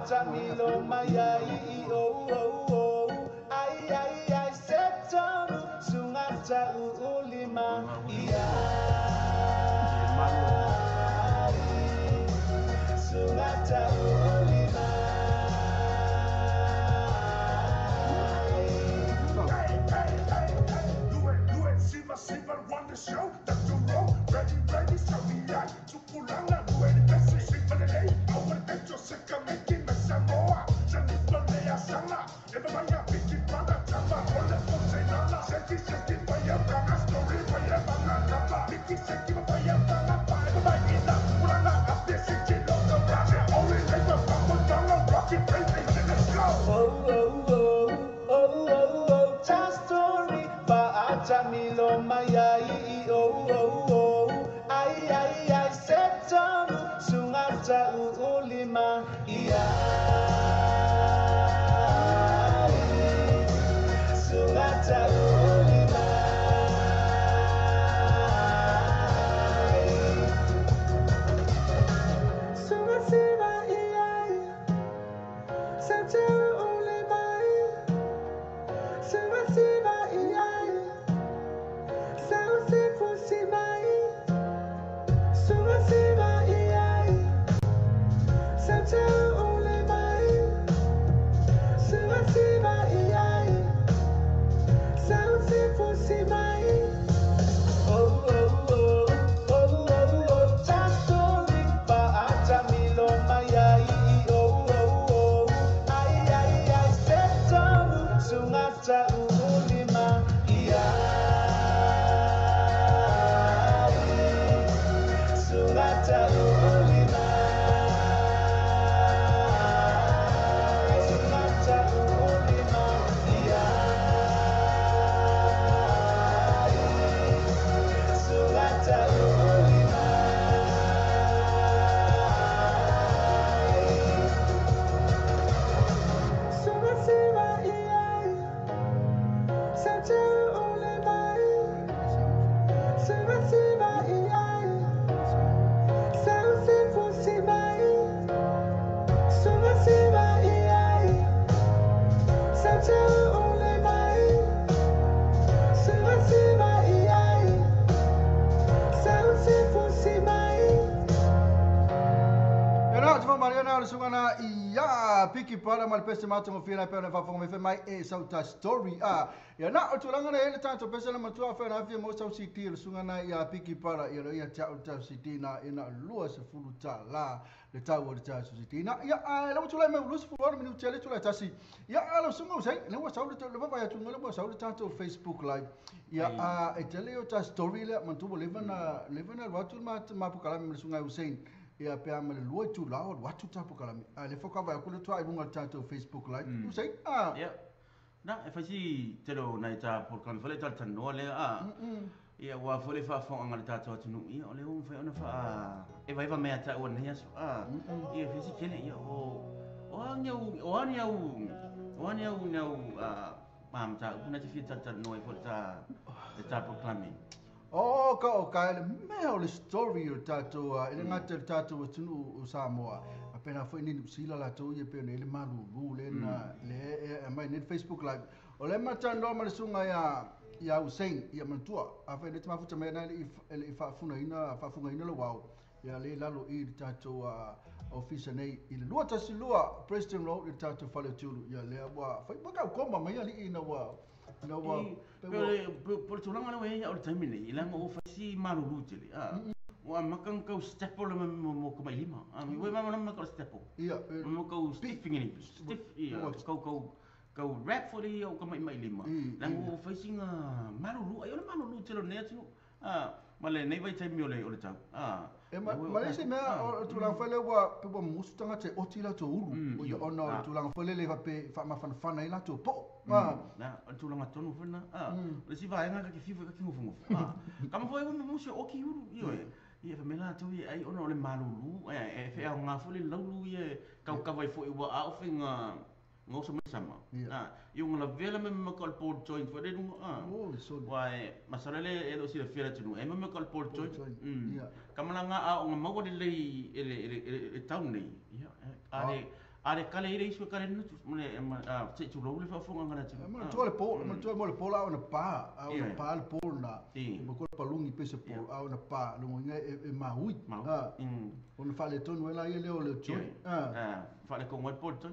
Fa'atamilo mai ai o o o ai ai ai 7 3 sugata u'u 5 ia sugata u'u 5. Hey, hey, hey, hey. Do it, do it. Siva, Siva, run the show. Dr. Rowe, ready, ready, Sabi, Tupulanga, Lueri, Bessie, Siva, Lele, Our Echo, Seka, Miki, Samoa, Sani, Sanga, Ebaya, Piki, Pada, Tamba, Ole, Fose, Nala, Seki, Seki, Paya, Kanga, Story, Paya, Banga, Kapa, Piki, Seki, Paya, Banga, Paya, Paya, Ina, Pulanga, Ape, Seki, Loka, Raja, Ori, Leba, Papa, Tanga, Rocky, Baby, let's go. Oh oh oh oh oh oh ta story fa'atamilo mai ai o o o ai ai ai 7 3 sugata u'u 5 ia sugata u'u 5. Suga siva ia 7 u'u 5 suga siva ia 6 0 siva suga siva ia 7 u'u 5 suga siva ia 6 0 siva. Oh oh oh oh oh oh ta story fa'atamilo mai ai oh oh oh ai ai ai 7 3 sugata u'u 5 ia sugata u'u 5 sugata u'u 5 ia sugata u'u 5. Suga siva ia 7 u'u 5 suga siva ia 6 0 siva suga siva ia 7 u'u 5 suga siva ia 6 0 siva. Ia na, te maria na o le suga ia piki pala ma le pese mato mo fina pe na fa fonga me mai e sau ta story a. Ia na o tulaga na ele tato pese na matua fa na fia mo sau CD le suga na ia piki pala ia ia ta o ta CD na ina 20 ta la le tau o le ta CD na ia a la tula me 20 minu tele tula tasi ia a lo sunga usai le wa sau le le va ya tunga le wa sau le tato Facebook live ia a e tele o ta story le mantu le va na watu ma ma pukala me le sunga Hussein ia pe ama le lua tu lao watu tapu kalami a le foka va ku le tua i lunga tatou Facebook live Hussein a. Ia. Na, e faisi telo nai ta por kan fale tal tan no le a. Ia ua fo le faafofoga le tatou atunuu ia o le ua mafai ona faa e vaeva mea taua lenei aso a. Ia faisi tele ia o o ani au o ani au o ani au nau a ma mataupu na te fia talatalanoa ai foi le ta polokalame. O ka o ka le mea o le story o tatou e le gata le tatou atunuu o Samoa a pena foi ni sila la tou ia pe ne le malulu le na le e mai ne Facebook live o le matando ma le sunga ia ia Hussein ia matua a fe le mafuta me na le le faafuna ina faafuga ina le wao ia le lalo i le tatou ofisa nei i le 212 Preston Road i le tatou fale tulu ia le ua fai pa ka koma mai ali ina ua ina ua. Po le tulaga lea ua i ai au i le taimi nei, i laga ua faisi malulu tele a. Ua amata ona tau staple le mo ka mailima. A ua malamalama ka o le staple. Ia. Mo kau stiff ngini. Stiff ia kau kau kau wrap fo le ia o ka mai lima. Laga ua faisi nga malulu ai o le malulu tele o lenei atunuu. A ma lenei vaitaimi o le tau. A. E ma ma le isi mea o tulaga foi lea ua pe ua musu tagata e oti latou ulu o ia ona o le tulaga foi lele faapea faamafanafana ai latou po'o a. Na, o le tulaga tonu foi lena. A, o le isi vaega ka te fiu foi ka te nofonofo. A, kama foi ua musu e oti ulu, ioe. Ia fa mea latou ia ai ona o le malulu, e feaoga foi le laulu ia e kaukau ai foi ua a o faiga gaoso mai sama. A, ia ua lavea la mea maka o le ball joint foi le luga. A. Oi soli. Ua e masalo le e le o silafia le atunuu, e mea maka o le ball joint. Ia. Kamalaga a o ga maua lelei e le tau nei. Ia, a le A le kale i le isu e kale nutu ma le se i tulou le faafofoga a le atunuu. Manatua le po, manatua mo le po la ona pa, a ona pa le po na. Mo ko palungi pese po a ona pa lo ngai e maui. Ona faaletonu ela ia leo le joy. Faale ko ngai po toi.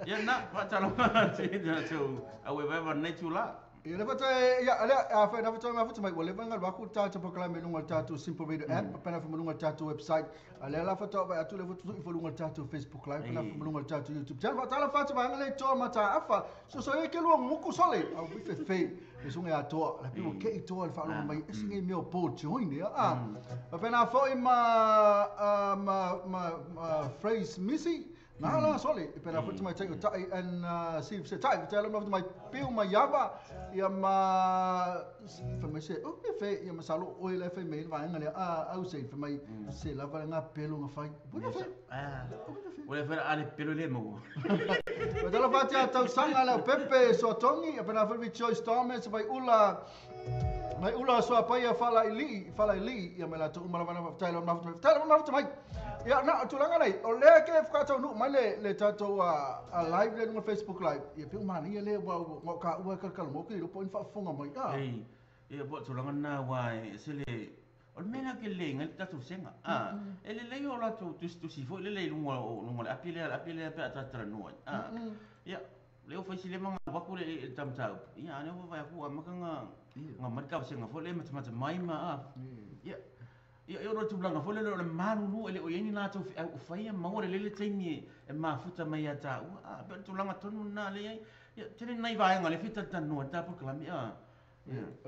Ia na faatalofa te tatou au e vaeva nei tula. Ia le fata ia ale a fa na fata ma fata mai wale vanga wa ku ta ta proklame lunga tatou Simple Radio app pa na fa lunga tatou website ale la fata va atu le fatu i lunga tatou Facebook live na fa lunga tatou YouTube channel fata la fata vanga le to mata afa so so e ke lu nguku sole au bi fe fe le sunga ya to la pi ke i to al fa lunga mai ese ngai meo po join ya a pa na fo i ma phrase missy na la sole pe na fatu mai tai tai an si se tai te la mai piu mai yava ia ma fa mai se o pe fe ia ma salo o le fe mai va nga le a au se fa mai se la va nga pelo nga fai bu fe a o le fe ale pelo le mo o te la fa te tau sanga le Pepe so tongi pe na fa Joyce Thomas vai ula mai ula so apai fala ili ia mai la tu mala va tai la ma tai ia na tulaga nei o lea ke whakatau nu mai le tatou a live le no Facebook live ia pe mana ia le wa ka ua ka mo ke ro po in faafofoga mai a ia po tulaga na wa se le o le mea ke le ngai tatou senga a e le lei o latou tusitusi foi le lei lunga o lunga le api le pe atatalanoa a ia le o faisi le manga waku le tamtau ia ane o vai ku amakanga nga marka senga foi le matamata mai ma a ia ia o tulaga foi le le malulu ele o ieni latou au faia maua le lele taimi e mafuta mai ia taua a pe tulaga tonu na le ai ia tele nai vaega le fitalanoa ta proklame a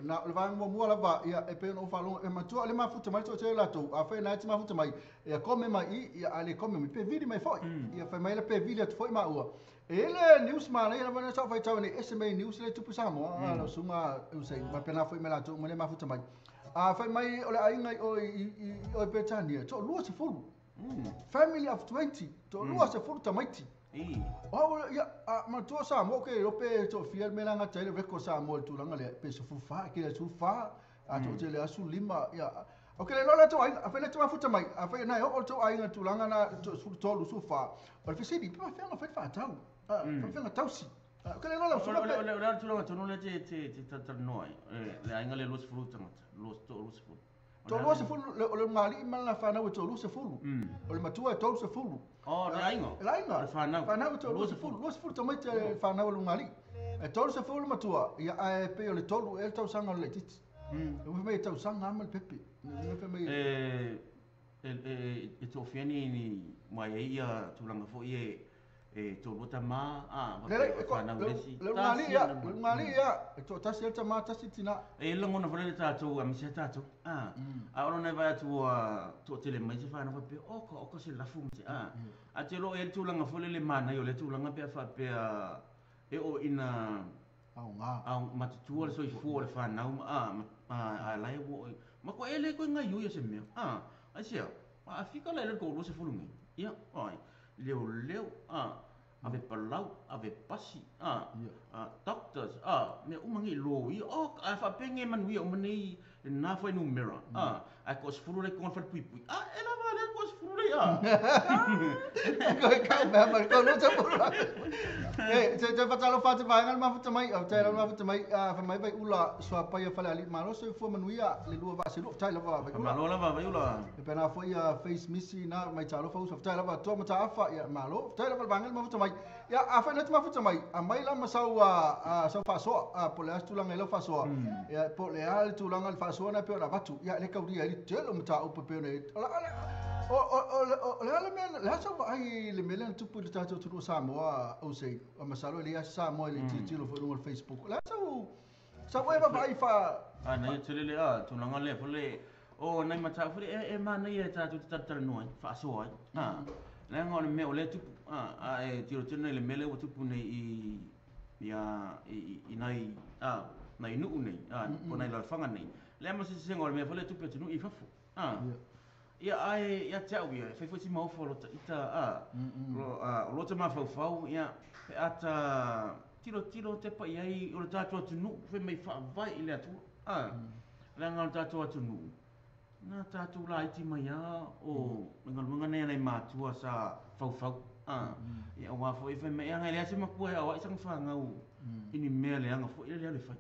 na le vaega muamua lava ia e pei ona ou faalogo e matua le mafuta mai toatele latou a fai na e te mafuta mai ia kome mai i ia a le kome mai pe vili mai foi ia fai mai le pe vili atu foi maua e le news mana ia lava na sa fai tau nei SMA news le tupu Samoa a suga usai ma pena foi mai latou ma le mafuta mai a fai mai o le aiga o i o Petania to lua se fulu family of 20 to lua se fulu tamaiti o ia matua Samoa ke lope to fia me langa tele record Samoa tulaga le pe se fufa ke le sufa a to tele asu lima ia o ke le lola to ai a fai le to mafuta mai a fai na o to aiga tulaga na to su to lu sufa o le fesili pe fa nga fai fa tau fa nga tausi o ke le lola su le le tulaga tonu le te te talanoa le aiga le lua sefulu tagata lua sefulu to lua sefulu o le ngali ma la whanau to lua sefulu o le matua to lua sefulu o le aiga le aiga le whanau whanau to lua sefulu tamai te whanau o le ngali e to lua sefulu matua ia e pe o le tolu e tausaga o le laitiiti e mai tausaga ama le pepe e mai e toafia ni mai ai ia tulaga foi e tolu tama a whanau lesi le ngali ia le ngali ia e to tasi e tama tasi tina e lagona foi le tatou a misia tatou a a ona nai vai atu a toatele mai se whanau faapea o ka se lafu ma se a a te loo e tulaga foi le manai o le tulaga pea faapea e o ina aoga matutua le soifua o le whanau a lae ua ma koe ele koe ngai ui o se mea a ai sea a fika la ele ko lua sefulu ngai ia ai leo leo a ave palau ave pasi a doctors a me uma ngai lo i o a fa penge manuia o manei na foi numera a a ko sefulu le kon fa pui pui a ela va le ko sefulu le a ko ka me ma ko lo sefulu e te fatalo fa te vaega ma futa mai o te ma futa mai a fa mai vai ula so pa ia fale ali malo se fu manuia le lua va se lu tai la va vai ula malo la va vai ula e pena foi a face missi na mai talo fa usa tai la va to ma ta afa ia malo tai la va vaega ma futa mai ia a fa na ma futa mai a mai la ma sau a sau fa so a po le astulanga le fa so ia po le a le tulanga le fa so na pe ona vatu ia le kauria i tele ma ta upa pe ona o le ale mea le asa ai le mele na tupu le tatou tulu Samoa o se o masalo le asa Samoa le titilo foi no Facebook le asa sa e va ai fa a nei tele le a tulaga le foi le o nei mata foi e mana ia tatou te talatalanoa fa so ai a le ngo le mea o le tupu a e tiro tele le mele o tupu nei i ia i nei a nei nuu nei a o nei lalafanga nei le ma se senga o le mea foi le tupu atu i fafo a ia ai ia te au ia fai foi si maofo lo ita a lo o lo te mafaufau ia pe ata tiro tiro te pa iai o le tatou atunuu fai mai faavae i le atua a le aga o le tatou atunuu na tatou laiti mai a o galuega nei a nai matua sa faufau. Ia aua foi fai mai aga le ase makua ia wa sang fa ngau ini mea le anga foi le le fai.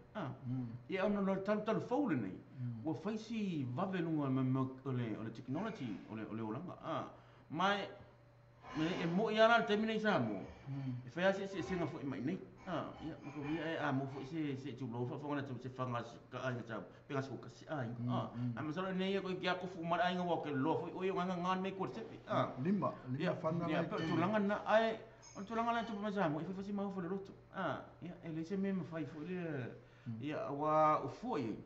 Ia ona lo talu talu fou le nei. Ua fai si vave lunga me o le technology o le olanga. Mai e mo ia la te mine sa mo. E fai ase se senga foi mai nei. Ia mo ko ia a mo foi se tu lo fa fa na tu se fanga ka ai ta pe ga ka se ai. A ma sala nei ko kia ko fu ma ai nga wa ke lo foi o nga nga me ko se. Lima lima fana la tu langa na ai on tu langa la tu ma sa mo e fa si ma fo le loto. Ia e le se me ma fai foi le ia wa o foi.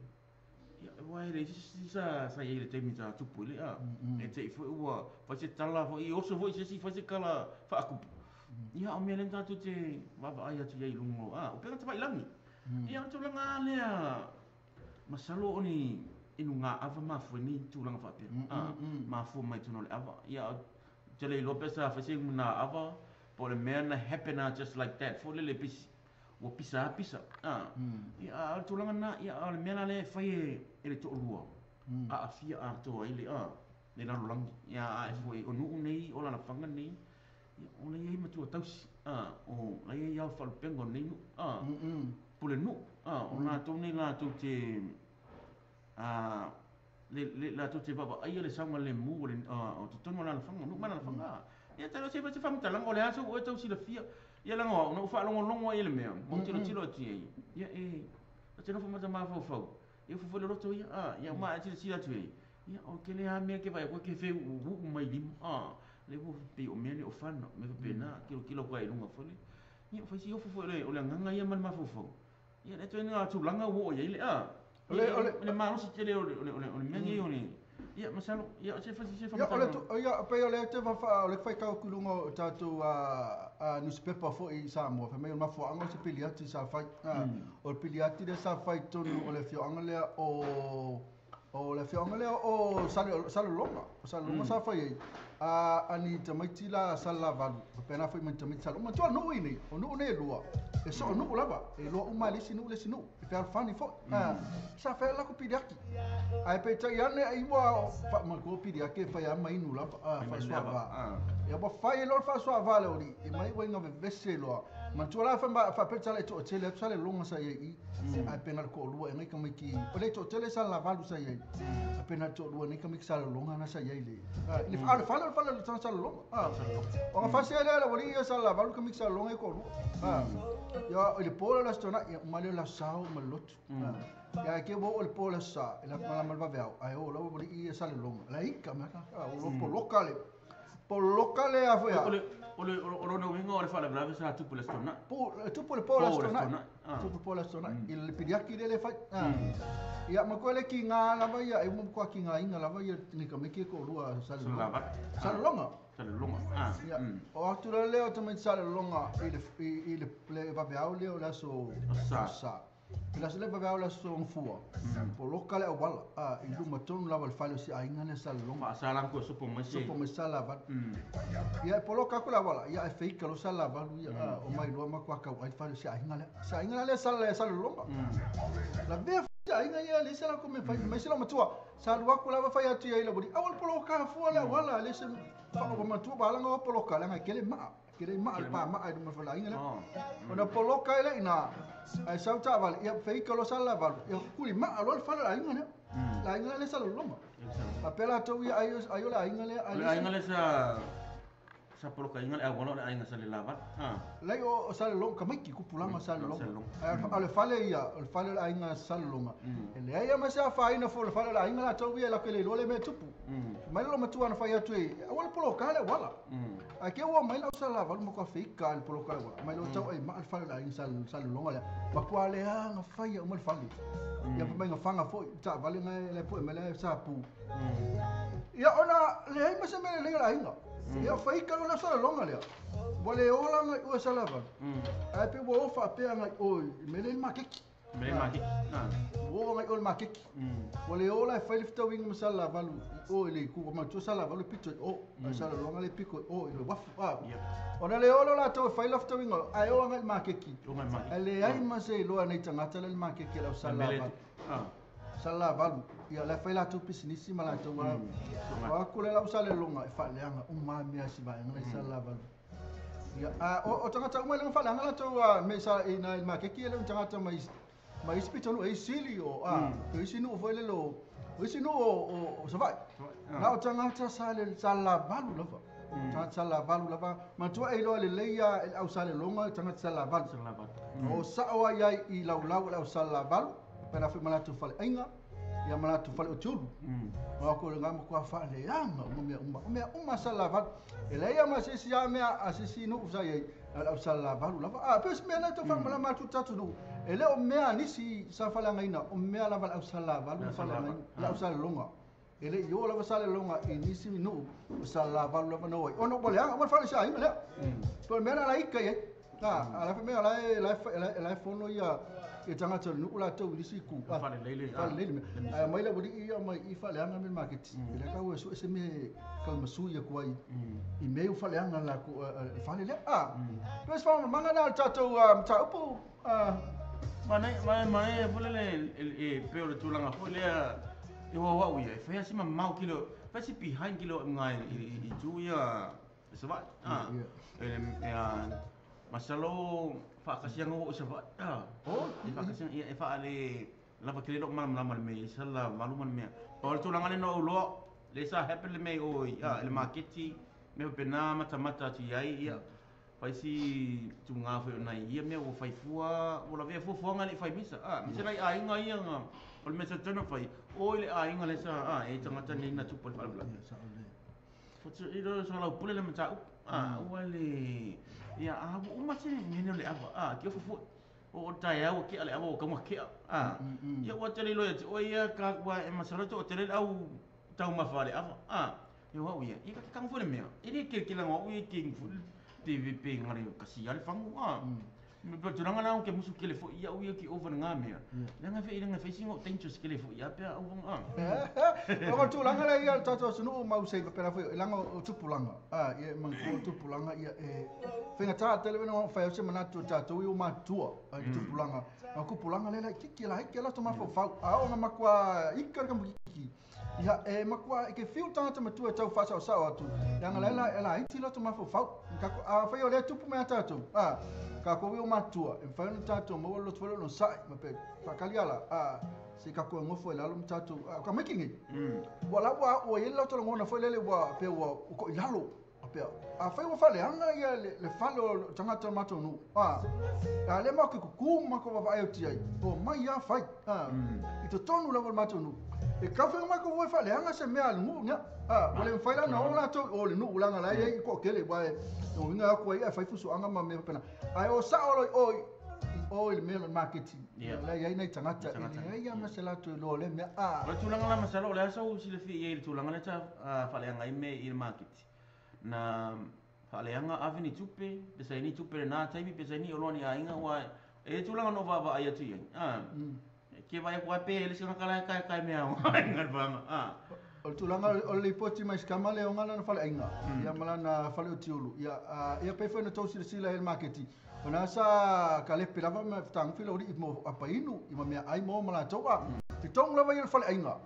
Ia wa le sa sa ia le te mi ta tu pu le e te foi ua fa se tala foi o so foi se si fa se kala fa aku. Ia o mea le tātou te vava ai atu iai lungo. O pega te whailangi. Ia o tūlanga lea masalo o ni inu ngā awa mafua ni tūlanga whapea. Mafua mai tūno le awa. Ia o te le iloa pesa whaise ngā awa po le mea na happen just like that. Fo le le pisi. Ua pisa a pisa. Ia o tūlanga na ia o le mea na le whai e le to'olua. A awhia a toa i le le lalolangi. Ia a e fo e o nuu nei o lana whanga nei. O le iai matua tausi, o le iai au whalupenga nei nu, pule nu, o lātou nei lātou te, le lātou te vava aia le saunga le mu o te tonu o lana whanga, nu mana whanga. Ia talo se se whamtalanga o le aso o e tau silafia, ia langa o na uwhaalongolongo ai le mea, o tilo tilo atu iai, ia e, o te nofo mata mawhau, ia uwhawhale roto ia, ia ma e tilo tilo atu iai, ia o ke le ha mea ke vai, koe ke wheu uu mai lima, le wo pe o mea o fana me pe na kilo kilo ka ilunga fole ia fa si o fo le o le nganga ia man mafofo ia le toina tu langa wo ia le ole le ma no si tele ole ole ole mea ia ole ia masalo ia se fa si se fa ia ole ia pe ole te fa ole fa ka kulunga o tatu a newspaper fo i Samoa fa mai o mafo anga se piliati sa fa o piliati le sa fa tonu o le fio anga le o le fio anga le o Salelologa Salelologa sa fa ia ani tamaiti la sala valu pena foi mai tamaiti sala ma tu no ini o no ne lua e so no lava e lua uma le sinu e fa fani fo sa fa la ko piliaki ai pe tai ane ai wa fa ma ko piliaki fa ya mai nu la fa suava ya ba fa e lo fa suava le ori e mai wa nga vese lo ma tu la fa fa pe tale to tele sale longa sa ye ai pena ko lua e ngai ka mai ki o le to tele sala valu sa ye pena to lua nei ka mai sala longa na sa ye le le fa le fa le sala longa o fa se le la wali sala valu ka mai sala longa e ko lua ya le polo la stona ya male la sao malot ya ke bo le polo sa la mala malva veo ai o la wali i sala longa la ika ma ka o polo le a foi o le no wingo le fa la brave sa tu polo stona tu polo polo stona tu polo stona il piliaki le fa ia ma ko le ki nga lava ia e mo ko ki nga inga lava ia ni ka me ki ko lua sala longa ia o atu le o tamaiti sala longa i le vaveau le o la so sa la so le vaveau la so ngfua poloka le awala i luma tonu lava le fale o si ainga le sala longa sa la ko sopo mai sala va ia poloka ko la wala ia e feika lo sala valu ia o mai lua ma kwa ka ai fale o si ainga le sala longa la vea ainga ia le sala ko me fai mai sala matua sa lua ko lava fai atu ia la bodi awal poloka fua le wala le se fa o matua bala nga poloka la nga kele ma le pa ma ai ma fala inga le ona poloka ile ina ai sauta val ia feika lo sala valu ia kuli ma alo fala la inga le la inga le sala longa papela to ia ai la inga le la inga le sa sa poloka inga le awalo le ainga sale lava lai o sale longa kamaiki kupulanga sale longa ale fale ia o fale la ainga sale longa ele ia ma sa fa ina fo le fale la ainga la to ia la kele lo le me tupu mai lo matua na fa ia tu e awal poloka le wala a ke o mai la sala valu mo ko feika le poloka le wala mai lo tau ai ma le fale la ainga sale longa le ma kwa le anga fa ia o le fale ia fa mai nga fanga fo ta vale nga le po me le sa pu ia ona le ai ma se me le la ainga ia faika lo la sala longa lea wale ola ngai o sala va ai pe wo fa pe ngai o me le makeki wo ngai o makeki wale ola fa le fitawing ma sala valu o le ku ma tu sala valu pito o sala longa le piko o le wafu ona le ola la to fa le fitawing ai o ngai makeki le ai ma se lo nei tangata le makeki la sala va Salelavalu, ia la e fai latou pisinisi ma latou o aku le lau Salelologa e faaleaga uma lava mea a si vaega lea i Salelavalu. Ia, a o tagata uma e le faaleaga latou mea sa i na i le maketi e le o ni tagata mai mai isi pitonuu e i Sili o o isi nuu foi lele o isi nuu o Savaii. Na o tagata Salelavalu lava. Tagata Salelavalu lava. Manatua e iloa lelei lava e le au Salelologa tagata Salelavalu. O sao ai ai i laulau o le au Salelavalu, pe na foi ma latou faleaiga, ia ma latou fale o Tiulu. O aku le ngama kua faaleaga uma mea uma. O mea uma Salelavalu. E leai lava ma se isi lava mea a se isi nuu sa i ai, na o le au Salelavalu lava. A pei o se mea lena e tau faamalama atu i le tatou nuu. E le o mea a nisi sa faaleagaina, o mea lava a le au Salelavalu na faaleagaina, le au Salelologa. E le i oo lava Salelologa i nisi nuu, o Salelavalu lava na oo ai. Ona ua leaga uma le fale o si aiga lea. Pei o le mea lena la e ika i ai. A la fai mai o la e fono ia tagata o le nuu latou i nisi itu. Faalelei le Faalelei le mea. Ae aumai le aualii ia mai i faaleaga mea i le maketi. E le tau e sue se mea e tau masui atu ai i mea ua faaleaga le latou le fale lea. Pei o se faamalamalamaga lena o le tatou mataupu. Manaia foi lele e pei o le tulaga foi lea e o au ia e fai lava si mamao kilo, fai si behind kilo i i itu ia i Savaii. Masalo faakasiga ua oo i Savaii. E faakasiga ia e faale lava tele lou malamalama i le mea i Salelavalu ma le mea. Pau le tulaga lea na ou iloa, lea sa happen le mea i o i le maketi, mea faapena matamata atu i ai ia fai si tuga foi o nai ia mea ua fai fua, ua lavea fuafuaga e le i fai misa. Aemaise nai aiga ia na, o le mea sa tatau ona fai, o i le aiga lea sa e i ai tagata nei na tupu ai le faalavelave. Soalaupule le mataupu ua le ia a ua uma se mea o le ava ke ofu foi o taeao ua kea le ava ua taunga kea ia ua tele iloa ia te oe ia ka ua e masalo to tele le au taumafa a le ava ia au ia ia ka tango foi le mea e le kelekele au ia ke foi pe ngale kasi ale fangu me pe tulaga la ke musu kele foi ia au ia ki over ngā mea le nga fe nga fe singo dangerous kele foi ia pe au O tulaga lea ia le tatou atunuu ma usei faapena foi e leaga o tupulaga ia manatua o tupulaga ia e faigata tele ona fai au se manatu o tatou ia ua matutua i tupulaga. A o tupulaga lea laitiiti laiti a latou mafaufau a oo ina matua ika le tamaitiiti ia e matua e te fiu le tagata matua e tau faasaosao atu leaga la e laiti latou mafaufau. Afai o lea e tupu mai ia tatou tatou ia ua matutua e mafai ona tatou maua le loto foi lea o le onosai ma pe faatali ala se i tatou nofo i lalo ma tatou tamaiti nei. Ua la ua i ai le latou lagona foi lele ua pei ua to'i lalo. Pea, afai ua faaleaga ia le fale o tagata o le matou nuu, a lea matou te tutu ma matou vaavaai atu i ai, omai lava fai, i totonu lava o le matou nuu. E tau fai matou e faaleaga se mea a le nuu lea. Ua le mafai la ona o latou i o i le nuu leaga la e i ai toatele, aua e uiga atu ai ae fai fusuaga ma mea faapena. Ae o sao loa i o i o i le mea o le maketi, la e i ai nai tagata e leai lava ma se latou iloa o lea mea. O le tulaga la masalo o le a sou silafia i ai i le tulaga lea sa faaleaga ai mea i le maketi? Na faaleaga ave ni tupe, pe sa i ai ni tupe i lena taimi, pe sa i ai ni oloa ni aiga, aua e i ai tulaga na ou vaavaai atu i ai, ke vaai atu lava pe i ai le isi tagata la e taetae mea ai i le vaega. O le tulaga o le lipoti mai Sikama lea e ona lana faleaiga ia ma lana fale o Tiulu, ia ia pei foi ona tou silasila i ai i le maketi, o lena sa kalepe lava ma fetagofi le aualii mo apa inu ma meaai mo ma latou a. Talitonu lava ia le faleaiga,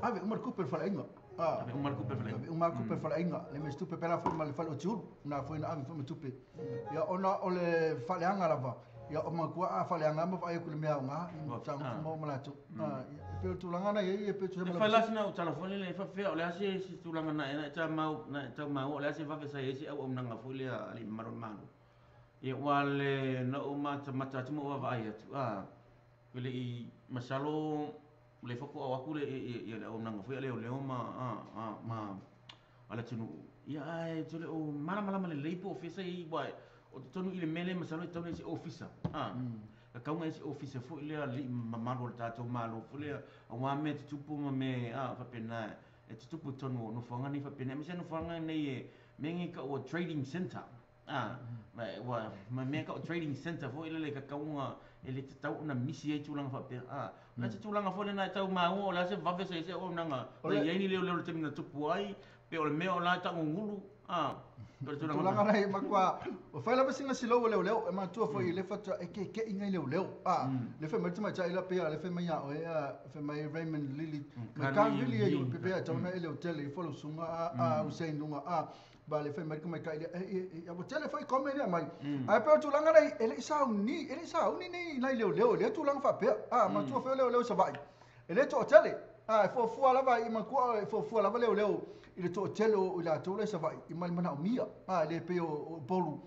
ave uma le tupe i le faleaiga. Ave uma le tupe i le faleaiga. Ave uma le tupe i le faleaiga, le mea se tupe pēlā foi ma le fale o Tiulu, na foi na ave foi ma tupe. Ia ona o le faaleaga lava, ia o manatua a faaleaga ma vaai atu i le mea aoga, ia fetagofi maua ma latou. Ia e pei o le tulaga na i ai, e pei e fai la sina tala foi lele e faapefea o le a se tulaga na e tau maua o le a se vave sa i ai se auaunaga foi lea a alii mamalu o le Malo. Ia aua le na ou matamata atu ma ou vaavaai atu, e le i masalo le faatoa oo atu le ia le auaunaga foi a leoleo ma ma a le atunuu. Ia ae tole o malamalama lelei po o fea sa i ai aua o totonu i le mea lea masalo e tatau ona i ai se ofisa. E tatau ona i ai se ofisa foi lea a alii mamalu o le tatou Malo foi lea aua mea tutupu ma mea faapena e tutupu i totonu o nofoaga nei faapena aemaise lava nofoaga nei e mea nei e tau o trading centre. Ua ma mea tau trading centre foi lele e tatau ona e le tatau ona misi ai tulaga faapea. O le a se tulaga foi lena e tau maua o le a se vave sa i ai se auaunaga na i ai ni leoleo i le taimi na tupu ai pe o le mea o la e taugugulu. Tulaga na e matua o fai lava sina silo o leoleo e matua foi le fatua e ke ke inga leoleo a le fe mai tama ila pe le fe mai o e fe mai Raymond Lily ma ka Lily e pe pe tau na e le hotel e folo sunga a Hussein lunga a ba le fe mai ka mai ka ile e o tele foi come le mai ai pe tulaga nei e le sauni e le sauni nei nai leoleo le tulaga fa pe a matua foi leoleo sa vai e le to tele a fo fua lava i makua fo fua lava leoleo i le toatele o i latou le savaʻi i ma le manaʻomia a le pei o Upolu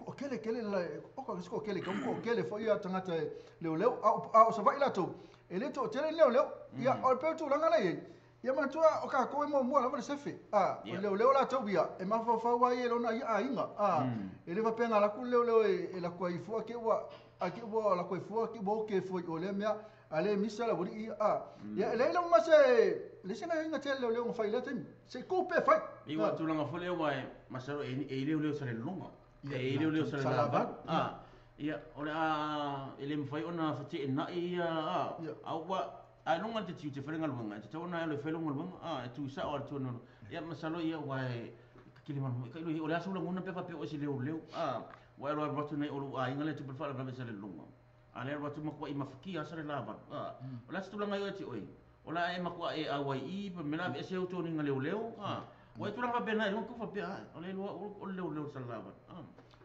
o kele kele la o ka ko kele ka ko kele foi ia tagata e leoleo a o savaʻi latou e le toatele leoleo ia o le pei o tulaga la iai ia manatua o kakou e muamua lava le sefe a o leoleo latou ia e mafaufau ai e lona ia aiga a e le faapega laku le leoleo e laku ai fua ke ua a ke ua laku ai fua ke ua ke foi o lea mea a le misa la wali a ia le le ma se le se na inga tele le fai le taimi se ku pe fai i wa tulaga foi lea ua e masalo e le leo sa le loga e le leo sa le lava a ia o le a e le mafai ona fateenai ia a a ua a longa te tiu te wharenga luanga, te tau na le wharenga luanga, a e tu sao a tonu. Ia masalo ia ua e kili manu, ka ilo o le aso lagona pe faapea o se leo leo, a ua e roa ratu nei o lu aiga le tupu whaara sa le lunga. A le ratu makua i mafakia sa le lava. A o le aso tulaga i te oi. O la e makua e awai i, pa mena e se auto ni nga leo leo, a ua e tulaga faapea na e longa ku faapea, o le lua o le leo leo sa le lava.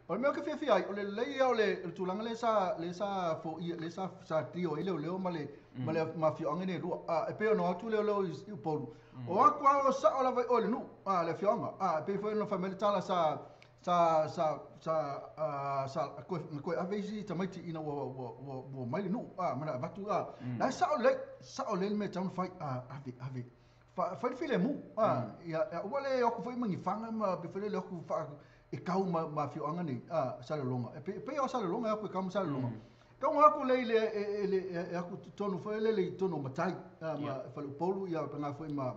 O le mea ke fiafia ai, o le lelei ia o le tulaga le sa foia le sa sa tio ai leoleo ma le ma le mafioaga nei lua a e pei ona o atu leoleo i Upolu o aku a o sao lava i o le nuu a le afioaga a e pei foi ona fai mai le tala sa sa sa sa sa koe ave isi tamaiti ina ua ua ua ua mai le nuu a mana avatu a la e sao lelei sao lelei le mea e tatau ona fai a ave ave fai le filemu a ia ua le oku foi magifaga ma pe foi le oku fa e kau ma ma afioaga nei a Salelologa e pei o Salelologa e aku e kau ma Salelologa kau aku le le e le e aku tonu foi le le tonu matai a ma fale Upolu ia pe foi ma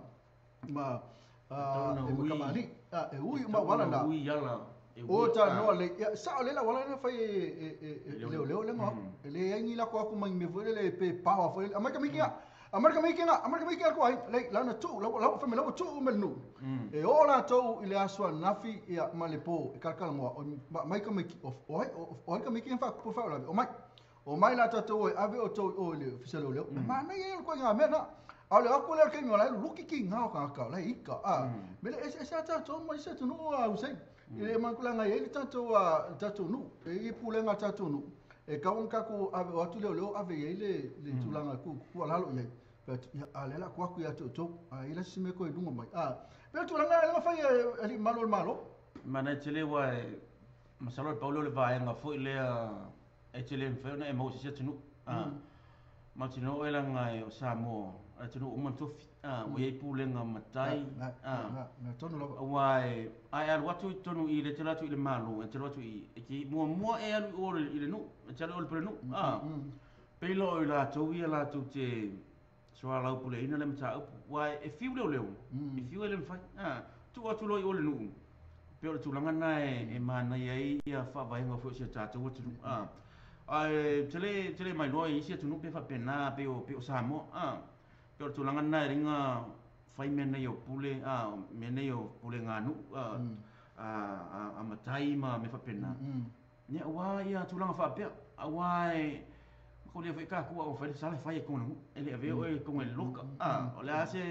ma e makamali a e ui ma wala na ui ala o ta no le ia sa le la wala na fai e leo leo le ngo le ai la ko aku mai me foi le pe pawa foi a mai ka mikia a mai ka mikia a mai ka mikia ko ai le la na tu la la fa me la tu me nu e o la tou i le aso nafi ia ma le po e kalakala moa o mai ka miki o ai o ai ka miki fa po fa la o mai la tatou e ave o tou o le ofisa leo ma nei e ko nga me na a le aku le ke ngola luki ki nga ka ka la ika a me le ese ese tatou mai se tu no a usei le makulanga e le tatou a tatou nu e i pulenga tatou nu e kau ka ku ave o atu leo ave i le tulaga ku ku alalo i ai a le la ku aku ia tou a ila sime ko i lunga mai a pe tulaga e fai e li malo malo mana tele wa masalo e paulo le vaenga foi lea e tele mfai ona e mau se tunu a matino e langa e o Samoa a tunu o mantofi a o iai pulenga matai a na tonu lava ua e ai alu atu i tonu i le tele atu i le malo e tele atu i e ki mua mua e alu o i le nu e tele o le pele nu a peilo o i latou ia latou te soa lau pule ina le mataupu ua e fiu leo leo e fiu e le mfai a tu atu loi o le nuu pe o le tulaga na e manaia ai ia faavaega foi o si o tatou atunuu a ai tele tele mai loa i isi atunuu pe faapena pe o Samoa a pe o le tulaga na e liga fai mea nei o pule a mea nei o pulega nuu a a matai ma mea faapena ia ua ia tulaga faapea auā e ko le foi ka ku o fai sala fai ko nu e le ave o e ko le loka a o le a se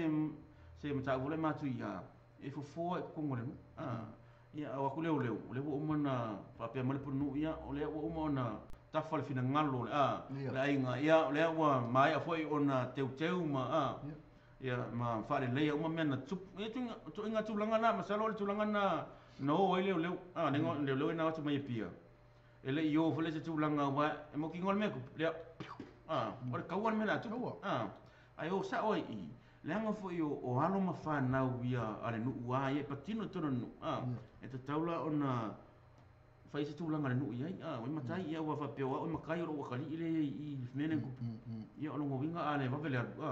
se mataupu le matu ia e fofo e ko le nu a ia o aku leo leo le ua uma na faapea ma le punu ia o le ua uma ona tafa le finagalo le a le aiga ia o le ua maea foi ona teuteu ma a ia ma faaleleia uma mea na tupu e tuiga tulaga na masalo o le tulaga na na o ai leo leo a leo leo na atu mai e pia e le i o foi le se tulaga ua e mokiga o le mea lea a o le kaua le mea la tupu a ai o sao ai i leaga foi o alo ma fanau ia a le nuu a ia e patino i tonu nuu a e tatau la ona fai se tulaga le nuu i ai a oi matai ia ua faapea o au e makai o lou akalii le i mea nei kupu ia o logo uiga a le vave le alu a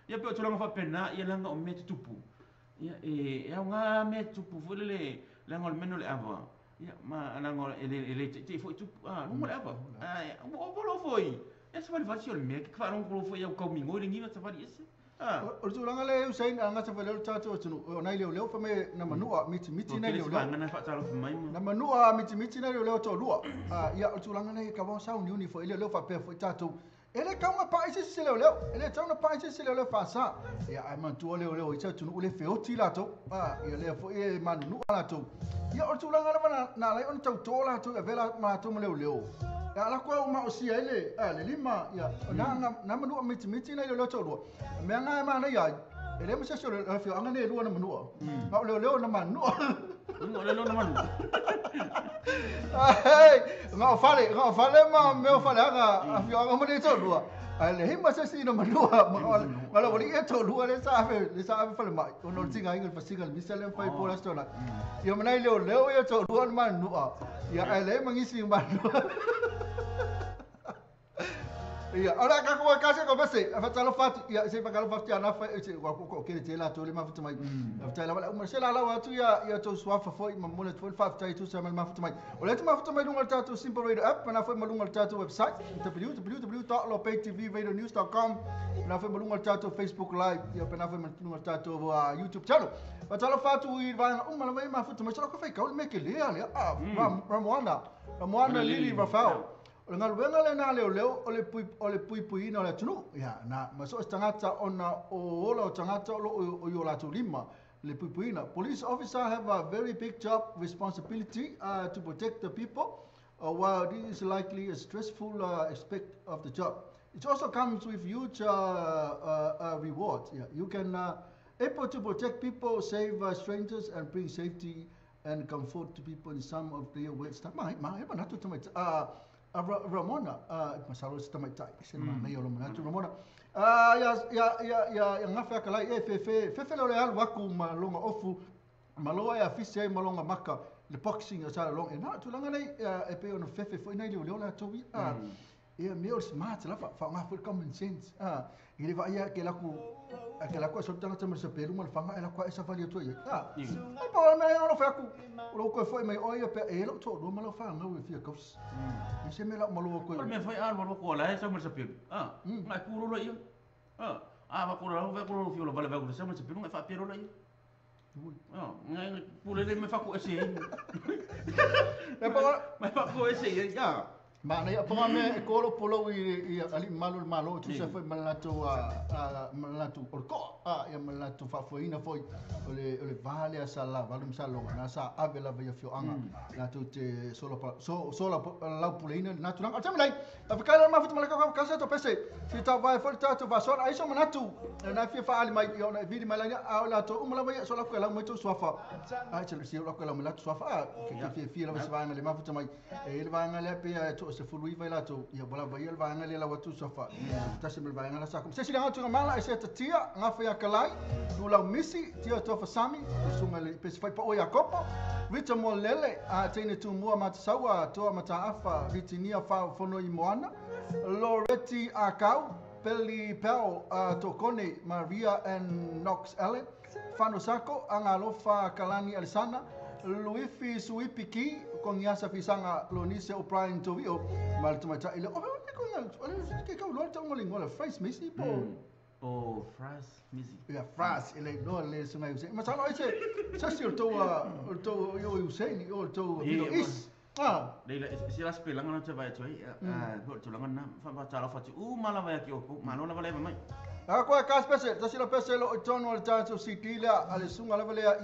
ia pe o tulaga faapena ia leaga o mea tutupu ia e aoga mea tutupu foi lele leaga o le mea o le ava ia ma leaga e le teitei foi tupu a luga le ava a o volo foi e se fali fasi o le mea ke whaalongo kolo foi au kaumingoi le ngiwa safari ese O le tulaga lea e usaina agata fai lea o le tatou atunuu o nai leoleo fai mai na manua mitimiti nai leoleo. Na manua mitimiti nai leoleo toalua. Ia o le tulaga lea e kaua sauniuni foi leoleo faapea foi tatou. E le tau na pai se se leoleo, e le tau na pai se se leoleo faasa. Ia ai manatua leoleo i se atunuu le feoti latou. Ia lea foi e manunua latou. Ia o le tulaga lava na alai ona tautō latou e avea latou ma leoleo. Ia ala koe o maosia ai le le lima ia na manua mitimiti nai leoleo toalua. Mea nga e manaia ai, e le ma se se o le afioaga nei e lua na manua. Ma o leoleo na manunua. O leoleo na manunua. Nga o fale ma mea o faleaga afioaga ma nei toalua. Ai le hima se si na manua ma la wali e toalua le sa ave fale mai. Ona o le tigaina le fasiga le misa le mawhai po la stona. Ia manai leoleo ia toalua na manunua. Ia ai le mangisi manunua. Ia, ora ka ko ka se ko bese, a fatalo fatu, ia se fakalo fatu ana fa se wa ko ke te la to le mafuta mai. Afta la uma se la la atu ia ia to swafa foi ma mole foi fa tai tu sa mal mafuta mai. O le mafuta mai lunga tatou Simple Radio app, na foi malunga tatou website www.lopaytvradionews.com, na foi malunga tatou Facebook Live, ia na foi malunga tatou YouTube channel. Fatalo fatu i va uma la mafuta mai so ko fai ka o me ke le ale Ramona, Ramona Lily Rafael. O le galuega lena leoleo o le puipuiina o le atunuu. Ia, na ma so o se tagata ona o ola o tagata o loo i o latou lima le puipuiina. Police officer have a very big job responsibility to protect the people. While this is likely a stressful aspect of the job, it also comes with huge rewards. Yeah, you can able to protect people, save strangers, and bring safety and comfort to people in some of their ways. Mai, mai, manatu tamai. Ramona, masalo se tamaitai, se mana ia o lo manatu Ramona. Ia ia ia ia ngafe akalai e fefe fefe le alu aku ma longa ofu ma loa e afisi ai ma longa maka le boxing o sa longa e na tulaga nei e pe ona fefe foi nei leo la tobi. Ia mea o smart la fa fa ngafe common sense. I le vaia ke la ku ke la ku so tanga tama se pelu ma le fanga e la ku e sa vali atu ia. Ai pa me o lo fa ku o ko foi mai o ia pe e lo to lo ma lo fa ngau e fia kaus. E se me la ma lo ko. O me foi a lo ko la e sa ma se pelu. Ngai ku lo ia. A va ko la va ko lo fi lo vale va ko sa ma se pelu ngai fa pelu la ia. Ngai pu le me fa ko ese. E pa me fa ko ese ia. Ma nei pa me e kolo polo i ali malo malo tu se foi malato a malato orko a ia malato fa foina foi o le vale a sala valum salo na sa avela via fio anga na tu te solo so sola la puleina na tu na tamai lai a ficar ma futu malaka ka sa to pese fi ta vai foi ta to va so ai so manatu na fi fa ali mai yo na vili mai la a la to umala vai so la ko la mai to swafa a che si la ko la mai la swafa ke fi fi la va le ma futu mai e le va le pe to se fului vai la to ia bola vai el va le la watu sofa ta se mel va la sa kom se si la tu mala e se tia ngafa ya kalai tu la misi tia to fa sami sunga le pe fai pa o ya kopo Vita Molele a tene tu mua matasaua toa mataafa Vitinia fa fono i moana Loretti Akau Peli Pau Tokone Maria and Knox Allen Fano Sako Angalofa Kalani Alisana Luifi Suipiki Kongiasa Fisanga Lonise O'Brien Tovio Maltumata ile o ke ka lo ta ngolingo le Fries Misi po o Fries Misi ya Fries ile no le sunga use ma salo ese sa si o to yo use ni o to Middle East le si la spelanga na te vai toi a to langa na fa ta la fa tu u mala vai ki o ma no la vale mai a ko ka spese ta si la pese lo tono al tato si tila ale sunga la vale ia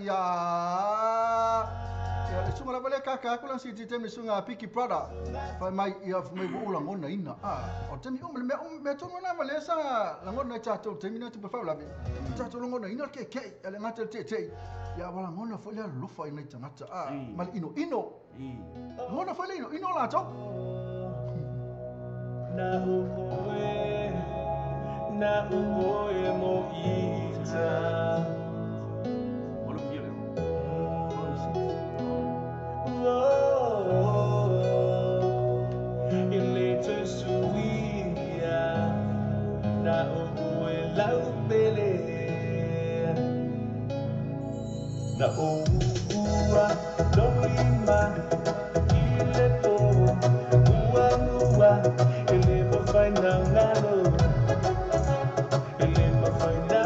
ia le sunga la vale ka ka ko la si tite me sunga Piki Prada fa mai ia mai wo la ngona ina o temi o me tono na vale sa la ngona tato temi na tu pa fa la ve tato ngona ina ke ke ale ngata te te ia wala ngona fo le lofa ina tangata mal ino ino ngona fo le ino ino la to na uoe na uoe mo ita Olo fiele ile te suia na uoe lau pele na ua lolima ile po ua ua ele mo fai na ngalo ele mo fai na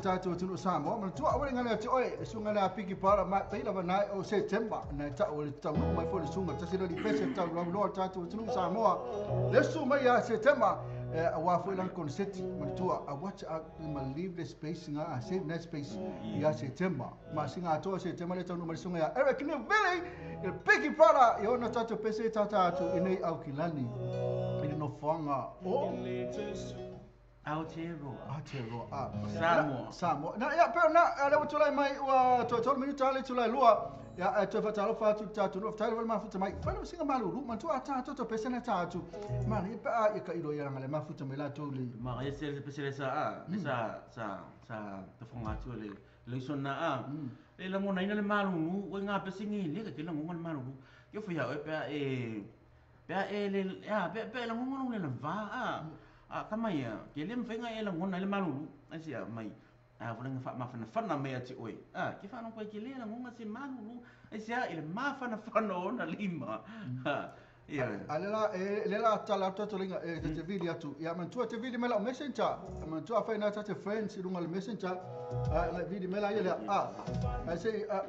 Tatou tunu Samoa manatua aua le gale ati oe le suga lea Piki Brother ma pei lava nae o Setema na ta'u le taunuu mai foi le suga tasi lea lipese taulauloa le tatou atunuu Samoa le susu mai ia Setema auā foi lana koneseti manatua a watch out ma leave the space ga save that space ia Setema masina atoa Setema le taunuu mai le suga ia Eric Newville le Piki Brother i ona tatou pese tata atu i nei Aukilani i le nofoaga o Aotearoa. Samoa. Samoa. Na ia pe na le tulai mai ua toe tolu minuta le tulai lua. Ia e toe faatalofa atu le tatou nuu faafetai lava le mafuta mai. Fai lava singa malulu manatua a tatou to pese na tatou. Mana ia pe a ia kailo ia langa le mafuta mai latou le. Ma ia se pese le sa a le sa sa sa tafonga atu le le sona a. Le langona ina le malulu o ngā pese ngi le ke langona le malulu. Ke fai ia pe a e pe a e le a pe pe langona le va a. A kama ia ke le mfenga e langona le malulu asia mai a volenga fa mafana fana me ati oi a ke fa no ko ke le langona se malulu asia ile mafana fana ona lima ha ia ale la le la tala to linga e te vili atu ia man tua te vili mela messenger man tua fa na te friends lunga le messenger a le vili mela ia le a ai se a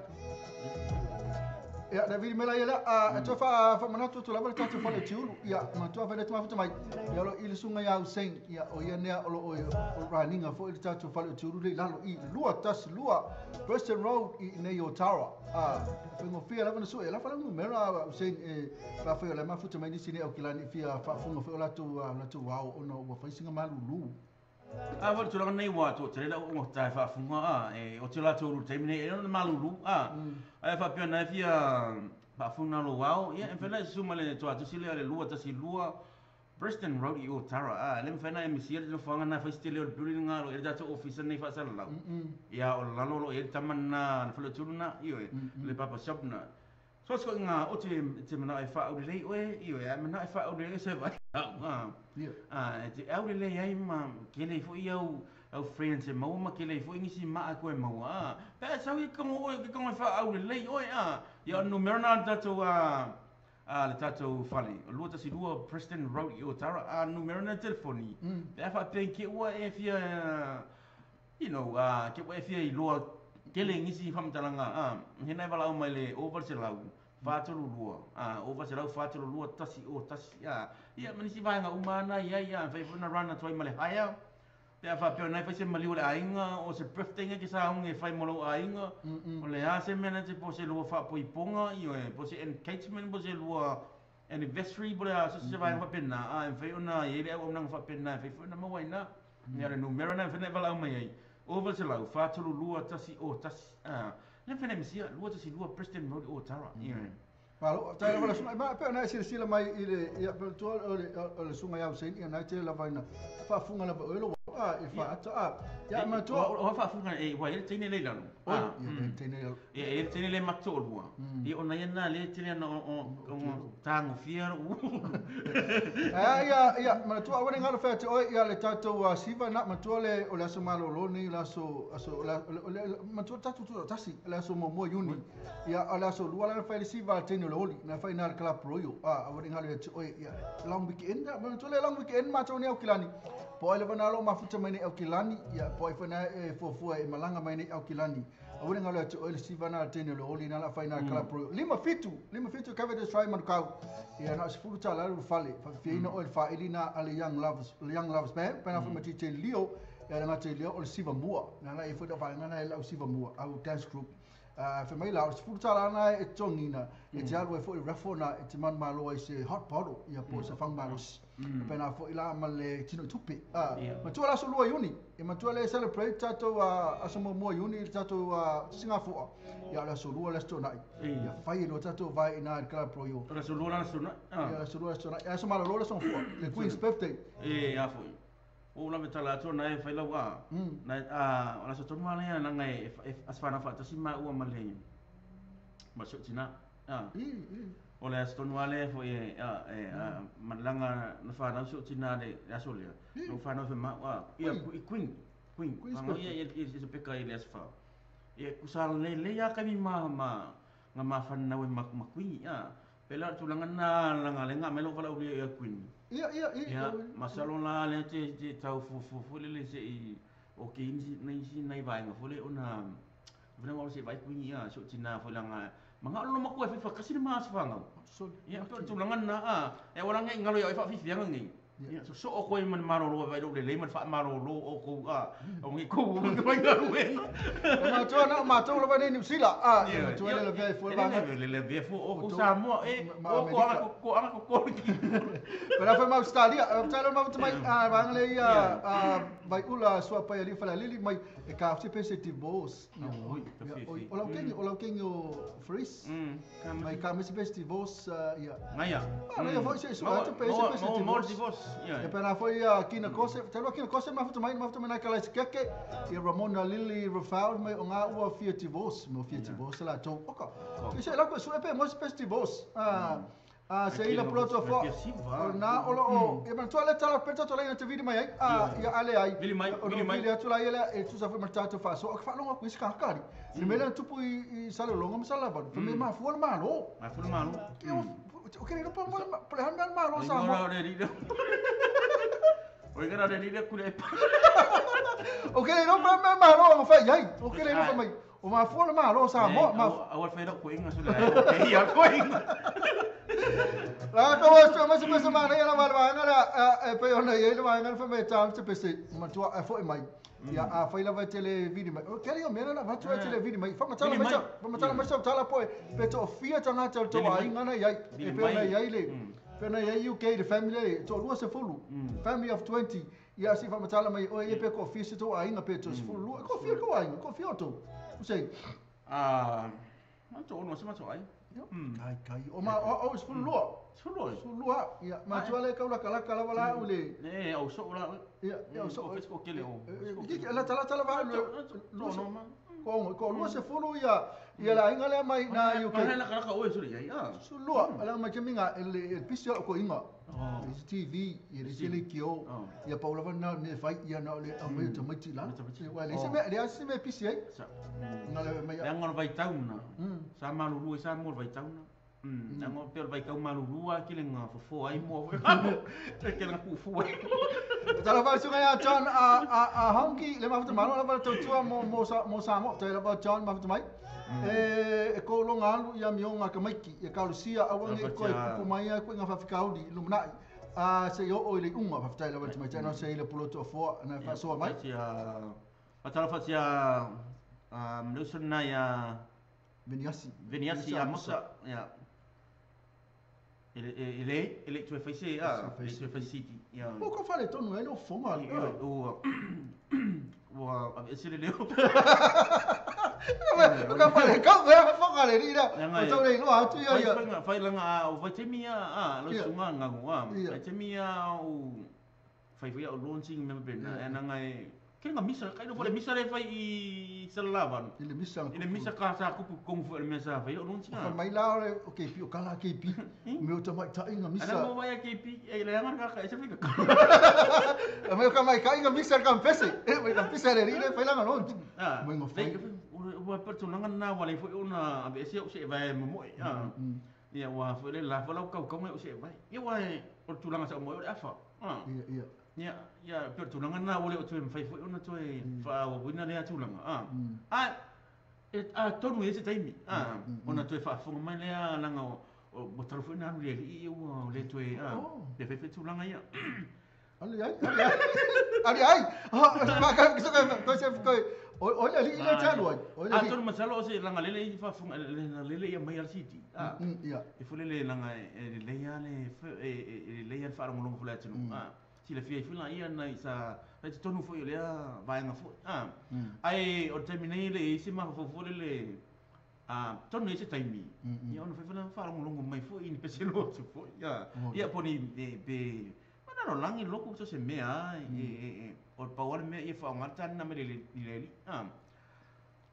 ia le vili mela ia le a to fa fa manatu to lava le fa le tiulu ia man tua fa le tuma mai ia lo ile sunga ia Hussein ia o ia nea o lo o raninga fo ile tatu fa le tiulu le lalo i lua tas lua Preston Road i nei Otara a fengo fia lava na su e la fa le numera Hussein e fa fa le mafuta mai nisi ne o kilani fia fa funga fo la tu wao ono ua fa singa malulu. A vou tulaga nei ua toʻatele lau ooga tae faafuga a e o te latou lu taimi nei e ona malulu a ae faapea na e fia Faafofoga lou ao, ia, e mafai ona e susu ma le toatusi lea o le 212 Preston Road i Otara. A, e le mafai ona e misia le nofoaga lena e fai se tele o le building lena o lo o i ai le tatou ofisa nei faasalalau. Ia, o lalo o lo o i ai le tama lena, le faletolu lena, ioe, le barber shop lena. So se koiga o te, te manao e faaulelei oe, ioe, a e manao e faaulelei se vai au, a, a, e te aulelei ai ma kele ai foi au, au friends e maua ma kele ai foi nisi maa e koe maua, a, pe a e sau i kongo oe, ke kongo e faaulelei oe, a, ia o le numera na le tatou, a, a le tatou fale, o 212 Preston Road i Otara, a numera na telefoni, pe a faapea i te ua e fia, you know, a, ke ua e fia iloa tele nisi faamatalaga, a, he na e valaau mai le 0800 432, a, 0800 432 101, a, ia ma nisi vaega uma lava na i ai, a, e mafai foi ona run atu ai ma le hire, pe a faapea o na e fai se maliu a le aiga, o se birthday nga e te sauni e fai mo lou aiga, o le a se mea na te po o se lua faapoipoga, ioe, po o se engagement, po o se lua anniversary, po o le a se se vaega faapena, a e mafai ona i ai le auaunaga faapena e mafai foi ona maua ai i ina. Ia o le numera lena e mafai ona e valaau mai ai, 0800 432 101, a, le mafai ona e misia, 212 Preston Road, Otara, ioe. Malo, faafetai lava le susuga. Ma e pei ona e silasila mai i le, ia, pe tua o le, o le susuga ia Hussein, ia na e tele lava ina faafuga lava oe lou a, i faata a. Ia, manatua. O faafuga e ua i ai le teine lea i lalo. Oi, ia, le teine i lalo. Ia, e i ai le teine lea matou toalua. Ia, ona ia lena lea e tele ana o tagofia lou. Ia, ia, manatua aua ne i galo fai atu oe, ia le tatou siva na, manatua le, o le aso malolo nei, le aso, aso, le, le, manatua le tatou tutoatasi, le aso muamua Iuni. Ia, o le aso lua la na fai le siva a le teine o le oli, na fai i ina i le Club Royal. A, aua ne i galo ia te oe, ia, long weekend, manatua le long weekend matou nei Aukilani. Po o ai lava na o lo o mafuta mai nei Aukilani, ia, po o ai foi na e fuafua e malaga mai nei Aukilani. Aua ne i galo ia te oe le siva na a le teine o le oli na la fai i ina i le Club Royal. Lima fitu, lima fitu Cavendish Drive Manukau. Ia, na o le $10 le ulufale. Faafiafiaina oe i le faili na a le Young Lovers, le Young Lovers Band, pe na foi ma DJ Leo, ia le gata i lea o le siva mua. Na la e foi lau vaega na e lau siva mua, au dance group. Fai mai la, o le $10 na e totogiina, e te alu ai foi i le raffle na e te manumalo ai se hot bottle, ia po o se fagu malosi. Faapena foi la ma le tino i tupe. Matua le aso 2 Iuni, ia matua le celebrate tatou aso muamua Iuni i le tatou Singafoa, ia o le aso 2 le aso Toonai. Ia fai e loa tatou vae i ina i le Club Royal. O le aso 2 la le aso Toonai. Ia le aso 2 le aso Toonai. Aso malolo le aso Gafua, le Queen's Birthday. E a foi. Ua ou lave tala atu na e fai lau a, na a, o le aso tonu lava lea leaga e aso fanau faatasi maua ma le ma si ou tina. A, o le aso tonu lava lea foi e a e a ma leaga na fanau si ou tina i le aso lea, na ou fanau foi maua a, ia i Queen, Queen, fanau ia i se peka i le aso fa. Ia kusa lelei lava taimi ma ma na mafanau ai ma Queen a. Pela o le tulaga lena leaga lea na aumai lou valaaulia ia Queen. Ia, ia, ia. Ia, masalo la lea te te tau fuafua foi lele se i okei nisi nisi nai vaega foi lea ona vena o se vai Queen ia si ou tina foi leaga manao lona matua e fai faatasi le ma aso fanau. Ia, pei o le tulaga lena a, e aua la ne i galo ia oe faafiafiaga nei. Ia, sosoo atu ai ma le malolo e vaai lou lelei ma le faamalolo o outou a, o nei tou faigaluega. E matua na o matou lava nei Niu Sila, a, e matua le lavea ai fua le vaega. E le lavea fua o outou Samoa, e, o toaga toaga totogi. Pera foi ma Australia, faafetai lava mafuta mai a vaega lea ia a Vaiula Suapai Alii Falealili mai e ka se pese divorce. O lau kengi, o lau kengi o Fris. Mai ka mese pese divorce ia. Ngaia. Ah, ngaia foi se sua atu pese pese divorce. Divorce. E pena foi a Kina Kose, te Kina Kose mafuta mai, mafuta mai nai kala keke. Ia Ramona Lily Rafael mai o ngā ua fia divorce, mo fia divorce la tau. Oka. Se la ko sue pe mo se divorce. Ah, a se ila pulo fo o na o lo o e manatua le tala peta to leina te vili mai ai a ia ale ai vili mai vili mai vili atu la ia e tusa foi ma tatou faasoa o ka faalogo atu i se kakali le mea lea na tupu i Salelologa ma Salelavalu fai mai mafua le Malo mafua le Malo o ke le pa mo le han mea le Malo Samoa O le gara le lile kule e pa. O ke le pa mea Malo o fai ai o ke le pa mai o mafua le Malo Samoa Aua le fai lau koinga sule ai o ke ia koinga. La ka wa se ma se pese manaia lava le vaega lea e pei ona i ai le vaega le fai mai e tāu se pese matua e foi mai. Ia a fai lava e te le vili mai. O kele o mea na avatu e te le vili mai. Whamatala mai sa, whamatala mai sa tala poe pe to fia tangata o le tou aiga na i ai. E pei ona i ai le pei ona i ai UK le family e toalua sefulu. Family of 20. Ia se i whamatala mai oe ia pe ko fia se tou aiga pe to sefulu lua. Ko fia kou aiga, ko fia o tou. Hussein. Ah, ma to ono se ma to ai. Kai kai. O ma o o 12. 12. 12. Ia, ma tua le kau laka laka lava la u le. Ne, au so la. Ia, ia o so. O ko kele o. Ki la tala tala va le. No no ma. Ko lua se fulu ia ia la inga le mai na UK. Ma la kala o e suri ia. 12 ala mai keminga el pisio ko inga. TV ia le sele kio ia paula va na me fai ia na le a me te la. Wa le se me le se me pisi ai. Nga le mai. Le ngona vai tauna. Sa malulu sa mo vai tauna. Nango pe vai kau malulu a kile nga fofo ai mo. Te kile ku fu. Tala va sunga ya John a hongi le mafuta malo la va tautua mo mo sa mo sa mo te la va John mafuta mai. E ko longa alu ia mionga ka maiki ia kalusia awangi ko ku mai ko nga fafikauli lumunai. A se yo o ile unga fafutai la va mai te no se ile puloto fo na fa so mai. A tala fa tia mlusuna ya Veniasi. Veniasi ya Musa ya. Ele ele tu fai a ele tu fai city ya. O ko fale tonu ele o fonga o o a ese le leo. O ka fale ka o fonga le ira. O tau le lo atu ia ia. Fai langa o vai temia a lo sunga ngangu a. Vai temia o fai fai o launching member na nanga e ke nga misa kai no fale misa le fai i salava. Ile misa. Ile misa ka sa kupu kong fu le misa fai o launching. Fa mai la ole o KP o kala KP. Me o tamai tai nga misa. Ana mo vai KP e le anga ka e se fika. Me o ka mai kai nga misa ka pese. E mai ka pese le ire fai la nga launch. Mo ngo fai. Ua pertunanga na wale foi ona abe se o se vai mo ah. Ia wa foi le la fa lau kau kau o se vai. Ia wa o tulanga sa mo o afa. Ah. Ia ia. Ia ia pertunanga na wale o tu fai foi ona toe fa o wina le atulanga. Ah. Ah a tonu e se taimi. Ah. Ona toe fa fonga mai le langa o botaru foi na le i o le toe ah. Le fai tulanga ia. Ali ai. Ali ai. Ah, ma ka so ka se ko o le li le talo ai. A tonu masalo o se langa lele i fa fonga lele ia mai al city. Ah. Ia. E fule le langa e le ia le e le ia fa ngolongo fule atu. Ah. Si le fia fula ia na isa le tonu foi le vai nga foi. Ah. Ai o terminei le se ma fo fo le ah tonu e se taimi. Ia ono foi fula fa ngolongo mai foi ni peselo tu foi. Ia. Ia poni be mana no langi loko so se mea e o power me e fa ngata na me le le. Ah.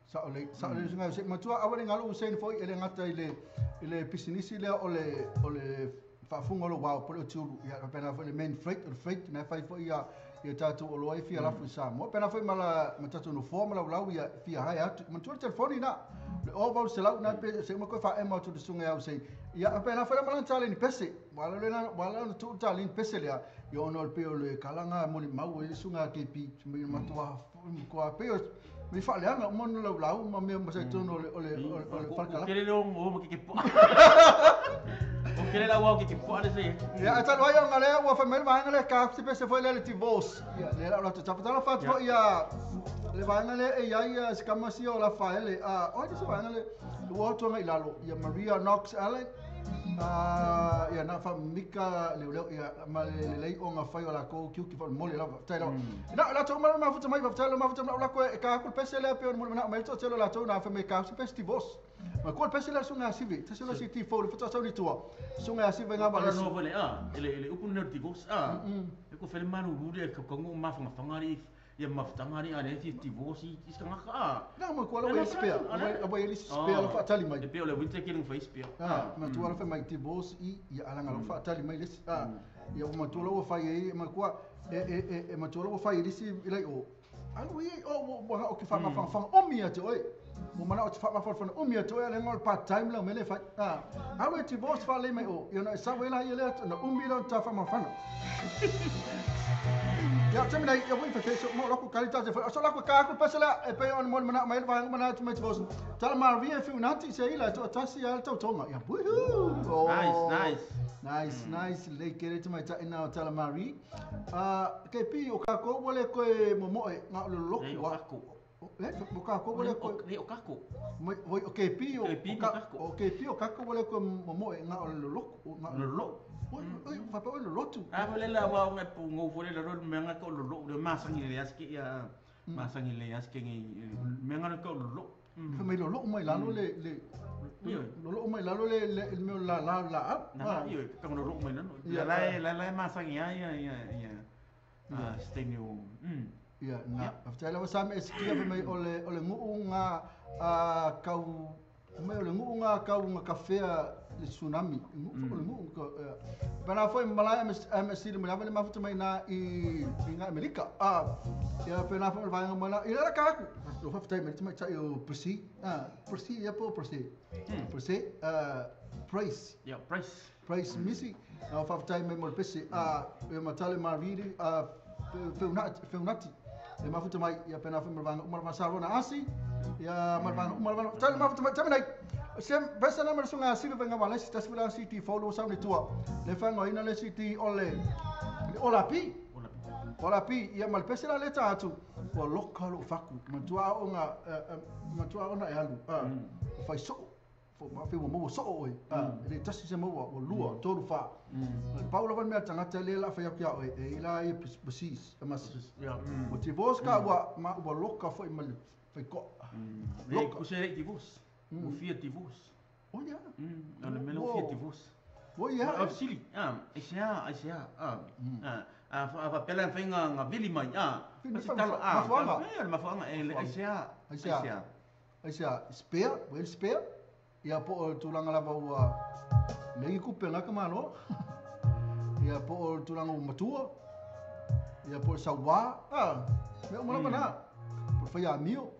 Sa ole sunga se matua awale ngalo usain foi ele ngata ile ile business le ole ole faafunga lo wao pole tulu ia pena foi le main freight o freight na fai foi ia ia tatu o loi fia lafu sa mo pena foi mala matatu no forma la lau ia fia hai atu matua telefoni na le oval se lau na pe se mo ko fa ema tu sunga ia sei ia pena foi mala tale ni pese wala le na wala no tu tale ni pese le ia ono pe o le kalanga mo ni mau e sunga KP mi matua ko pe mi fa le anga mo no lau lau ma me mo se tono le ole ole falkala ke le o mo ke po o ke le lau ke po ale se ia ata lo ia ngale ua fa mel vaanga le ka se pese foi le divorce ia le la ta ta la fa ia le vaanga le ia ia se kama si o la fa le a o se vaanga le ua to ngai lalo ia Maria Knox Allen ia na fa mika le le ia ma le le o nga fa la ko ki ki fa mo le la ta la na la to ma ma futa mai fa la ma futa la ko ka ko pese le pe mo na mai to te la to na fa me ka se pese divorce ma ko pese la sunga sivi te se la si ti fo le futa sa ni tua sunga sivi nga ba le no le a ele upu no divorce a e ko fele malu rule ko ko ma fa ngari ia maftangari ale ti divorce i ska ngaka na mo ko la spea o ele spea la fa tali mai e pe o le winter ke fa spea ah ma tu ala fa mai divorce i ia ala ngalo fa tali mai les ah ia ma tu la fa e ma ko e ma tu la fa e si ile o alu i o o ke fa ma fa fa o mi ate oi mo mana o fa ma fa fa o mi ate oi ale ngol part time la mele fa ah alu divorce fa le mai o ia na sa wela ia le na umi la ta fa ma fa Ya termina ia voi fa so mo loko kalita te so loko ka ko pasela e pe on mo mana mai va mana tu mai vos tala Maria fi unati se ila to tasi al to tonga ya woohoo. Nice nice nice le kere tu mai ta ina tala Marie ke pi o ka ko wole ko mo e nga lo loko wa le o ka ko wole ko le o ka ko mo o ke pi o ka o ke pi o ka ko wole ko mo e nga lo loko nga lo loko Oi, oi, fa pa oi lotu. Ah, le la wa ngai pu ngo fo le lo me nga ko lo le ma sangi le aski ya ma sangi le aski ngi me nga ko lo. Fai mai lolo'o mai lalo le lolo'o mai lalo le mea o le lala o le laau. Na ioe, tago lolo'o mai lalo. La e masagi ai ia se taimi o Ia, na. Faafetai lava Sami e sikia fai mai o le gu'uga kau mai o le gu'uga kau ga kafea le tsunami. O le gu'u pena foi malae MSC le mulava le mafuta mai na i nga Amerika. Ia pena foi le vaega mai la i la ka aku. Lo faafetai mai te mai o Presi. Presi ia po Presi. Presi Price. Ia Price. Price misi. Na faafetai mai mo le pese. E matale Mariri feunati. Le mafuta mai ia pena foi le vaega uma lava sa rona asi. Ia ma le vaega uma lava. Tale mafuta mai taminai. Sem besa na masunga sive venga wala si tasvila city follow sa ni tua. Le fanga ina le city ole ola pi. Ola pi ia mal pese la leta atu. Wa loka lo faku. Matua onga matua ona e alu. Fai so. Fo ma fe mo so oi. Le tasi se mo wa lua tolu fa. Paula van mea tangata le la fa ia oi e ila e precis. Mas ia. O ti voska wa ma wa loka fo mal fai ko. Le kusere ti vos. O fia divorce. Oh yeah. O le mea o fia divorce. Oh yeah. O sili. Aisea. A pela fai nga vili mai. Mafuanga. Mafuanga. Aisea. Aisea. Aisea. Spare, well spare. Ia po o tulaga lava ua legi kupe nga ka malo. Ia po o tulaga ua matua. Ia po o sauā. Mea uma lava na. Po o fai amio.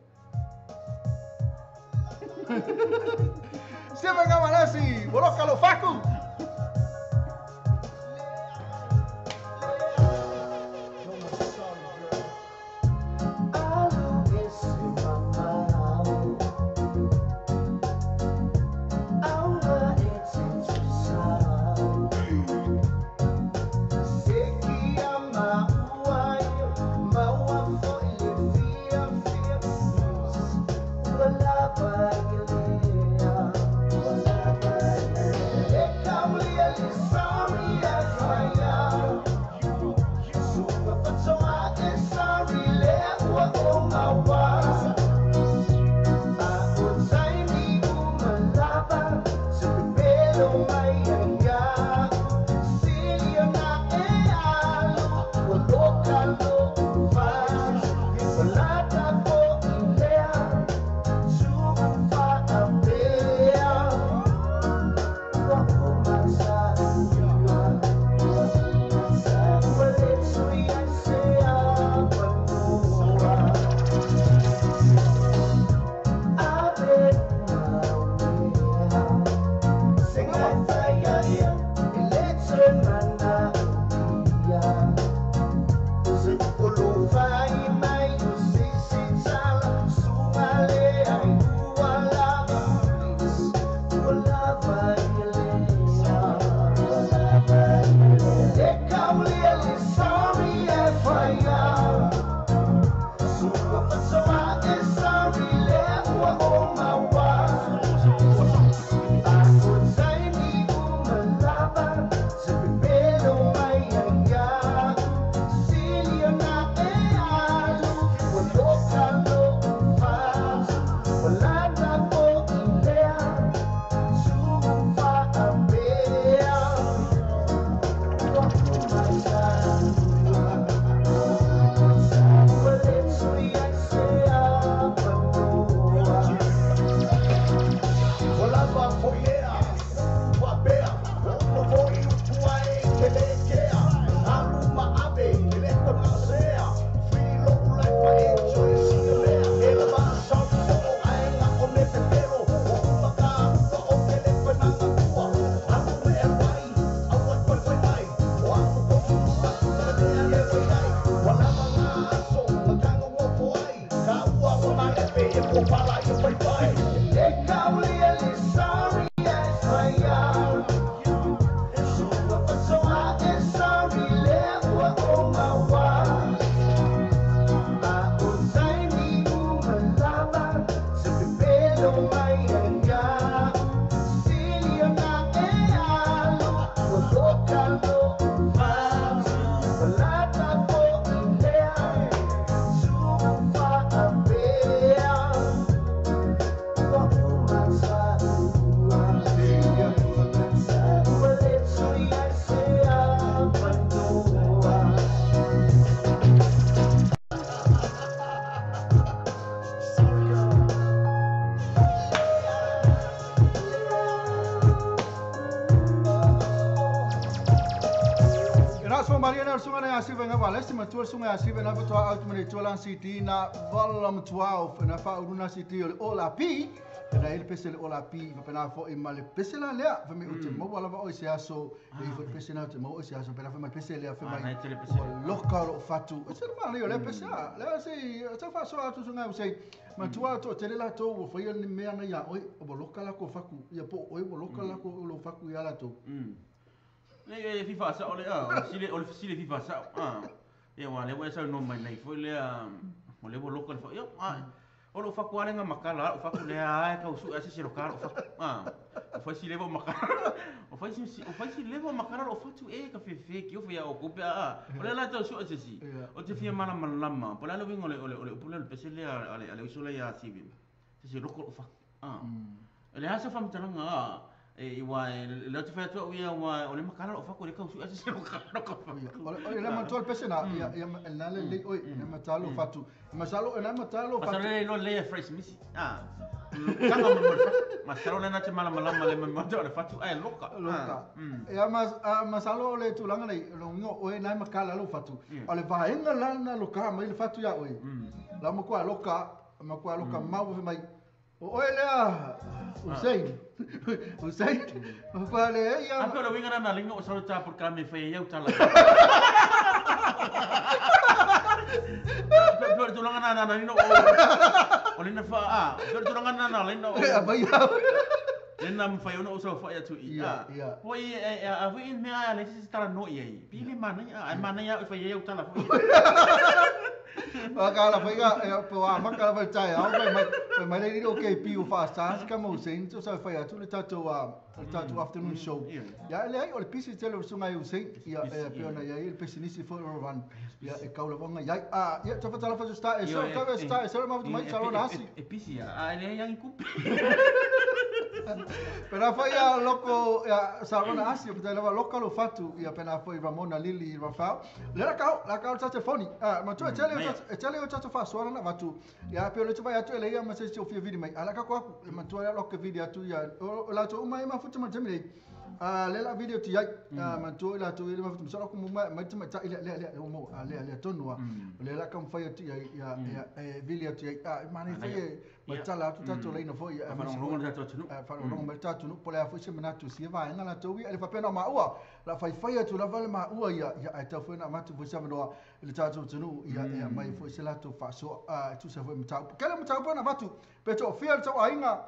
Siempre Gamalesi, Boloca lo Facu. Faafofoga malie lea o le susuga lea ia Siva ina valesi matua le susuga ia Siva ina faatoa out ma le itu la CD na volume 12 ina faauluna CD o le Ola P ina i le pese le Ola P faapena foi ma le pese la lea fai mai ou te maua lava oe i se aso e i foi le pese na ou te maua oe i se aso faapena foi ma le pese lea fai mai ua loka lou fatu e se le manaia o lea pese a lea se i tau faasoa atu susuga Hussein matua toatele latou ua faia ni mea na ia oe ua loka lakou fatu ia po o oe ua loka lakou lou fatu ia latou. Leai e fia faasao lea, o le fesili e fia faasao. Ia aua o lea ua e saunoa mai nei foi lea, o lea ua loka le fa... Ia, o lou fatu lava lea na matala lava lou fatu lea lava e tau sue lava se isi e loka lou fatu. Ua fai si leva o matala, ua fai si, ua fai si leva o matala lou fatu e ka fefe ki ofa ia outou pe a, o lea la e tau sue se isi. Ou te fia malamalama, po o le a le uiga o le, o le, o le upu lea o le pese lea a le, a le uso lea ia Sivi, se isi e loko lou fatu. E leai se faamatalaga aua o lea ou te fai atu au ia aua o lea e matala lou fatu e le tau sue se isi e loka lou fatu. O le manatua le pese na, ia lena lelei oe, lena matala lou fatu. Masalo lena matala lou fatu. Masalo lea iloa lelei e Fresh Misi. Tanga mo le fatu. Masalo lena te malamalama le mea o le fatu ae loka. Loka. Ia masalo o le tulaga nei, o lona uiga o oe lena e matala lou fatu. O le vaega la na loka mai le fatu ia oe. La matua loka, matua loka mau fai mai. O oe lea, Hussein. Hussein. Fa le ia. A pe o le uiga lena na ala ai ona ou sau i le ta polokalame e fai ai au tala. Pe o le tulaga lena na ala ai ona ou o lena fa a, pe o le tulaga lena na ala ai ona ou aumai au. Lena mafai ona ou saofai atu i i. Foi a foi i mea a leai se isi talanoa i ai. Pei e le manaia, ae manaia au e fai ai au tala foi. Whakaala whaiga, e po a maka lava i taeao, fai mai, fai mai le riri o KP o whaasa, si kama Hussein, so sa whai atu le tātou, le tātou afternoon show. Ia, e leai, o le pisi tele o sunga i Hussein, ia, e pei ona iai, le pesi nisi foi o Rovan, ia, e kau lava nga iai. Ah, ia, tau whatala whasu sta e so, tau e sta e so, ma mai, sa rona asi. E pisi ia, a e leai angi kupe. Pena foi ia loko ia sa rona asi o peta lava loka lo fatu ia pena foi Ramona Lili Rafael. Le la kau la kau tate foni. Ah ma tu e tele e tele o tato fa soa na vatu. Ia pe le tu vai atu ele ia ma se si o fia vidi mai. Ala ka ko aku ma tu ia loke vidi atu ia o la tu uma e ma futa ma temi. Ah le la video ti ai ma tu la tu ile ma futa ma ko ma ma te ma ta ile le le mo a le le tonu a. Le la kam fai atu ia ia e vili atu ia ah ma nei fai ma tala atu tatou laina foi ia faalogologo le tatou atunuu faalogologo mai le tatou atunuu po o le a foi se manatu i sia vaega latou ia e le faapea na o maua la faifai atu lava le maua ia ia ae tau foi ona avatu foi se avanoa i le tatou atunuu ia e aumai foi se latou faasoa e tusa foi ma mataupu kele mataupu ona avatu pe toafia le tauaiga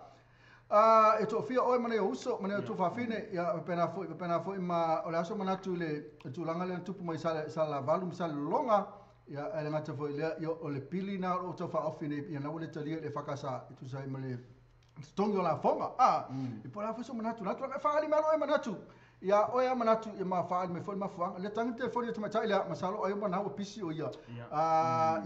e toafia oe ma nai ou uso ma nai ou tuafafine ia faapena foi faapena foi ma o le a so manatu i le tulaga lea na tupu mai i Salelavalu ma Salelologa ia ae le gata foi i lea ia o le pili na o lo o tau faaofi nei ia na ua le talia i le EFKS e tusa ai ma le totogi o lafoga a i po o le a foi so manatu na tulaga e faaali mai loa e manatu ia oe a manatu ia ma faaali mai foi le mafuaaga lea tagi le telefoni a tamaitai lea masalo ai ua na ua pisi o ia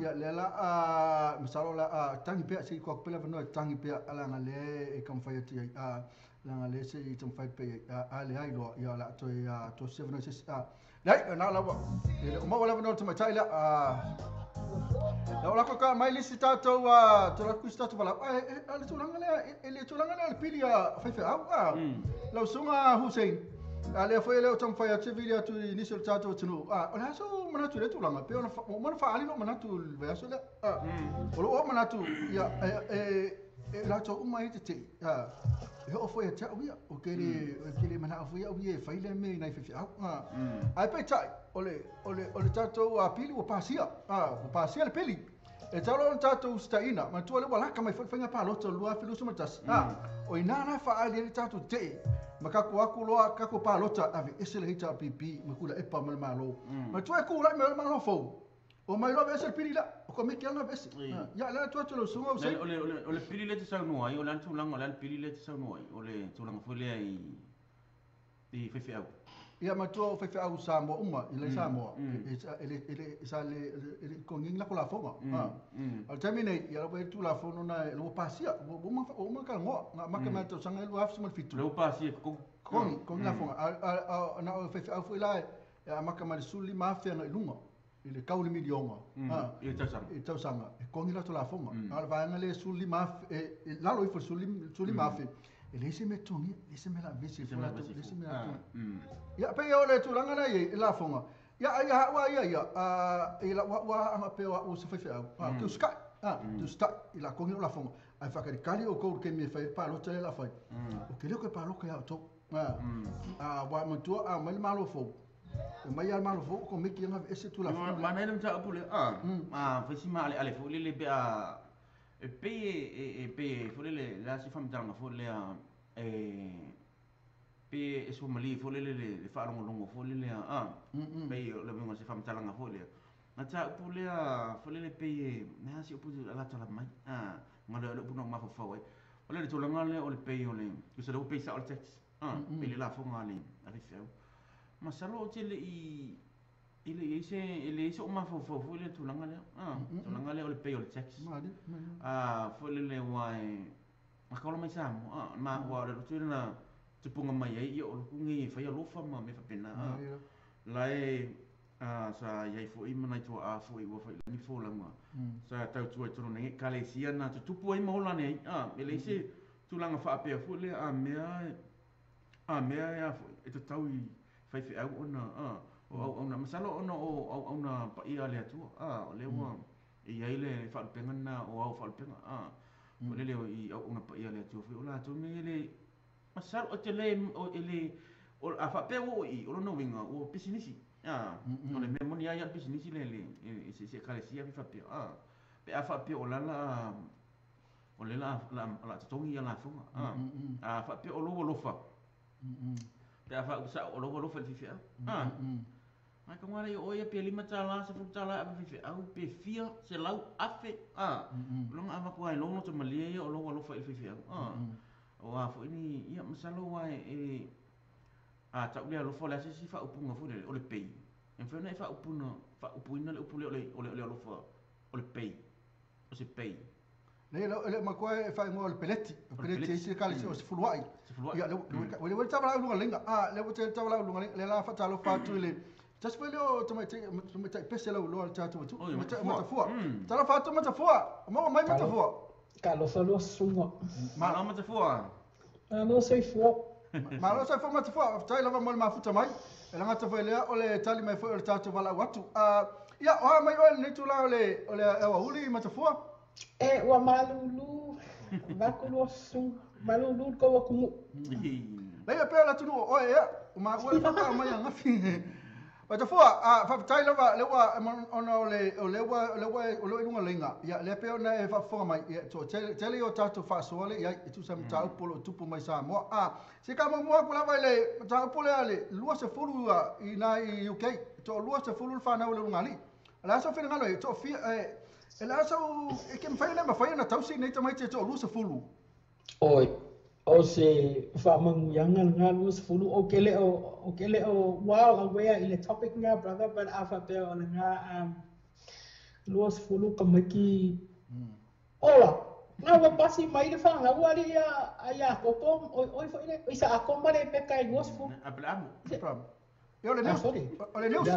ia lea la masalo la tagi pea se i tuu atu pea le avanoa e tagi pea leaga lea e taumafai atu i ai leaga lea se i taumafai pea i ai a leai loa ia o le a toe toso se avanoa i se isi leai na la ua e le o maua le avanoa o le tamaitai lea Ia o la ka mai lisi tātou te la kusi tātou walau. A, e, a le tulaga lea, e le tulaga lea le pili a faifeau. A, lau susuga Hussein, a lea foi e le o taumafai atu se vili atu i nisi o le tātou atunuu. A, o le a sou manatu i lea tulaga? Pei ona, ua uma ona faaali lou manatu i le vaiaso lea. A, o lou manatu, ia, e, e, e latou uma ai tetee. A, e oo foi ia te au ia, ou te le, ou te le manao foi au ia e fai lea mea i nai faifeau. A, ae peitai, o le, o le, o le tatou pili ua pasia, a, ua pasia le pili. E tatau loa ona tatou usitaina, manatua lea ua laka mai foi le faiga palota o le 2021. A, o i ina la e faaali ai le tatou tetee ma tatou o atu loa tatou palota aveese le HRPP ma Tuilaepa ma le Malo. Manatua e tulai mai loa le Malo fou, omai loa aveese le pili lea, o Komiti lava na aveese. Ia, lea atu atu lau susuga Hussein. O le pili lea e te saunoa ai, o le a le tulaga, o le a le pili lea e te saunoa ai, o le tulaga foi lea i faifeau. Ia matua o faifeau Samoa uma i le Samoa e le e le sa le e le i totogiina ni latou lafoga. A o le taimi nei ia ua i ai le Tulafono na e ua pasia ua uma ua uma ona talanoa na amata mai le tausaga e 2017. Lea ua pasia e totogi. Totogi, totogi lafoga. A na o faifeau foi la e amata mai le 15,000 agai i luga i le tau i le miliona i le tausaga. I le tausaga e totogi latou lafoga. A o le vaega lea e 15,000 e lalo ifo i le 15,000 e leai se mea e totogia, leai se mea o le a vevesi ai fua latou, leai se mea o le a totogia. Ia pei o le tulaga la e i ai i lafoga, Ia ia ua ia ia i la ua ua anga pe o se fai au. Tu sky. Tu sky i la kongi o la fonga. Ai fa kali o ko ke mi fai pa lo tele la fai. O ke le ko pa lo ka ya to. Wa matua a mai malo fo. E mai al malo fo ko miki nga ese tu la fo. Ma nei le ta pule. Fai si ma ale ale fo le le be a e pe e pe fo le la si fam tanga fo le a e pe e so mali fo le le fa longo longo fo le a pe le bengo se fam talanga fo le na ta pule a fo le pe na si opu la tala mai a ngale le puno ma fo fo ai o le tolanga le o le pe o le ku se le pe sa o le tax pe le la fo ngale a le feu ma salo te le i ile ese ile ese o ma fo fo fo le tolanga le tolanga le o le pe o le tax a fo le le wai ma ka mai sa mo ma wa le tu na tupunga mai ai o kungi fai alofa ma me fapena lai sa iai fo i manai tua a fo i ua fai ni fo langa sa tau tua tonu nei kalesia na tutupu ai mahola nei ele ese tulaga faapea foi le a mea ia foi e tatau i fai feau ona o auauna masalo ona o auauna paia le atua o lea ua e iai le faalupega lena o ao faalupega o lele i auauna paia le atua foi o latou nei le masalo o te le o ele o a faapea ua i o lona uiga ua pisinisi o le mea moni ai a le pisinisi le le se kalesia fi faapea pe a faapea o lala o le la la totogi ia lafoga a faapea o lou alofa pe a faausa o lou alofa i le fifeau ai ka ngale o ia pe lima tala se fu tala a fifeau pe fia se lau afe longa ava ku ai lono te malia ia o lou alofa i le fifeau o a foi ni ia masalo wa e a tau le alofa le asisi fa upunga foi le o le pei e foi na fa upuna fa upuina le upu le o le alofa o le pei o se pei le le ma koe e fai ngo le peleti se kale o se fuluai ia le le le tava la lunga lenga le le tava la lunga le la fa talo fa tu le just foi le o tama te pese la lo ta tu mata fua talo fa tu mata fua mo mai mata fua ka lo fa lo sunga ma lo mata fua lo sei fua ma lo sei fua mata fua tai lava mo ma futa mai e langa ta foi le o le tali mai foi o le tatu vala watu ia o mai o le tu la o le o uli mata fua e ua malulu vaku su malulu ko wa kumu leia pe la tunu o e o ma ua fa mai anga fi ba fua a fa tai lava le ua ona o le o le ua le ua o le lunga lenga ia le pe ona e fa fonga mai ia to tele o tatu fa so le ia tu sa mta polo tupu mai sa mo a se ka mo mo ku lava le ta polo le lua se fulu i na i UK to lua se fulu fa na o le lunga li la so fi ngalo to fi e la so e ke mfai na mfai na tausi nei tamai te to lua se fulu oi o se fa mangu nga lua se fulu o kele o wow aware i le topic nga brother but afa pe o nga lua se fulu ka maki ola na wa pasi mai le fa nga wa li ya kopo oi foi le isa akoma le pe kai lua se fulu ablamu e o le news o le news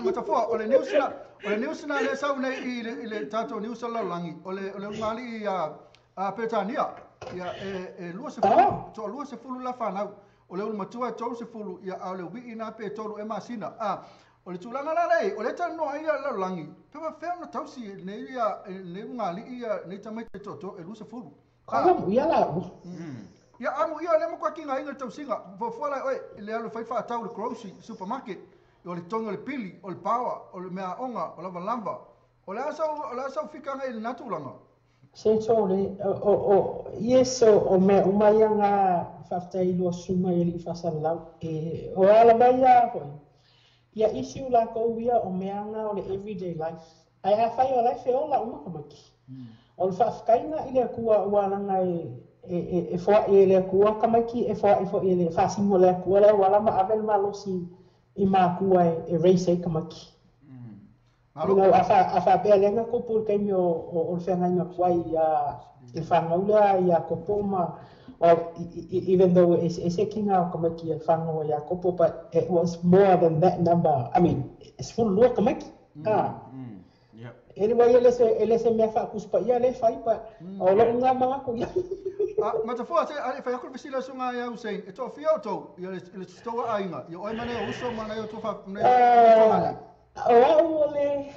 mata fua o le news na le sau nei i le tato news la langi o le ngali a Petania ia e lua se fulu to lua se fulu la whanau o le ulu matua tolu se fulu ia a o le wii na pe tolu e masina o le tūlanga la lei o le tanoa ia la langi pe wa whea na tausi nei ia nei ngali ia nei tamai te toto e lua se fulu ka ia la ia amu ia le mo ki ngai ngai tausinga fo fo la oi le alu fai fa tau le grocery supermarket o le tonga le pili o le power o le mea onga o lava lava o le asa fika ngai le natulanga se tole o yes o me o mai nga faftai lo suma eli fasalau e o ala mai ia foi ia issue la ko ia o mea nga o le everyday life ai a fai o life o la uma kamaki o le fafkaina ile kua ua langa e fo e le kua kamaki e fo e le fasimo le kua le wala ma avel malosi i ma kua e race e kamaki. Alo afa pe lenga ko pul kai mi o fenga nga kwa ia e fangaula ia kopo ma well even though it's kinga kamaki e fanga ia kopo but it was more than that number. I mean it's full lo kamaki. Yeah. Anyway ele se me fa kuspa ia le fai pa o lo nga ma ko ia. Matafua se ale fai aku fesili susuga ia Hussein e toafia outou ia le tou aiga ia oe ma nai ou uso ma nai outou fa nai outou O a'u o le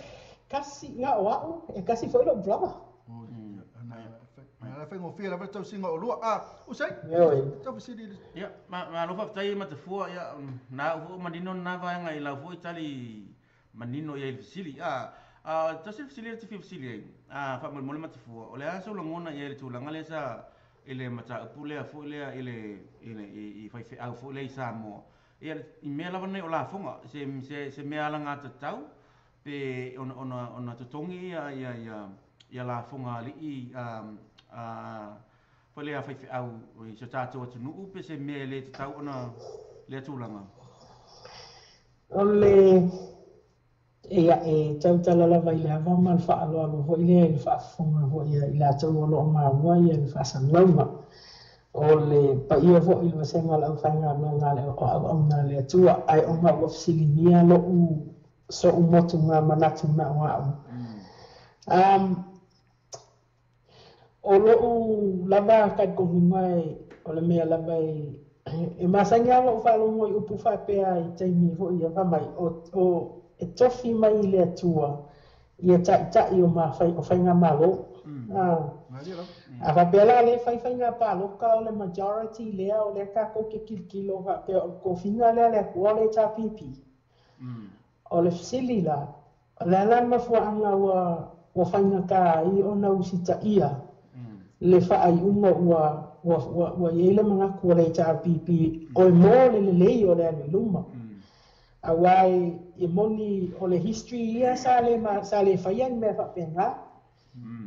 kasi na o a'u e kasi fo'i lo'u brother. Na faigofie lava le tausiga o lua. Hussein, tau fesili. Ia, malo faafetai Matafua, ia na au foi manino lena vaega i lau foi tali manino i ai i le fesili. Tasi le fesili lea e te fia fesili ai, faamolemole Matafua, o le a sou lagona i ai i le tulaga lea sa i le mataupu lea foi lea i le i faifeau foi lea i Samoa, ia i mea lava nei o lafoga, se mea alagatatau pe ona totogi ia lafoga a alii foi lea faifeau i so tatou atunuu pe se mea e le tatau ona lea tulaga. O le ia e tautala lava i le ava ma le faaaloalo foi lea i le faafofoga foi ia i latou o loo maua ia le faasalalauga. O le paia foi i le vasega o le aufaigaluega a le o auauna a le Atua, ae ona ua fesiligia lo'u so'u motuga manatu na o a'u. O lo'u lava talitonuga e o le mea lava e masani lava lo'u faalogo i upu faapea i taimi foi ia fai mai o e tofi mai i le Atua ia ta'ita'i o mafai o faigamalo. A faapea la le faifaiga paloka o le majority lea o lea tatou te tilotilo faapea o le tofiga lea le Atua o le HRPP. O le fesili la, o le a la le mafuaaga ua faigata ai ona usitaia le faaiuga ua i ai le manatu o le HRPP o e mo le lelei o le alu i luma. Auā e moni o le history ia sa le faia ni mea faapena.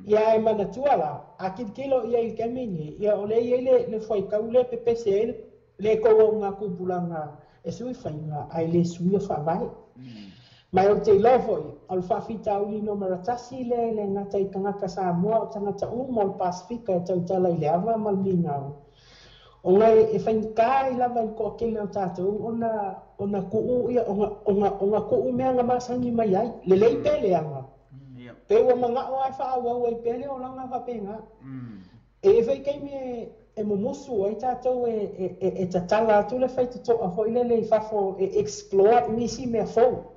Ia e manatua la, a tilotilo ia i le taimi nei, ia o lea e i ai le fuaitau lea e pepese ai le tou auga tupulaga e sui faiga ae le suia faavae. Ma ou te iloa foi, o le faafitauli numera 1 lea e le gata i tagata Samoa o tagata uma o le Pasifika e tautala i le ava ma le migao. Ona e faigata ai lava i le toatele o tatou ona tuu ia ona tuu mea na masani mai ai. Lelei pe leaga. Pe ua mana'o ai faaauau ai pea le olaga faapena. E i ai foi taimi e mumusu ai tatou e tatala atu le faitotoa foi lele i fafo e explore nisi mea fou.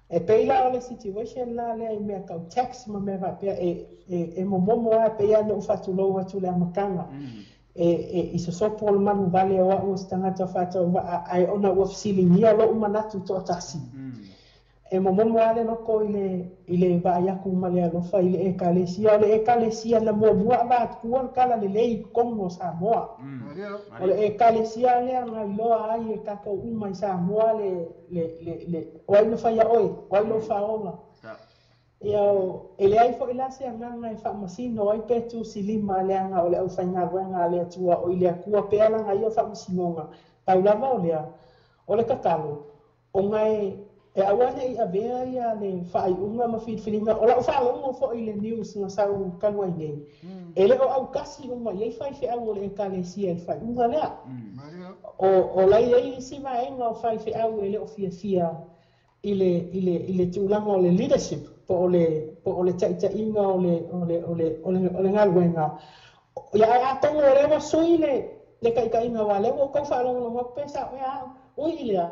E pei la o le situation la lea i mea tau tax ma mea faapea e momomo lava e pei lava ona ou faatulou atu i le amataga. E i sosopo o le manu vale o a'u o se tagata faatauvaa ae ona ua fesiligia lo'u manatu to'atasi. E momomo lava le loko i le vaai atu ma le alofa i le Ekalesia. O le Ekalesia na muamua avatua le talalelei i totonu o Samoa. O le Ekalesia lea na iloa ai e tatou uma i Samoa le o ai na faia oe, o ai lou faaola. Ia e leai foi la se agaga e faamasino ai pe tusilima leaga o le aufaigaluega a le Atua o i le Atua pea laga ia faamasinoga. Pau lava o lea, o le tatalo, ona e aua ne'i avea ia le faaiuga ma filifiliga. O la'u faalogo foi i le news na sau talu ai nei, e le o autasi uma i ai faifeau o le Ekalesia i le faaiuga lea. O lai ai isi vaega o faifeau e le o fiafia i le tulaga o le leadership po o le ta'ita'iga o le galuega. Ia ae atonu o lea ua sui le ta'ita'iga aua lea ua outou faalogologo atu pe sa'o ea a'u. Ui i lea,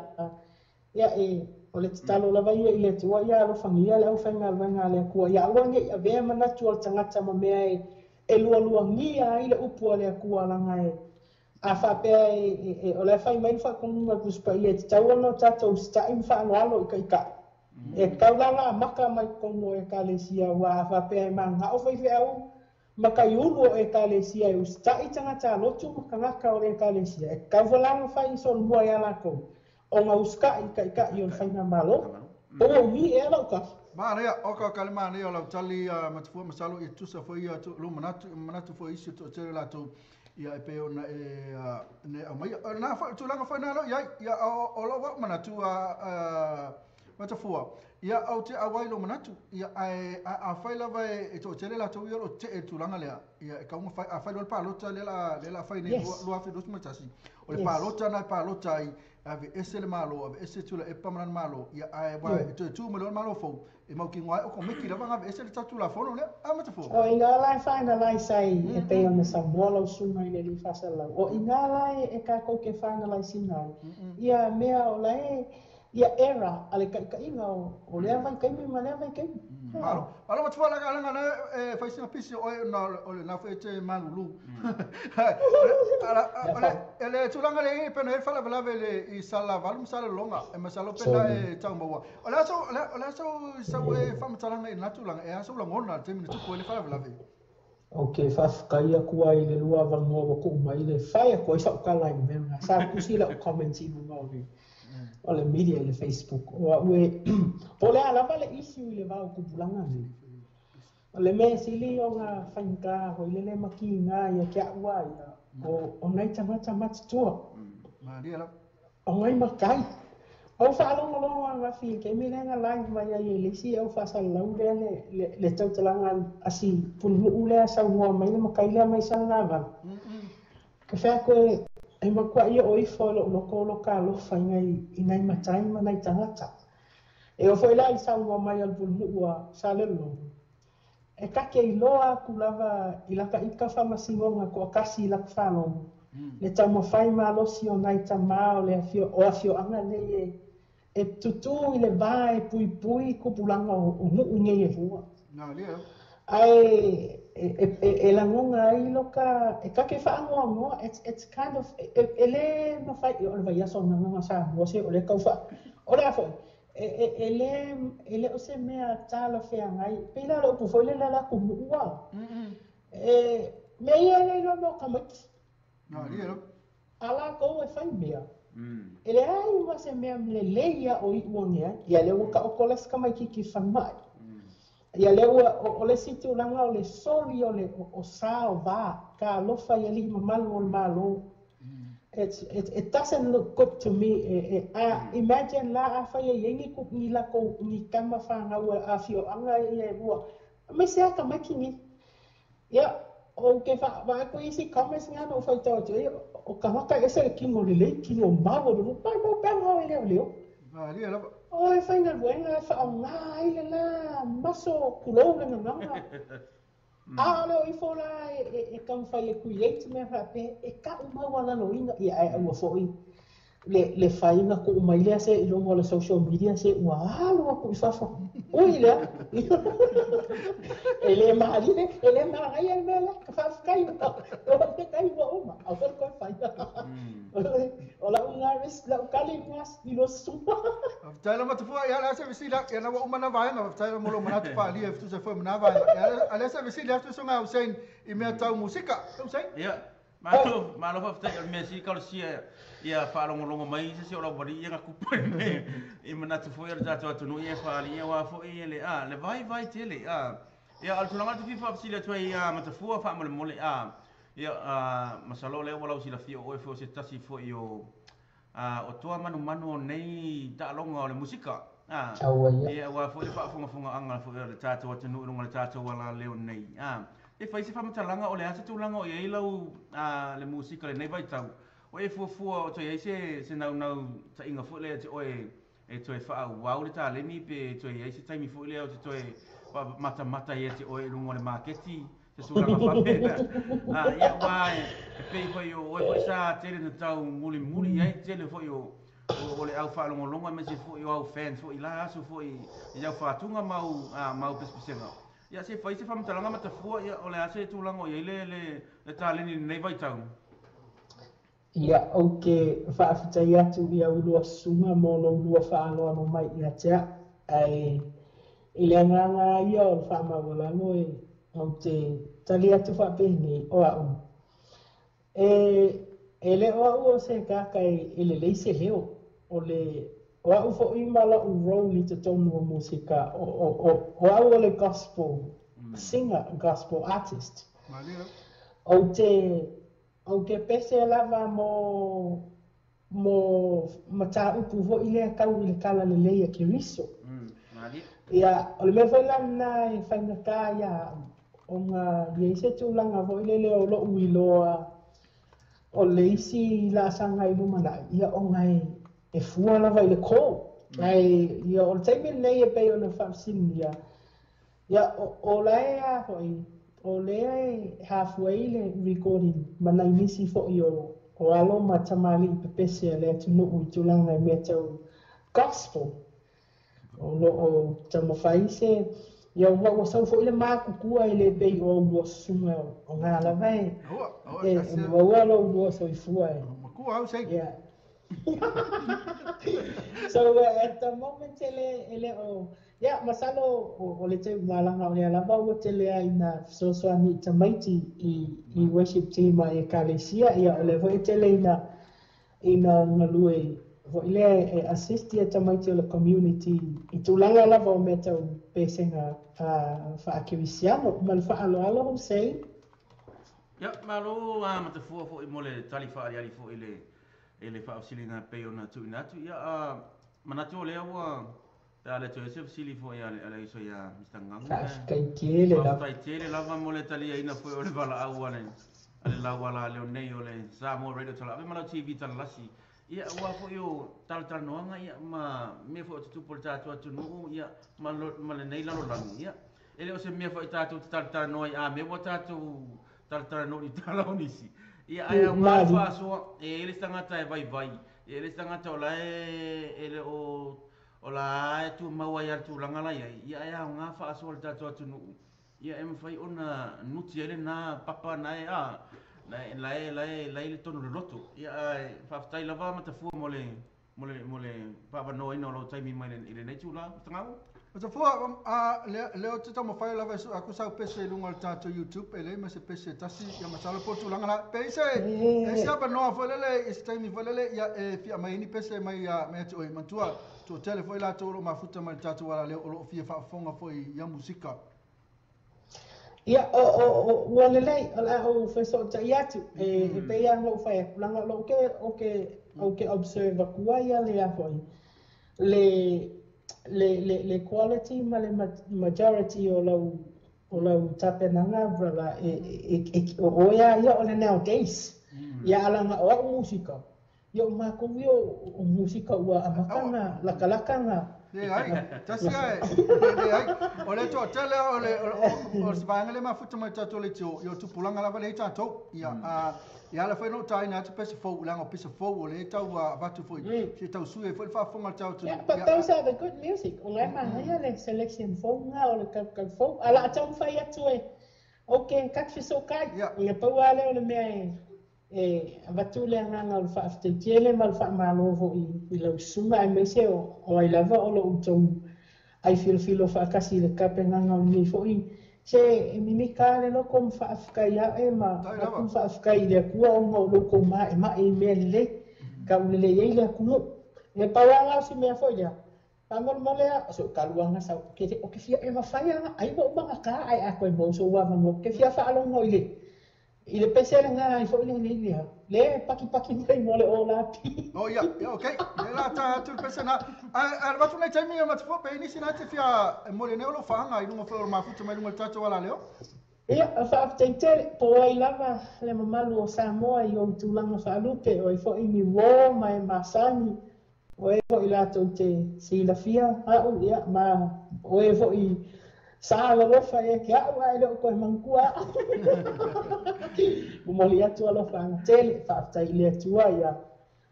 ia e o le tatalo lava ia i le Atua ia alofagia le aufaigaluega a le Atua ia aua ne'i avea manatu o le tagata ma mea e lualuagia ai le upu a le Atua laga e a faapea o le fai mai le faatonuga Tusi Paia e tatau ona o tatou usita'i ma faaaloalo i ta'ita'i. E tatau la ona amata mai totonu o Ekalesia ua a faapea e mana'o faifeau ma taiulu o Ekalesia e usita'i tagata alotu ma tagata o le Ekalesia. E tatau foi la ona fai solomua ia latou ona usita'i i ta'ita'i o le faigamalo. Po ua umi ea la'u tali. Manaia, o ka kale manaia o lau tali Matafua masalo i tusa foi ia lou manatu foi isi o toatele latou ia e pei ona e ne aumaia. Na foi tulaga foi na lo i ai ia o lou au manatu Matafua, ia ou te auai lou manatu, ia ae afai lava e toatele latou ia o lo o tetee i le tulaga lea, ia e tatau ona fai, afai loa le palota lea o le a fai nei 2021, o le palota lena e palota ai, e aveese le Malo, aveese Tuilaepa ma lana Malo, ia ae aua e toe tu mai loa le Malo fou, e mautinoa ai okomeki lava ona aveese le tatou Tulafono lea. A Matafua? O i ina la e finalize ai e pei ona saunoa lau susuga i le alii faasalalau, o i ina la e tatou te finalize ina ai ia mea o la e ia era a le taitaiga o lea vaitaimi ma lea vaitaimi. Malo, malo matua la langa na e fai sina pisi o na o le na foi te malulu. Ala ele tulaga le i pena e faalavelave le i Salelavalu ma Salelologa e masalo pena e tau maua. O le aso o le aso sau e faamatalaga i lena tulaga e a sou lagona i le taimi na tupu ai le faalavelave. Ou te faafetai atu ai i le lua avanoa ua tuu mai le fai atu ai sau tala i le mea lena. Sa tusi lau comments i luga o le o le media i le Facebook. O au e po o le a lava le issue i le va o tupulaga nei. O le mea sili ona faigata foi lele ma kiga ia te a'u a ia o nai tagata matutua. Malie lava. O nai matai. Ou faalogologo ananafi i le taimi lea na live mai ai e le isi au faasalalau lea le tautalaga a si pulenuu lea saunoa mai le matai lea mai Salelavalu. Ke fai atu e matuai oo ifo e lou loto o loka alofa i nai matai ma nai tagata. E oo foi la i le saunoa mai a le pulenuu a Salelologa, e ta te iloa atu lava i laka ita faamasinoga toatasi i laka faalogo, le taumafai malosi o nai tama o le o afioaga nei e tutū i le va e puipui tupulaga o nuu nei e lua. Ae e lagona ai loka e ta te faanoanoa, it's kind of e le mafai, o le vaiaso o Gagana Samoa se o le tau faa, o le a foi, e le e le o se mea talafeagai, pei la o le upu foi lele a le atunuu a, e mea ia e le iloa mea o tamaiti. A latou e fai mea, e leai ma se mea lelei a o iu ane ai, ia lea ua taoto le isi tamaititi i falemai. Ia lea ua, o le isi tulaga o le soli o le o sa o va, talofa i alii mamalu o le Malo. It doesn't look good to me. A imagine la afai e i ai ni ni latou ni tama fanau a afioaga ia e lua, aemaise lava tamaiti nei. Ia, ou te vaai atu i isi comments na na ou faitau atu ai, o tagata e ese le kino lelei, kino mau o le pai mau peaga o e leoleo. Malie lava. O e faigaluega e faaaoga ai le la maso tulou le gagana. A o le o ifo la e taumafai e create mea faapea e tau maualaloina, ia ae aua foi le fai na tuu mai lea se i luga o le social media se ua alu atu i fafo. Ui lea, e le malie, e le manaia le mea lea, faafetai faafetai ua uma, aua le toe faia. O lau lena lau tali lena i lua susuga. Faafetai lava Tafua, ia o le a se fesili atu, ia na ua uma lena vaega, faafetai lava mo lou manatu faaalia e fetusa foi ma lena vaega. Ia o le a se fesili atu susuga Hussein i mea tau musika. Hussein? Ia, malo, malo faafetai, o le mea sili talosia ia faalogologo mai se isi o lau alii ia na tupu i manatu foi o le tatou atunuu ia e faaali aua foi le a le vaivai tele a ia a o le tulaga ou te fia faafesili atu ai ia Matafua faamolemole a ia a masalo o lea ua lau silafia o oe foi o se tasi foi o a o toa manumanu o nei taaloga o le musika a ia aua foi le faafogafogaaga foi a le tatou atunuu i luga o le tatou alaleo nei a e fai se faamatalaga o le a se tulaga o i ai lau a le musika i lenei vaitau O e fuafua o toe i ai se se naunautaiga foi lea ia te oe e toe faaauau le taleni pe toe i ai se taimi foi lea o te toe matamata ai ia te oe i luga o le maketi, se tulaga faapena. Ia aua e pei foi o oe foi sa tele na tau mulimuli i ai le tele foi o o le au faalogologo aemaise foi o au fans foi i la aso foi i au faatuga ma au ma au pesepesega. Ia se i fai se faamatalaga Matafua, ia o le a se tulaga o i ai le le le taleni i lenei vaitau? Ia, ou te faafetai atu i au lua susuga mo lou lua faaaloalo mai ia te a'u, ae i le agaga lava ia o le faamaualalo e ou te tali atu faapenei, o a'u, e, e le o a'u o se tagata e lelei se leo, o le, o a'u foi ma la'u role i totonu o musika, o, o, o, o a'u o le gospel singer, gospel artist. Ou te Ou te pese lava mo mo mataupu foi lea tau i le talalelei a Keriso. Ia, o le mea foi la lena e faigata ia au, ona i ai se tulaga foi lele o lo'u iloa o le isi laasaga i lumanai, ia ona e fua lava i le call. Ae ia o le taimi lenei e pei ona faafesiligia, ia o la e a foi, o lea e hafua ai le recording ma nai nisi foi o alo ma tamalii pepese a le atunuu i tulaga i mea tau gospel. O lo'o taumafai se ia ua sau foi le makutua e le pei o aulua susuga o ngā lava e e maua lo ulua soifua e. Makua au sei. Yeah. So at the moment ele o ia masalo o le te malanga o le lava ua tele ai na fesoasoani i tamaiti i worship team a ekalesia, ia o le foi tele ina galue foi lea e assist ia tamaiti o le community i tulaga lava o mea tau pesega faakerisiano. Ma le faaaloalo, Hussein. Ia, malo a matafua foi mo le tali faaliali foi i le faafesiliga pei ona tuuina atu. Ia, manatu o lea ua pe a le toe se fesili foi a le uso ia Mr. Gagu. Faafetai tele lava. Faafetai tele lava mo le taliaina foi o le valaau a le lauala leo nei o le Samoa Radio Talaave ma lau TV Talalasi. Ia, ua foi o talatalanoaga ia ma mea foi o tutupu o le tatou atunuu ia ma lenei lalolagi. Ia, e le o se mea foi tatou te talatalanoa ai a mea ua tatou talatalanoa i tala o nisi. Ia, ai au ngā faasoa, e le se tagata e vaivai, e le se tagata o la e le o la e tumau ai a le tulaga la i ai. Ia, ai au ngā faasoa le tatou atunuu. Ia, e mafai ona nuti ai lena papa na e a la e le tonu le loto. Ia, ai faafetai lava matafua mo le faavanoaina o lou taimi mai i lenei tula. Tagau? Matafua, le o te taumafai lava aku sau pese i luga o le tatou YouTube, e leai ma se pese tasi, ia masalo po o tulaga la. Pe i se avanoa foi lele, i se taimi foi lele, ia e fia mai ni pese mai atu oi. Matua, toatele foi latou o loo mafuta mai le tatou alaleo o loo fia faafofoga foi ia musika. Ia, ua lelei, o le a ou feso'ota'i atu, e pei lava ona ou fai atu, laga o lou ke observe akua ia le a foi, le quality ma le majority o lau tapenaga, brother, e o oe ia o le nowadays. Ia alaga o a'u musika, ia o makou ia o musika ua amataga lakalakaga. Leai, tasi ai, leai. O le toatele o le se vaega le mafuta mai tatou le tio, ia o tupulaga lava le tatou. Ia, ia ala foi no taina atu pese fou, leaga o pese fou o le tau avatu foi. Se tau sui foi le faafofoga le tatou. Yeah, but those are the good music. O ngai manaia le selection fou nga o le kaukau fou. Ala a taumafai atu e, okay, katu fesokai. Ia pau lava lea o le mea e avatu le agaga o le faafetai tele ma le faamalo foi i lau susuga aemaise o ai lava o lou outou ai filofilo faatasi i le tapenaga o lenei foi se e mimika le loko ma faafetai a'e ma atu faafetai i le Atua ona o lou tou ma'ema'e i mea lelei taulelei ai le atunuu. E pau lava o si mea foi lea faamolemole a o se taluaga sau o ke fia e mafai aga ai ua uma gatā ae a toe mau sou avanoa ke fia faalogo i le pese le ngā ai foi le lea le paki mai mo le o lapi. Oh ia, okay. Le la ta atu le pese na. A le vatu nei taimi ia matafua, pe nisi na te fia mo le neo lo whaanga i lunga foi o mafuta mai lunga le tatou ala leo. Ia, faafetai tele, po ai lava le mamalu o Samoa i ou tulaga faalupe, o ai foi ni uō ma e masani, o e foi latou te silafia a'u, ia, ma o e foi sa alofa e ke a'u ae le o koe manatua a'u. Momoli atu alofaga tele, faafetai i le Atua ia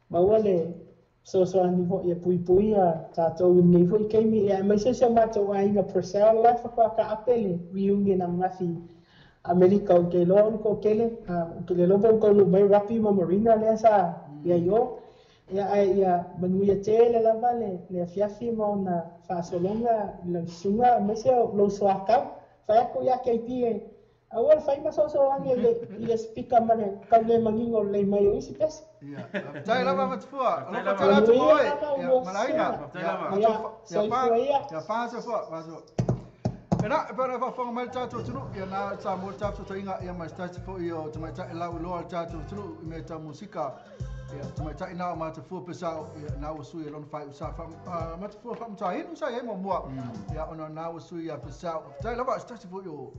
maua le fesoasoani foi e puipuia tatou i lenei foi taimi, ia aemaise si o matou aiga Purcell la e faatoa le reunion ananafi Amerika o te iloa o le toatele, ou te le iloa po o taunuu mai Rapi ma Marina lea sa iai o. Ia ae ia manuia tele lava le afiafi ma ona faasologa i lau susuga aemaise o lou soatau. Fai atu ia KP e aua le fai ma soasoaga i le speaker ma le tau le manino o lelei mai o isi pese. Ia, faafetai lava matafua. Alofa tele atu ma oe. Ia, malaina. Ia, soifua ia. Ia, faasofua, faasofua. Ena, e pera faafofoga mai le tatou atunuu, ia na Samoa le tatou fesootaiga, ia ma se tasi foi o tamaitai lau iloa le tatou atunuu i mea tau musika. Ia tamaitai na o Matafua Pesao ia na ua sui e lona faaiu sa Matafua faamatainu sa i ai muamua ia ona na ua sui ia Pesao. Faafetai lava se tasi foi o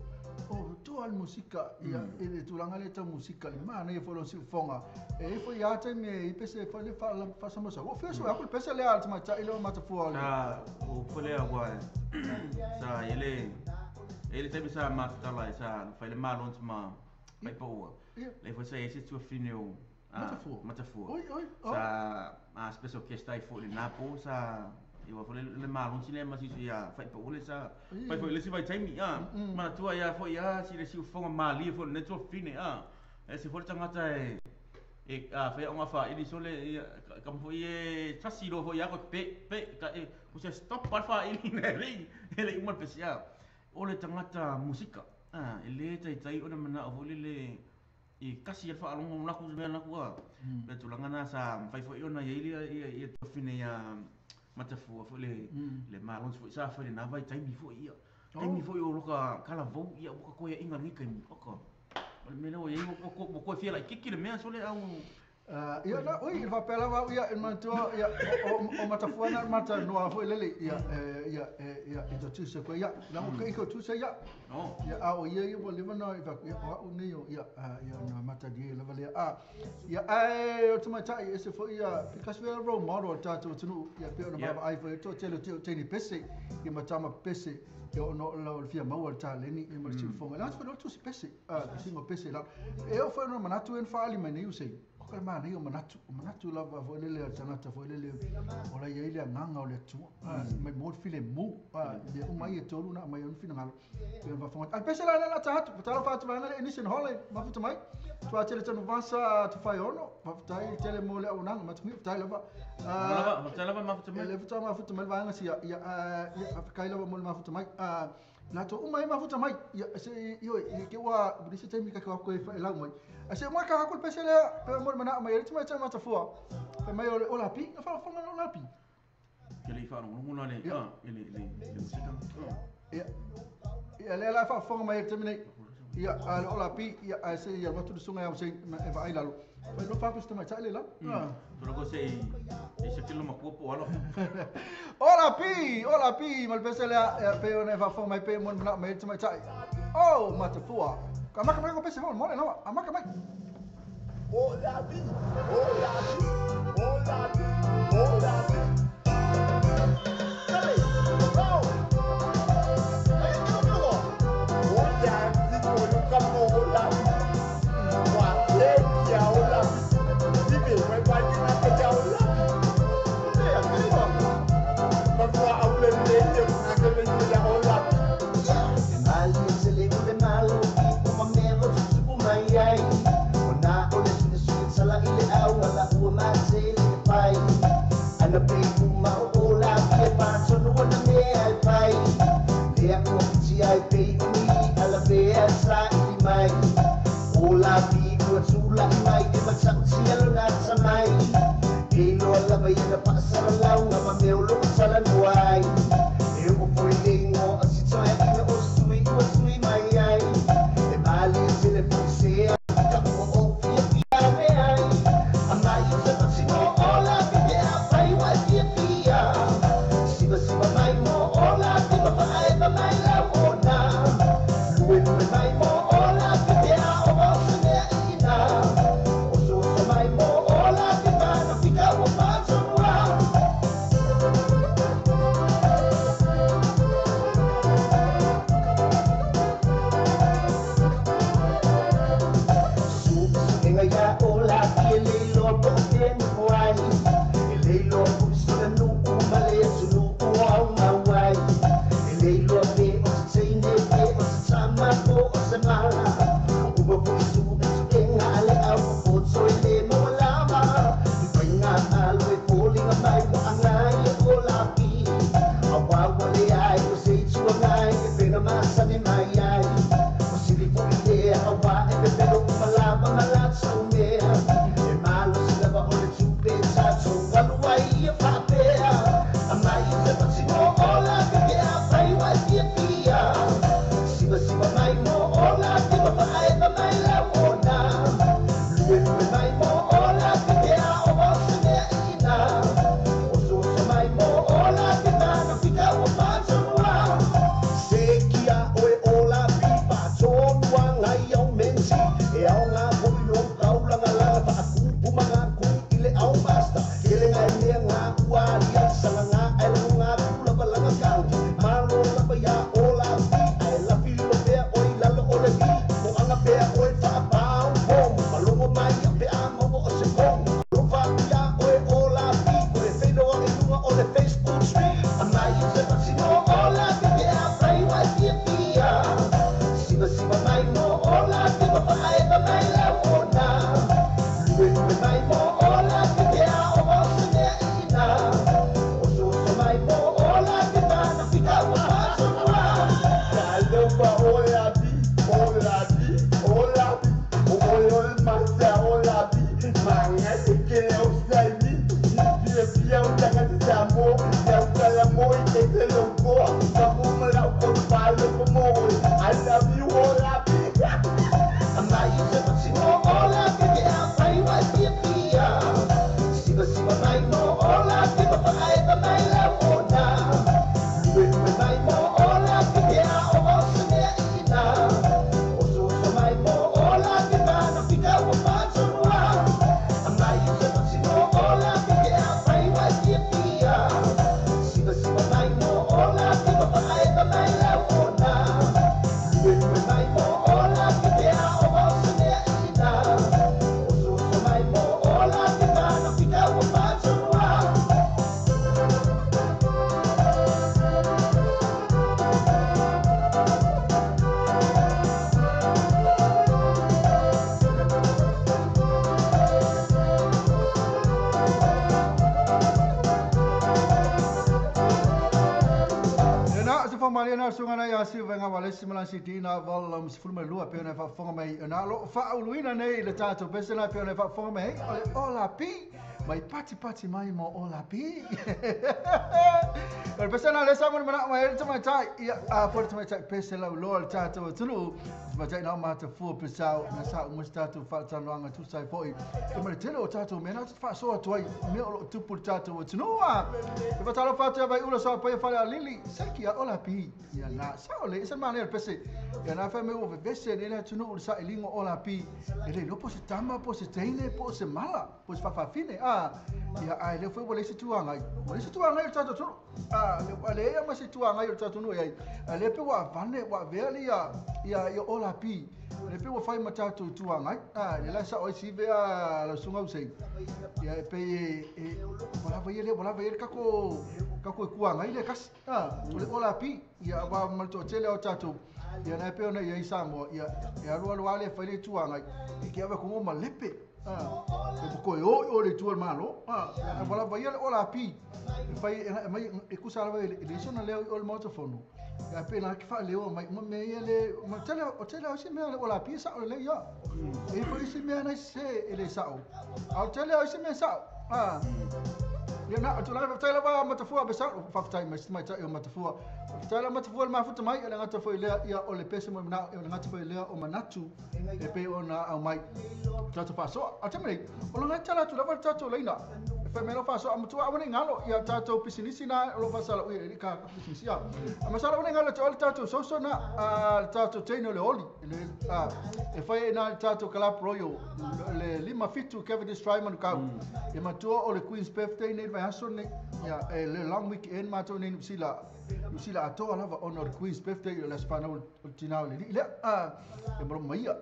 toa le musika ia i le tulaga lea tau musika le manaia foi lona siufofoga e i ai foi lava taimi e i pese foi le faasamosa ua fia sue aku le pese lea a le tamaitai lea o Matafua o le Sa o foi lea ua sa i le e i le taimi sa matatala ai sa fai le malonsi ma faipaua lea foi sa i ai se tuafine o Matafua. Matafua. Oi, oi, oh. Sa a special guest ai foi lena po sa ia foi le malonsi lea ma sisi ia faipaua le sa fai foi le isi vaitaimi a manatua ia foi a si le siufofoga malie foi lenei tuafine a e se foi le tagata e e a fai aoga faaili sole ia kama foi e tasi loa foi ia koe pe pe ka e o se stop pa le faaili e le i uma le pesi a o le tagata musika a e lē taitai ona manao foi lele i kasi ai le faalogo laku se mea laku a le tulaga na sa mafai foi ona iai ia ia tuafine ia Matafua foi le le malonsi foi sa fai lena vaitaimi foi ia taimi foi o loka talavou ia ua ka koeaiga lenei taimi oka o le mea lea ua iai ua koe fia laitiiti le mea sole au. Ia na oi le faapea lava au ia e manatua ia o Matafua na matalanoa foi lele ia ia ia introduce koe ia la o introduce ia ia a o ia ia ua leva na ia o au nei o ia ia na matalie lava lea a ia ae o tamaitai ese foi ia because we are role model o tatou atunuu ia pei ona vaavaai foi toatele o teine pese ia ma tama pese ia ona o le fia maua o le taleni ia ma le siufofoga le atu foi o le tusi pese le tusiga o pese la e oo foi ona manatu e na faaali mai nei usei o ka manaia o manatu, o manatu lava foi lele o le tagata foi lele o la i ai le agaga o le Atua mai mo le filemu mea uma ai e tolu na aumai ai ona finagalo pei ona faafofoga atu. A pese la lea o le a ta atu, talofa atu vaega lea Enison Hole, mafuta mai, tua tele tonu vasa tufai ono, faafetai tele mo le auaunaga, matamia, faafetai lava. Faafetai lava mafuta mai. E le faatoa mafuta mai le vaega sia, ia, ia, faafetai lava mo le mafuta mai. Latou uma ai mafuta mai, ia, se i oi, i ke ua, ua se taimi ka ke wako e whaelau mai. A se uma ka haku le pese lea, pe mo le manao mai, e le tamaitai Matafua, fai mai o le Ola Pi, na faafofoga le Ola Pi. Ke le i faalogologo la le, a, i le, le, le musika. Ia, ia lea la e faafofoga mai i le taimi nei. Ia, a le Ola Pi, ia, ae se i alu atu le susuga ia Hussein e vaai lalo. Fai loa faaku se tamaitai le lalo. Tulaga se i, i se kilo matua po o alo. Ola Pi, Ola Pi, ma le pese lea, ia, pei ona e faafofoga mai pei mo le manao mai i le tamaitai. Oh, Matafua. Ka maka mai ko pese mo le lawa, a maka mai. Ola Pi, Ola Pi, Ola Pi, Ola Pi. Dale, go. Hey, go, go. Ola Pi, o ka mo Ola Pi. Wa le kia Ola Pi. Dibe, wai wai ki na ke kia Ola Pi. Hey, a kiri ba. Ma fua au le le te ma ke le kia Ola Pi. E mali se le o le malo i o ma mea o tutupu mai ai. O nā o le sui sui sala i le au ala ua ma se le pai. Ana pe u ma o o la pi e pā tonu o na mea e pai. Lea ua piti ai pe o ni ala pea sa i li mai. O la pi ua tūla i mai e matau tia lo nā tamai. E loa lava i na paasara lau nga ma mea o lo tala nuai. E o foi le ingoa a si tae ina o sui ua sui mai ai. E mali te le puse a ka ua o fia fia me ai. A mai o te pati mo o la pi te a pai wa fia fia. Siva siva mai mo o la pi ma pa e pa mai la o na. Lue lue mai mo o la pi te a o o se mea i na. O so so mai mo o la pi pa na pika ua pa tonua. Suʻesuʻega ia o la pi e leiloa po o ke nofo ai. E leiloa pui sona nuʻu ma le atunuʻu o au mau ai. E leiloa pe o se teine pe o se tama po o se mala. Uma pui suʻesuʻega a le au popoto e le maualama. I faiga malo e foliga mai ua agai e o la pi. A waua le ai o se ituagai e pena masani mai ai. O sili foi lea a wā e pepelo umalama ma latou mea. E malo se lava o le tupe tatou alu ai ia faapea. A mai o te pati mo o la pi pe a pai wa e fia fia. Siva siva mai mo o la pi ma pa e pa mai la o na. Lue lue mai mo o la pi pe a o Sitina val sifulumalua pe na faafofoga mai na lo faauluina nei le tatou pese na pe na faafofoga mai o le Ola Pi mai pati pati mai mo Ola Pi o le pese na le sa mo mana mai le tamaitai ia a po le tamaitai pese lau loa le tatou atunuu tamaitai na matafua pesau na sa uma se tatou faatanoaga tusai foʻi e ma le tele o tatou mea na faasoa atu ai mea o loo tupu le tatou atunuu e fatalofa atu ia vaiula soa paia fale alili seki a Ola Pi ia na sa o le isa mane o le pese ia na fai me ua vevese le atunuu le sailiga o Ola Pi e le iloa po se tama po se teine po se mala po se faafafine ia ae lea foi ua leai se tuagai ua leai se tuagai o le tatou atunuu a leai ma se tuagai o le tatou atunuu ai a lea pe ua avane ua avea le ia Ola Pi le pe ua fai ma tatou tuagai le la sao ai sive a lau suga usei ia e pei e ua lava ia lea ua lava ia le kako e kuagai le kasi o le Ola Pi ia ua ma le toatele o tatou ia na pe ona ia i Samoa ia e alu alu ale fai le tuagai e ke ave ko ma lepe e ko e o le tua malo a wala vai le Ola Pi e fai e mai e kusa lava le sona le o le motofono ia pe na ke fa le o mai me ia le ma tele o tele o se mea le Ola Pi sa o le ia e foi se mea na se ele sa o a tele o se mea sa ia na tu la faafetai lava matafua pe sa faafetai mai mai tai o matafua faafetai lava matafua le mafuta mai le gata foi lea ia o le pese mo na o le gata foi lea o manatu e pe ona au mai tatou faasoa a te mei o le gata la tu lava tatou leina e fai mai lo faasoa matua aua ne ngalo ia tatou pisinisi na o lo faasala ui e ka pisinisi a masala aua ne ngalo te o le tatou soso na a le tatou teine o le oli le e fai na le tatou Club Royal le 57 Cavendish Drive Manukau e matua o le Queen's Birthday nei vai aso nei ia e le long weekend matou nei New Zealand atoa lava ona o le Queen's Birthday o le aso fanau o le tina o le alii lea e malomo mai ia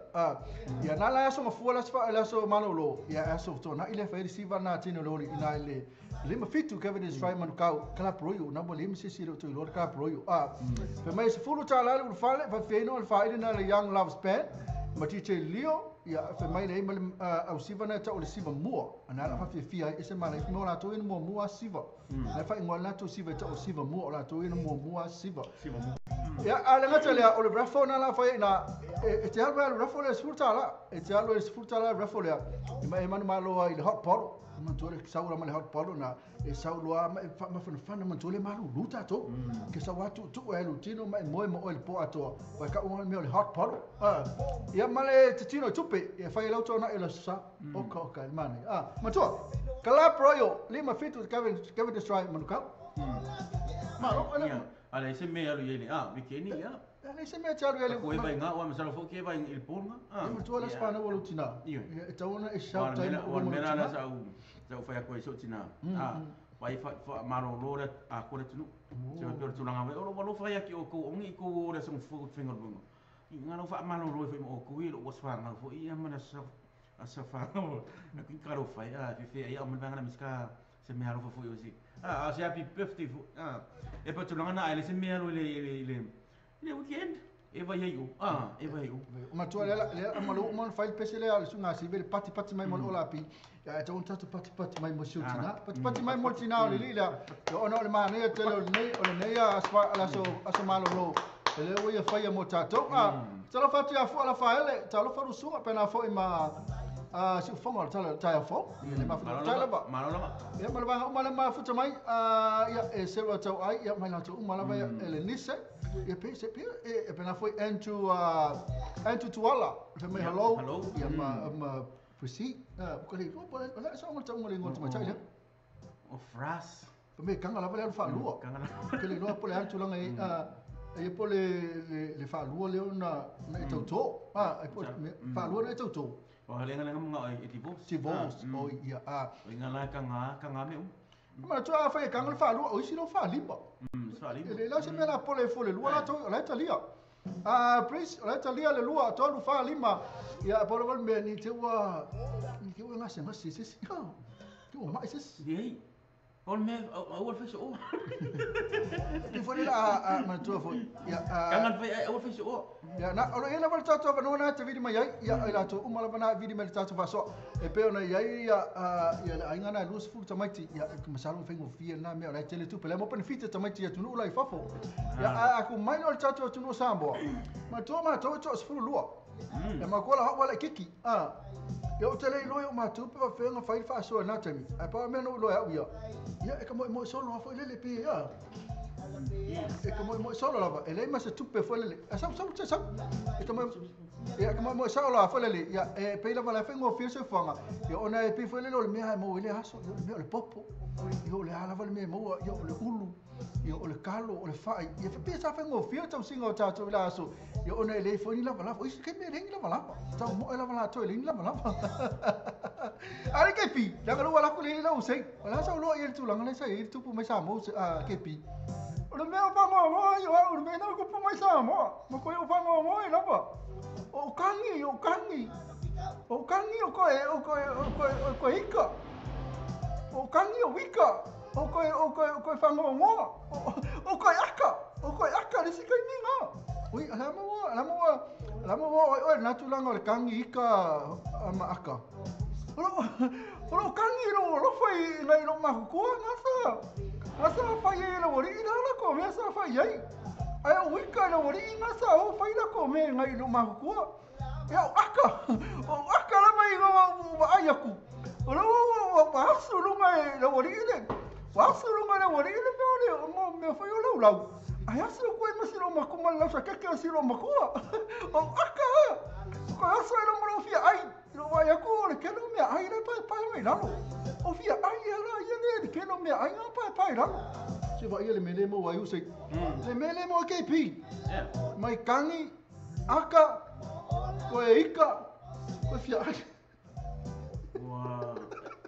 ia na la aso mafua le aso malolo ia aso tona'i le fai le siva na tino o le oli ina le 57 Cavendish Drive Manukau Club Royal na ua le masisi le o toiloa le Club Royal fai mai $10 le ulufale faafeino o le faaili na le Young Loves Band ma DJ Leo ia fai mai le ma le au siva na tau o le siva mua ana la fafiafia ai ese mana mo latou ina muamua siva na faaigoa latou siva e tau o siva mua o latou ina muamua siva ia a le gata lea o le raffle na la fai ina e te alu ai le raffle le $10 e te alu ai le $10 raffle lea e ma e manumalo ai le hot bottle matua le sau la ma le hot bottle na e sau loa ma e mafanafana matua le malulu tatou ke sau atu tu e lutino ma e moe mo le po atoa vai ka unga mea o le hot bottle ia ma le tetino i tupe e fai lau tona e la sa oka oka e mane matua Club Royal 57 Cavendish Drive Manukau malo ala se me alu ia le weekend ia ale se mea te alu ia le ko e vai ngā wa masala fo ke vai i le ponga e matua la spana o lutina e tauna e shout time o mea la sa au fai ko e so tina Vai faamalōlō le Atua le atunuu. Se pei o le tulaga foi o lou alofa ia te outou ogi i tou o le aso gafua ou te faigaluega. I na lau faamalōlō ai foi ma outou ia i lou aso fanau foi ia ma le aso fanau a kui talofa e a fefe ai au ma le vaega lea ma se ka se mea alofa foi o se a o se happy birthday foi a e pei o tulaga na ae le se mea alo i le i le i le weekend e vai ai o a e vai ai o. Matua lea lea ma lo uma fai pese lea le sunga si vele pati pati mai mo le ola pi. Ia e tau tatu pati pati mai mo siu tina. Pati pati mai mo tina o le li lea. Ia ona o le manaia tele o lenei o lenei aso aso aso malolo. E le ua ia faia mo tatou. A talofa atu ia Fua Lafaele, talofa Lusuga pena foi ma a siufoga o le tala taeao fou. Ia le mafuta tai lava. Malo lava. Ia ma le vaega uma le mafuta mai a ia e sewa tau ai ia mai latou uma lava ia ele nise. Ia pe se pe e pena foi Andrew Andrew Tuala. Fe mai hello. Ia ma ma Prisi. Ko le ko le sa ngol tau ngol ngol mai tai le. O fras. Fe me kanga lava le alu faalua. Kanga lava. Ke le iloa po le a le tulaga i ai po le le faalua lea ona na e tautō. Ai po faalua na e tautō. O le nga mga e divorce. Divorce. O ia a. O inga la kanga kanga me u. Manatua a fai e kanga le faalua o isi lo faalima. Faalima. E le la se mea la pole fo le lua la tau la talia. A please la talia le lua tolu faalima. Ia pole wal me ni te ua ni te ua ngase ngase se se. Te ua mai se. Nei. O le mea aua le fai so'o. Te foi la a manatua foi. Ia a Kanga fai aua le fai so'o. Ia na o lo ia lava le tatou avanoa na te vili mai ai ia ai latou uma lava na vili mai le tatou faasoa. E pei ona i ai ia ia le aiga na e 20 tamaiti ia masalo e faigofie lena mea o la e tele tupe la e maua penefiti tamaiti i atunuu la i fafo. Ia a aku mai loa le tatou atunuu o Samoa. Manatua matou e 12. E makoa la hau ala i kiki. A ia ou te le iloa i o matou pe faapefea ona fai le faasoa i lena taimi. Ae pau le mea na ou iloa e au ia, ia e ka moemoe solo lava foi lele pe a. E ka moemoe solo lava, e leai ma se tupe foi lele. A sau sau te sau. E ka moe ia ka moemoe sao lava foi lele. Ia e pei lava la e faigofie le soifuaga. Ia ona e pei foi lele o le mea e maua i lea aso, ia o le mea o le popo. Ia o le a lava le mea e maua, ia o le ulu. Ia o le kalo, o le fai. Ia pei sa faigofie le tausiga o tatou i la aso. Ia ona e leai foi ni lavalava. O isi taimi e leai ni lavalava. Tau moe lava latou e leai ni lavalava. A le KP, leaga lou ala atu le lau sei. O le a sau loa i le tulaga lea sa i ai le tupu mai Samoa a KP. O le mea o fagoagoa ai o au, o le mea na tupu mai Samoa. Ma koe o fagoagoa ai lava. O kangi, o kangi. O kangi o koe, o koe, o koe, o koe ika. O kangi o wika. O koe, o koe, o koe whangoongoa. O koe aka. O koe aka le isi kaimi ngā. Ui, ala maua, ala maua, ala maua oi oi nā tulaga o le kangi ika ma aka. O lo kangi lo alofa i ngai lo mahukua ngā sa. Ngā sa whai ai la wari i la ko mea sa whai ai. Ai o wika la wari i ngā sa o whai la ko mea ngai lo mahukua. Ia o aka, o aka lava i ngā wa ai aku. O lo wa asu lunga e la wari i le. Wa asu lunga la wari i le mea o le o mea whai o lau lau. Ai asu koe ma silo makuma lau sa keke o silo makua. O aka ha. Ko asu e lo molo fia ai. Lo vai aku o le kelo mea ai le pae pae mai lalo. O fia ai ala ia le le kelo mea ai ngā pae pae lalo. Se vai ia le mele mo ai usei. Le mele mo KP. Mai kangi, aka, koe ika, koe fia ai. Ua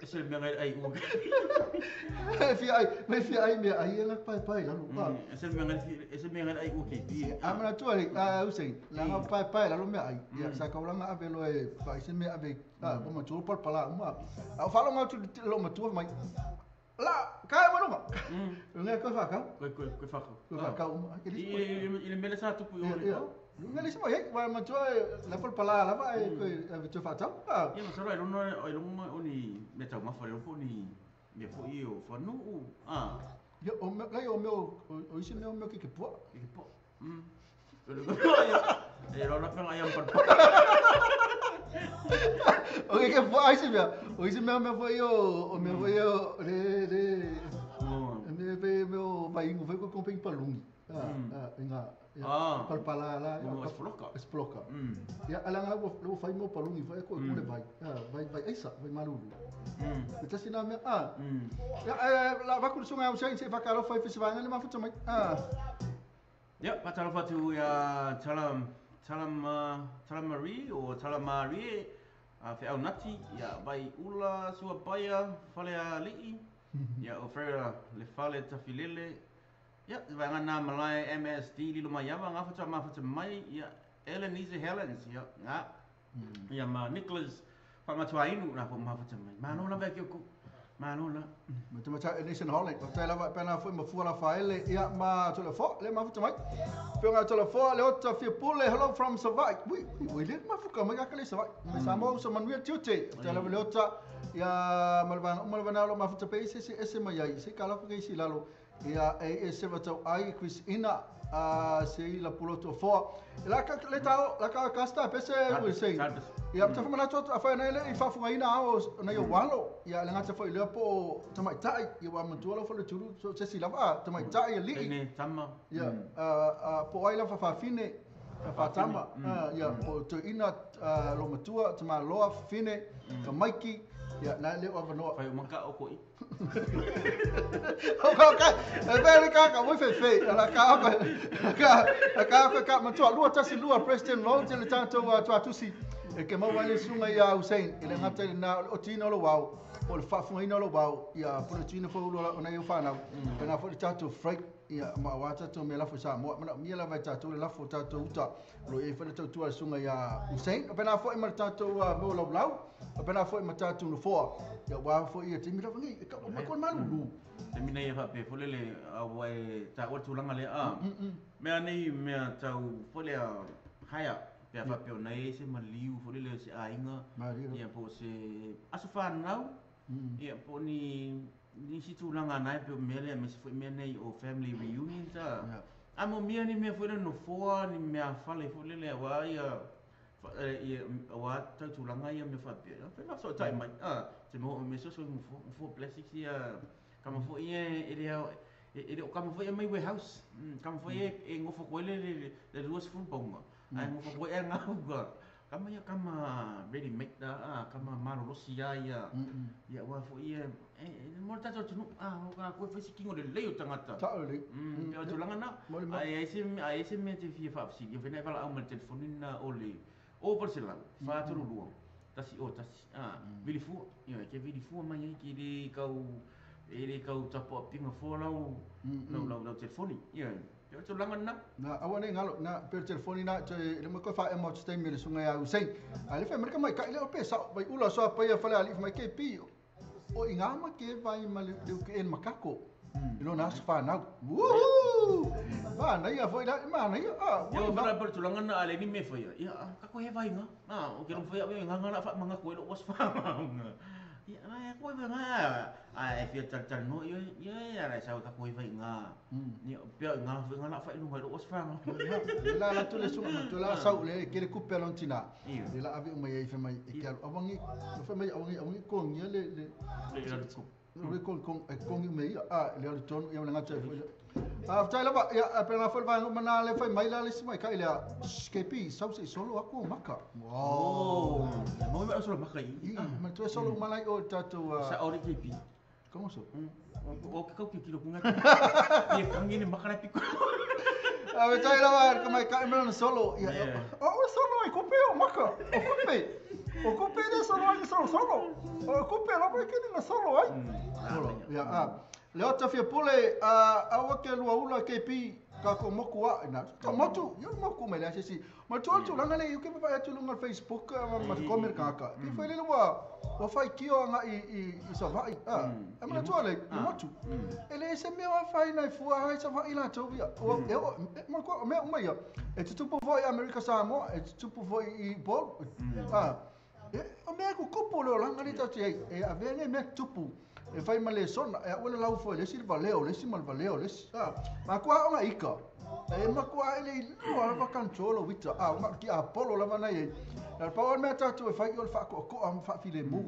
ese le mea ngai ai ua. Fia ai, mai fia ai mea ai ia pae pae lalo. Ese le mea ngai ese mea ngai ai ua KP. A manatua le a usei, langa pae pae lalo mea ai. Ia sa kaulanga ave loa e fai se mea ave a ko matua palapala uma. A o faalogo atu lo matua mai. La, kai mai lunga. Lunga koe whakau. Koe koe koe whakau. Koe whakau uma. I le mele sa tupu i o le kau. Lunga le sima ai, wa matua la palapala lava e koe ave te whakau. Ia masalo ai lono ai lono o ni mea taumafa le po ni mea foi o whanuu. Ah. Ia o mea lai o mea o isi mea o mea ki ke pua. Ki ke pua. E rona penga ia palapala. O ke pua ai se mea. O isi mea mea foi o mea foi o le le mea pe mea o vaingu foi ko kompeng palungi. Ah inga palapala la. Esploka. Esploka. Ia alanga wo fai mo palungi foi ko le vai. Vai vai aisa vai malulu. E tasi na mea a. Ia la vaku sunga o sei se whakalo fai fesivaga le mafuta mai. Ah. Ia, patalofa atu ia Tala Tala Tala Marie o Tala Marie a Feaunati ia vai ula sua paia fale ali'i Ia o Freya le fale tafilele. Ia vaega na malae MSD lilo mai ava ngafata mafata mai. Ia Ellen Helens. Ia nga. Ia ma Nicholas whamatuainu na po mafata mai. Malo la ve ku. Malo la. Ma te Nation Holland. O tai lava pena foi ma fua la faele ia ma tole fo le mafuta mai. Pionga tole fo le ota fia pule hello from Savai. Ui ui le mafuka mai ka le Savai. Me Samoa sa manuia tiute. Tai lava le ota ia malvanga malvana lo mafuta pe se se se mai ai se kala ko ke si lalo. Ia e se vatau ai Chris ina a se i la pulo to fo. La ka le tau la ka kasta pe se ui se. Ia ta fama to a fa na le i fa funga ina o na yo walo. Ia le ngata fo ile po tamai tai ia wa matua lo fo le tulu so se si lava tamai tai li. Ne tama. Ia a po ai la fa fa fine fa tama. Ia po to ina lo matua tama loa fine ka maiki. Ia na le o avanoa. Fai maka o koi. Okay, e vele ka ka mo fe fe ala ka ka ka ka ka matua lua tasi lua Preston Road le tanto tua tusi e ke mau ale sunga ia Hussein ele ngata na o tino lo wau o le fafunga ina lo wau ia po le tino fo lo na yo whanau e na fo le tato freight ia ma wa tato me la fo sa mo ma mi la vai tato le la fo tato uta lo e fo le tautua sunga ia Hussein o pena fo e ma tato mo lo lau o pena fo e ma tato no fo ia wa fo ia timi la ngi ka ma ko malu Te mina ia whape fo lele a wai ta o tūlanga le a. Mea nei mea tau fo le a haia pea whape o nei se maliu fo lele se ainga. Ia po se aso whanau. Ia po ni si tūlanga nai pe o mea lea me se fo mea nei o family reunion ta. A mo mea ni mea fo le no foa ni mea whale fo lele a wā ia ia wā tau tūlanga ia mea whape. Pe na so tai mai. Te mo me so so mo fo plastics ia kama fo ia e e o kama fo ia mai warehouse. Kama fo ia e ngofo koe le le ruas fun paunga. Ai ngofo koe e ngauga. Kama ia kama ready made da kama malolosi ia ia. Ia wa fo ia e mo tato tunu o ka koe fasi kingo le leo tangata. Ta le. Pe o tulanga na. Ai ese me te fia fa si. Ia fena vala au ma telefoni na o le o parcela. Fa tulu lua. Tasi o tasi. Vili fua. Ia ke vili fua mai ai ki le kau e le kau tapo pinga fo lau lau lau telefoni. Ia pe o tulanga na. Na awa nei ngalo na pe telefoni na te le mo ko fa e mo te me le sunga ia Hussein. A le fa merka mai ka ile o pe sa vai ula so pa ia fale ali mai ke pi. O inga ma ke vai ma le ke en makako. Ilo na fa na. Woohoo! Ma na ia foi la ma na ia. Yo fa per tulanga na ale ni me fa ia. Ia ka ko he vai nga. O ke lo fa ia nga nga la fa manga ko lo was fa. Ia na ko vai nga. A e fia tal tal no ia ia la sa ka ko vai nga. Ni pe nga nga la fa inu lo was fa. La la tu le sunga tu la sa le ke le coupe lontina. Le la ave mai ai fa mai e ke awangi fa mai awangi awangi ko ngia le le le kon kon kon me a le le ton ia nga te a tai lava ia pe na fa va mana le fa mai la le mai ka ile skepi sau se solo aku maka. Oh, mo me solo maka i. Ma tu solo malai o tato sa ori kepi. Como so? O ke kau ki kilo kunga. Ia kangi ni maka na piko. A ve tai lava ka mai ka me solo. Ia o solo ai kope o maka. O kope. O kope de solo ai solo solo. O kope la ke ni solo ai. Solo. Ia a le ota fia pule a awa ke lua ula ke pi ka ko moku a na. Ka motu, yo moku me le si. Ma tu tu langa le ke pa tu lunga Facebook ma komer ka ka. Pi foi le wa wa fai kio nga i sa vai. A e ma tu le motu. Ele se me wa fai na fua hai sa vai la tu ia. O e ma ko me uma ia. E tu tu foi America Samoa, e tu tu foi i bol. A o me ko kopo le langa le tatu ai. E a vele me tupu. E fai ma le sona, e ua le lau foi, le si le valeo, le si ma le valeo, le si, ma kua o nga ika. E ma kua ele i lua lava control o wita, ma ki a polo lava nai e. Na pau mea tātou e fai o le whaakoakoa ma whaafile mu,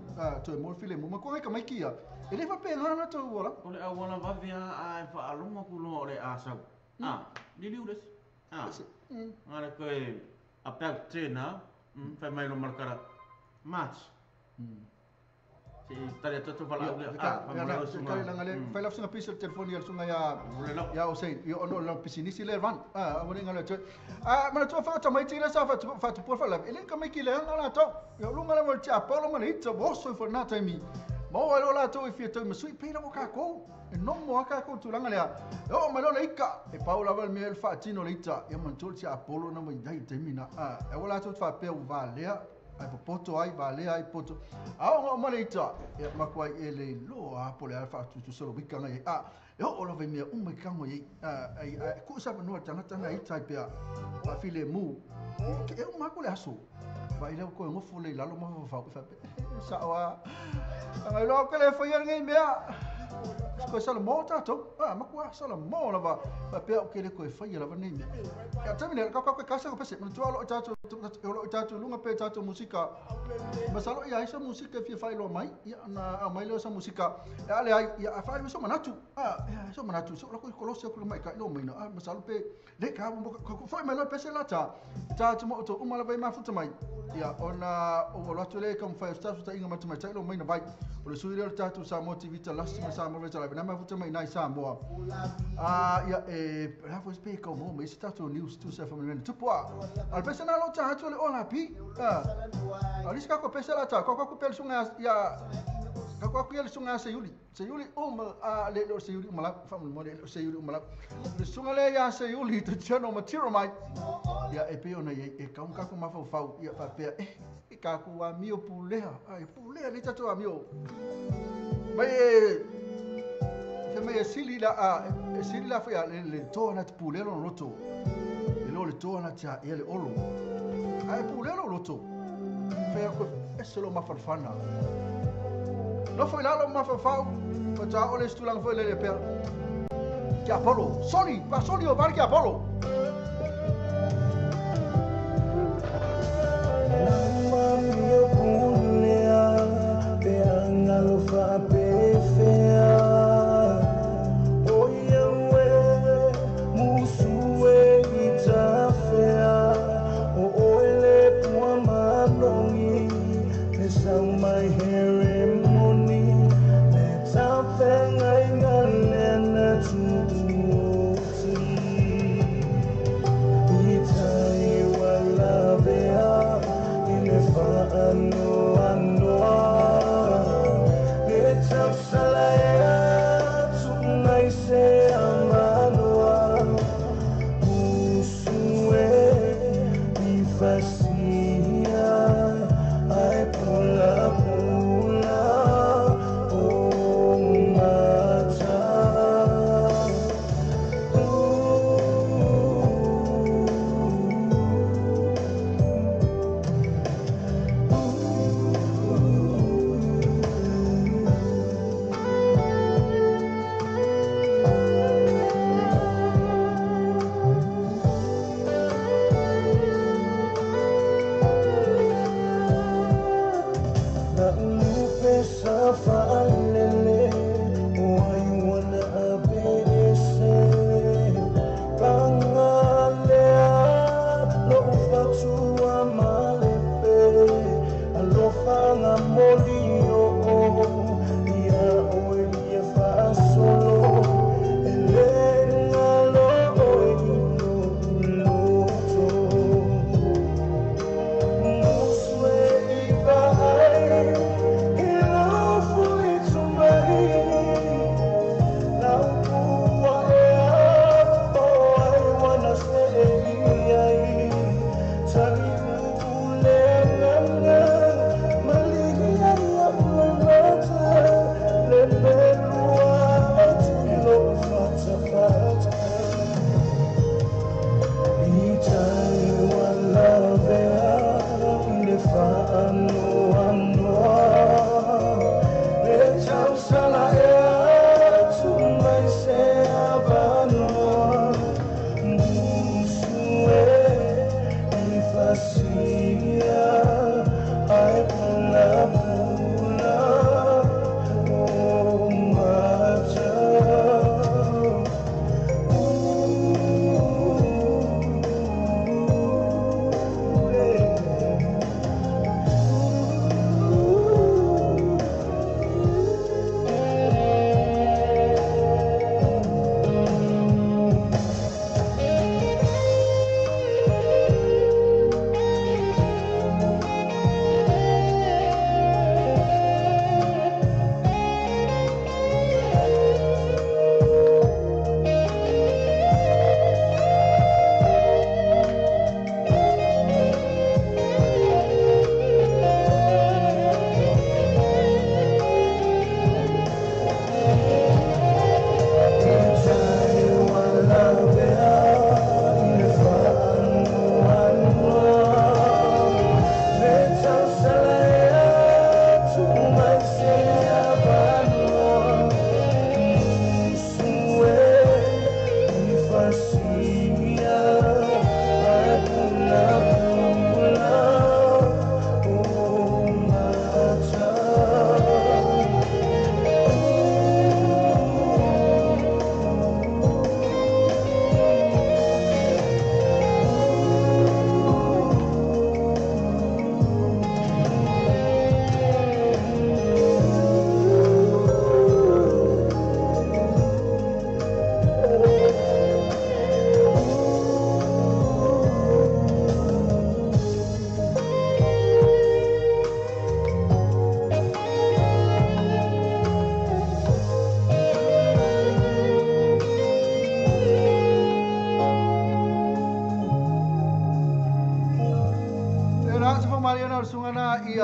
toe mo le file mu, ma kua ngai ka maiki ia. E le whape ngana tau wala. O le au wala wawe a e whaalonga kuloa o le asau. Liliu lesi. Ngara koe about tēnā, whai mai lo marakara, March. Se tari atu wala au le Fai la sunga pisa telefoni al sunga ya o sei yo ono la pisinisi le ran a wone ngala tu a ma tu fa ta mai tira sa fa fa tu por fa la ele ka mai ki le ngala to yo lunga la mo ti apolo ma le itsa boso fo na taimi Ma oo ai loa latou e fia tauimasui pei lava o kākou e nomo a kākou tulaga lea e oo mai loa le ika e pau lava le mea le faatino le ita ia manatua le tiapolo na mai ai i le taimi na e aua latou te faapea ua valea ai popoto ai valea ai poto a oo uma le ita ia makuai e le iloa po o le a le faatutusa o le wika na i ai a e oo lava i mea uma i kago i ai ai tuu se avanoa i le tagata na ita ai pea faafilemu e uma aku le aso vaai lea ua toe gofo lea i lalo ma faufau faapea sao a agailoa au ke le faia lenei mea toe salamo tatou a matua salamo lava faapea ou ke le toe faia lava lenei mea ia taimi nei kau kau kasa ko pese manatua o loo tatou o loo tatou luga pe tatou musika masalo ia ai sa musika e fia faailoa mai ia na aumai lea o sa musika e a leai ia a faaali mai so manatu a ia so manatu so lako i kolosi aku le maita'i lo maina a masalo pe le ka foi mai loa pese la ta ta tu mo to uma lava i mafuta mai ia ona o alo atu le ka mawhai o tatou tainga ma tamaitai lo maina vai o le sui lea o le tatou Samoa TV Talasi ma Samoa Veta Live na mafuta mai nai Samoa a ia e la foi pe ka mo mai se tatou news tu sa family tupu a al pese na lo ta atu le ola pi a a ka ko pese la ta ko ko pele sunga ia ka ko ko le sunga se yuli se yuli uma a le lo se yuli uma la family mo le se yuli uma la le sunga le ia se yuli te tiano matiro mai ia e pe ona ia e ka ka ko mafaufau ia faapea e ka ku amio pulea ai pulea le tatou amio mai e fe mai e sili la a e sili la foi a le toa na te pulea lona loto e lo le toa na te a ia le olo a e pulea lo loto fe ko ese lo mafanafana nofo i lalo mafaufau faatoa o le isi tulaga foi lele pea ke Apollo soli pasoli o vale ke Apollo.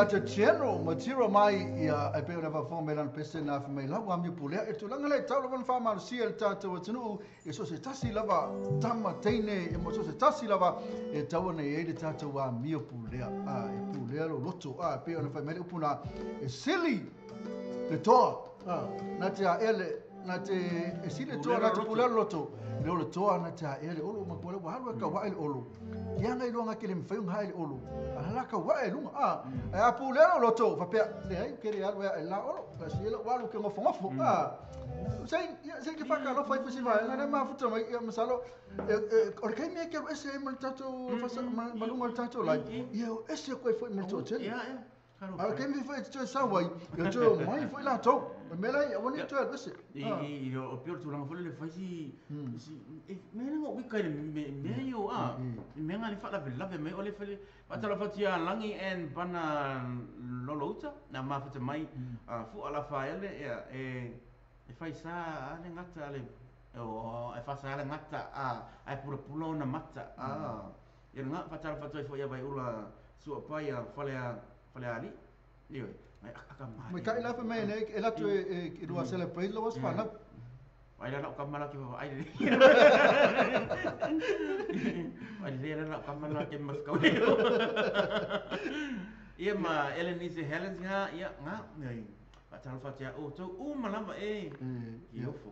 Ia te General Matira mai ia e pei ona faafofoga mai lana pese na afe mai lau amio pulea e tulaga lea e tau lava ona faamalosia le tatou atunuu e so o se tasi lava tama teine e mo so o se tasi lava e tau ona i ai le tatou amio pulea a e pulea lou loto a e pei ona fai mai le upu na e sili le toa a na te aʻea le na te e sili le toa na te pulea le loto i lo le toa na te aʻea le olo matua le ua alu e kauaʻe le olo ia ngai loa ke le mafai ona hae le olo a la kauaʻe i luga a ae a pulea lou loto faapea leai ke le alu e aʻe la olo la si ela ua alu ke ngofongofo a sei ia sei ke whakalofa i fusi vaega na mafuta mai ia masalo o le kaimi e ke alu ese ai ma le tatou fasa ma luga o le tatou live ia o ese koe foi ma le toatele. Ia, ia. A o le taimi foi e te toe sau ai, ia toe omai foi latou. O le mea la ia, aua ne i toe alu ese. I o pei o le tulaga foi lele fai si si e mea na wika i le mea io a i mea ngā le faalavelave mai o le fale faatalofa atu ia Lagi and Bana Lolouta na mafuta mai fua la faele ia e e fai sa a le gata a le o e fasa a le gata a ae pulapula ona mata a ia nga faatalofa atu ai foi ia Vaiula Suapai a fale a fale ali ioe mai aka mai Mai kai la fa mai nei e la tu e e lua celebrate lo was whanau. Ai la lau kamala ke ai le. Ai le la lau kamala ke mas kau. Ia ma Ellen Ise Helens nga ia nga nei. Faatalofa atu ia outou uma lava e. Ia. Iofo.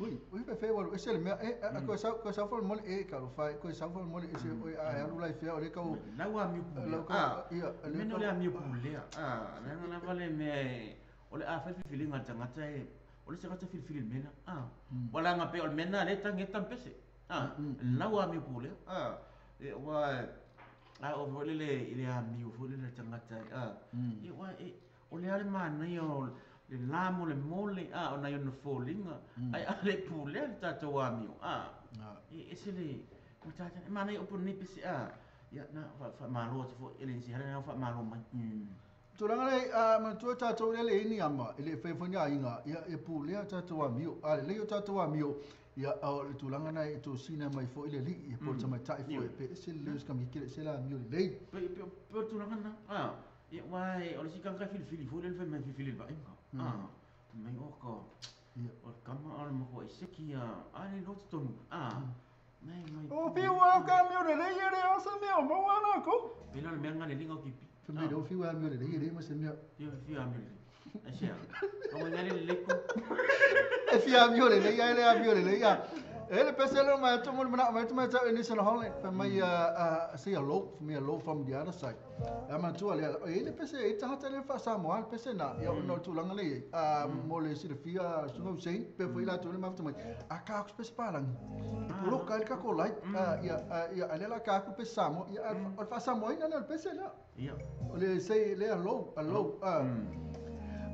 Ui, ui pe fe walu ese le mea e a koe sau koe sau mole e ka lo fai koe sau mole ese oi a alu lai fea o le kau Lau a miu lau pulea. kau Ah, ia le mea kau o le amio pulea. Ah, leaga lava le mea e o le a fai filifiliga a le tagata e o le tagata filifili i le mea lea. Ah, ua laga pea o le mea lena lea e tagi ai tampese. Ah, lau amio pulea. Ah, e ua a oo foi lele i le amio foi lele a le tagata e. Ah, ia ua e o le a le manaia o le la mo le mole a o nai ona foliga ae a le pulea le tatou amio. Ah, e ese le matata e manaia upu lenei pese a ia na faamalo atu foi e le isi hala na faamalo mai. Tulaga nei a manatua tatou le le ni ama e le fai foi ni aiga ia e pulea tatou amio a lelei o tatou amio ia o le tulaga nei e tosina mai foi le alii e po o le tamaitai foi e pe ese le leo se kamiki le ese le amio lelei. Pe pe pe o le tulaga lena. Ah, ia uae o le isi tagata e filifili foi lea le fai mai filifili i le vaaiga. Ah, mai o ka Ia. o le kama a o le makuaʻi seki a a le iloa totonu. Ah, mai mai. O fiu au ka amio lelei e le asa mea o maua ana kou. Pela le mea nga le liga o kipi. Fai mai le fiu amio lelei e le ma se mea. Ia fiu amio lelei. Ai sea. O nga le lelei ko. E fia amio lelei ai le amio lelei a. E le pese le mai atu mo le mana mai tu mai tau e nisa na Holland fai mai a say hello from hello from the other side. A matua le e le pese e tagata le fa Samoa le pese na ia ona o le tulaga le i ai. A mo le silafia Susuga Hussein pe foi latou le mafuta mai. A ka aku se pese palangi. E poloka ai le kako lai a ia ia a le la ka aku pese Samoa ia o le faasamoaina lea o le pese lea. Ia. O le say le hello hello a.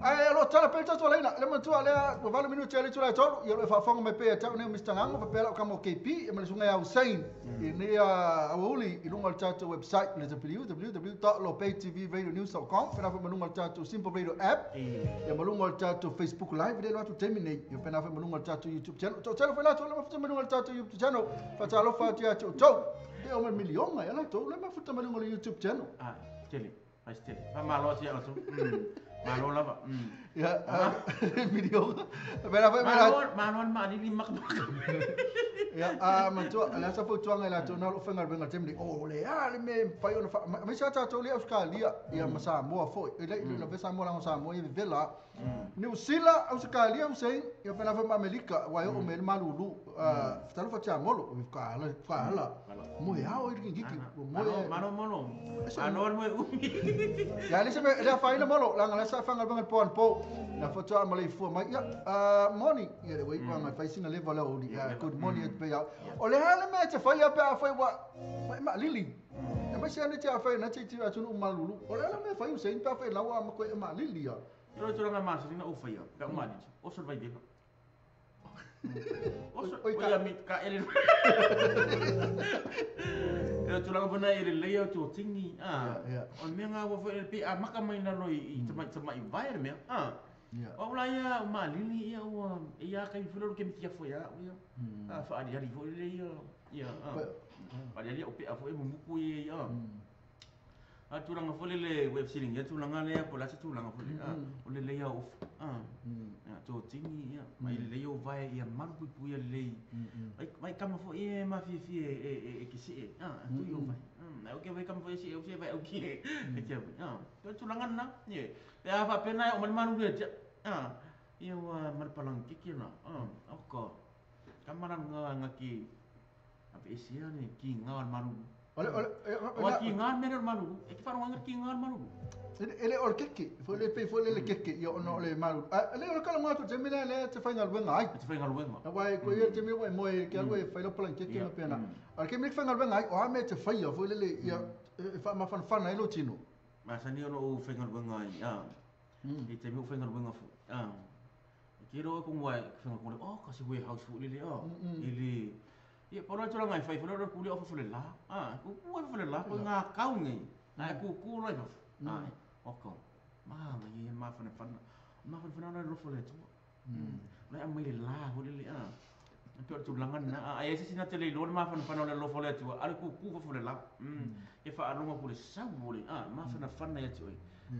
Ae o lo o tala pea le tatou laina, le manatua lea ua 8 minute e le itula e tolu, ia o lo o e faafofoga mai pea ia te au nei o Mister Gago faapea lau kama o KP ia ma le susuga ia Hussein i lenei aoauli i luga o le tatou website le www.lopaytvradionews.com faapena foi ma luga o le tatou Simple Radio app ia ma luga o le tatou Facebook Live lea e alu atu i le taimi nei ia faapena foi ma luga o le tatou YouTube channel. Toatele foi latou le mafuta mai luga o le tatou YouTube channel, faatalofa atu ia te outou. Pe oo mai le miliona ia latou le mafuta mai luga o le YouTube channel. Ah, tele. Ai se tele. Faamalo atu ia outou. Malo lava. Ia, miliona. Faapena foi ma Malo, malo le maalili makamaka. Ia, a manatua, o le a sa fautuaga i latou na o loo faigaluega i le taimi nei, o le a le mea e mafai ona faa, aemaise lava tatou lea i Ausetalia, ia ma Samoa foi. E le i lavea Samoa leaga o Samoa ia e vevela. Niu Sila, Ausetalia, Hussein, ia faapena foi ma Amerika, aua e oo mai ai le malulu. Talofa Tiamolo, faala, faala. Moe ao i le kikiki, ua moe. Malo, malo. Malo le moe umi. Ia, le se mea, e le afaina Molo, leaga o la sa faigaluega i le po anapo. Na faatoa ma le ifua mai, ia, morning, ia le ua iu anga e fai sina leva o le aoauli, ia, good morning atu pea. O le a le mea e te faia pe afai ua e maalili? Aemaise lava te afai na te te atunuu malulu. O le a le mea e fai Hussein pe afai lau a ma koe e maalili ia? Ia o le tulaga masani na ou faia, pe a ou maalili, oso le vaivega. Oso, Oi, oi ka- a mi ka ele. E o tulaga foi na e lelei au tōtingi, ah. Ia, ia. O le mea ngā ua foi le pe a maka mai lalo i tamai tamai vae le mea, ah. Ia. O au la ia o maalili ia ua e ia kai foi lalo ke miti afo ia au ia. Ah, whaariari foi le ia, ia, ah. Whaariari o pe a foi e mumuku ia ia. A tulaga foi lele ua e fesiligia tulaga lea po o le a se tulaga foi lele a o le lelei lava o ofa a ia totini ia ma e lelei ou vae ia malupuipuia lelei. Vai kama foi ia e mafiafia e te see a e tui ou vae. Ae oke vai kama foi e see au se vae au ki e te au a. O le tulaga lena ioe. Pe a faapea na e oo mai le malulu ia te au a ia ua ma le palagi keke lena a oka. Kama la nga nga ki aveesea le kiga o le malulu. Aua kiga le mea lea o le malulu. E te faalogo ai le kiga o le malulu. E le o le keke, foi le pei foi le keke ia ona o le malulu. A le o le kala ngā tu te mea lea te whaingaluenga ai. Te whaingaluenga. Na wai ko ia te mea wai moe ke alu e whai lau palangi keke ma pena. A ke mea whaingaluenga ai, o a mea te whaia foi lele ia e whaamafanafana ai lo tino. Masani ona ou whaingaluenga ai, a. I te mea o whaingaluenga fo. A. E ke roa ko ngā whaingaluenga, oh, ka se warehouse fo lele, a. E le ia polo tulaga e whai fo le kuli o fo le la. A, ku ku e fo le la, ko ngā kau nei. A ku ku lai fo. A, oko. Ma ma ye ma fana fana. Ma fana fana na rofo le tu. Le a mai le la ho le a. Pe o tulaga na a e se sina te le lo ma fana fana le rofo le tu. A le ku ku fo le la. E fa alonga ku le sau le a ma fana fana ia tu.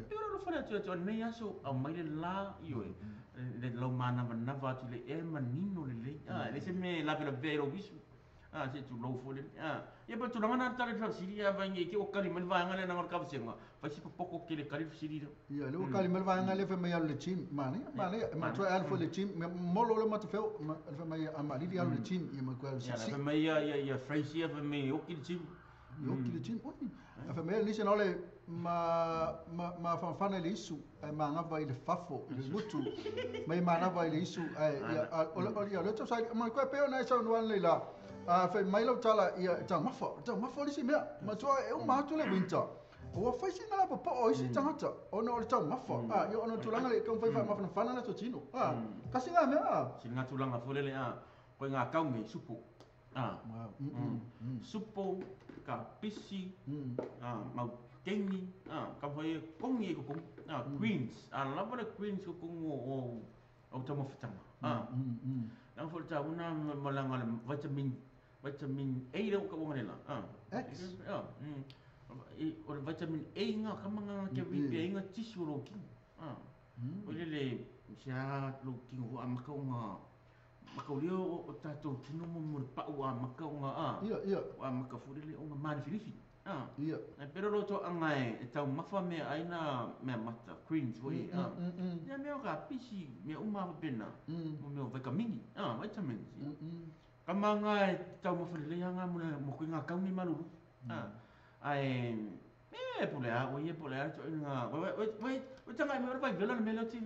Pe o rofo le tu tu nei aso a mai le la io e. Le lo mana na va tu le e manino le le. A le se me la vela velo visu. A se tu lo fo le a. Ia pa tulaga na tale fa siri ia va ngi ke o kali mai va ngale na ngor ka senga. Fa si poko ke le kali siri. Ia le o kali mai va ngale fa mai le team ma ne ma ne ma tu al fo le team molo le ma te feo ma fa mai a ma li al le team ia ma ko si. Ia fa mai ia ia Fraser fa mai o ki le team. Yo ki le team. A fa mai ni se no le ma ma ma fa fa le isu ma nga va ile fafo ile mutu mai ma na va ile isu ia o ia le to sai ma ko pe ona sa no le la. A fai mai lau tala ia tau mafa lisi mea ma tua e uma atu le winter ua fai si ngala popo o isi tangata ona o le tau mafa a ia ona tulaga le kau fai fa mafana le totino a kasi ngā mea a si ngā tulaga fo le a koe ngā kau nei supo a supo ka pisi a mau kengi a ka fai kongi e kokong a greens a lava le greens kokong o tau mafutanga a nang fo tau na malanga le vitamin A le ka wonga lela. X. A. O vitamin A nga ka manga ke vi nga tissue ro ki. A. O le le sia lo ki ho a maka nga maka leo o tatou tino mo mo pa o a maka nga a. Ia ia. O a maka fu le o nga mani filifi. A. Ia. E pero lo to anga e tau mafa me aina me mata greens foi a. Ia me o ka pisi me uma pena. Mo me o vitamini. A vitamins. Ka manga e tau mafa le anga mo mo ko nga kau ni malulu. A. Ai me pule a o ie pule a to nga we we tanga me vai vela me le ti.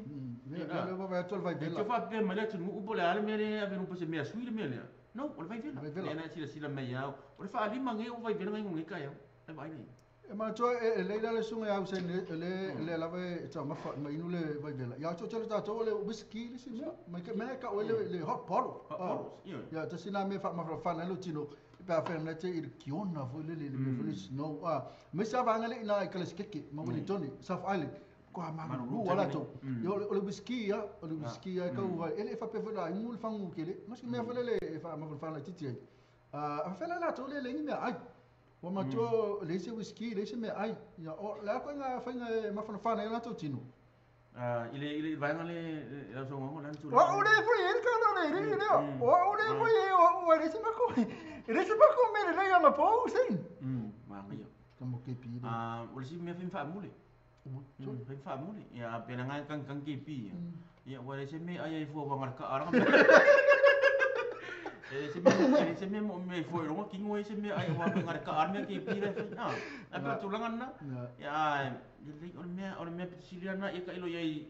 Me le vai to vai vela. Te fa pe me le tu u pule a me le a venu pose me a sui le me le. No, o le vai vela. Le na sila sila me ia. O le fa lima nge o vai vela nge nge ka ia. E vai nei. E ma to e le le sunga au se le le la vai tau mafa ma inu le vai vela. Ia to tele ta le whisky le si me me ka o le le hot bottle. Ia te sina me fa ma fa na lo tino. Pe fa na te i kiona fo le le me fo snow a. Me sa va ngale ina i kala skeke ma mo le Tony South Island. Ko a ma lu wala to. Yo o le whisky ya, o le whisky ya ka u ele fa pe fo la imu le fangu kele. Ma si me fa le fa ma fa la titi. A fa la to le le ni me ai. O ma to le se whisky le se me ai. Ya o la ko nga fa nga ma fa fa na la to tino. Ile ile vai ngale la so ngo la tu. O le foi ele ka no le le le. O le foi o le se ma ko. Le se ma ko me le ya ma po sin. Ma ngi. Ka mo ke pi. A o le si me fa mule. Fa mule. Ya pe na ngai kang kang ke pi. Ya o le se me ai ai fo wa ngal ka ara. E se me mo me fo ro ki ngo se me ai wa ngal ka ara me ke pi le. Na. A pe tulaga na. Ya le o le mea piti na ia ka ilo iai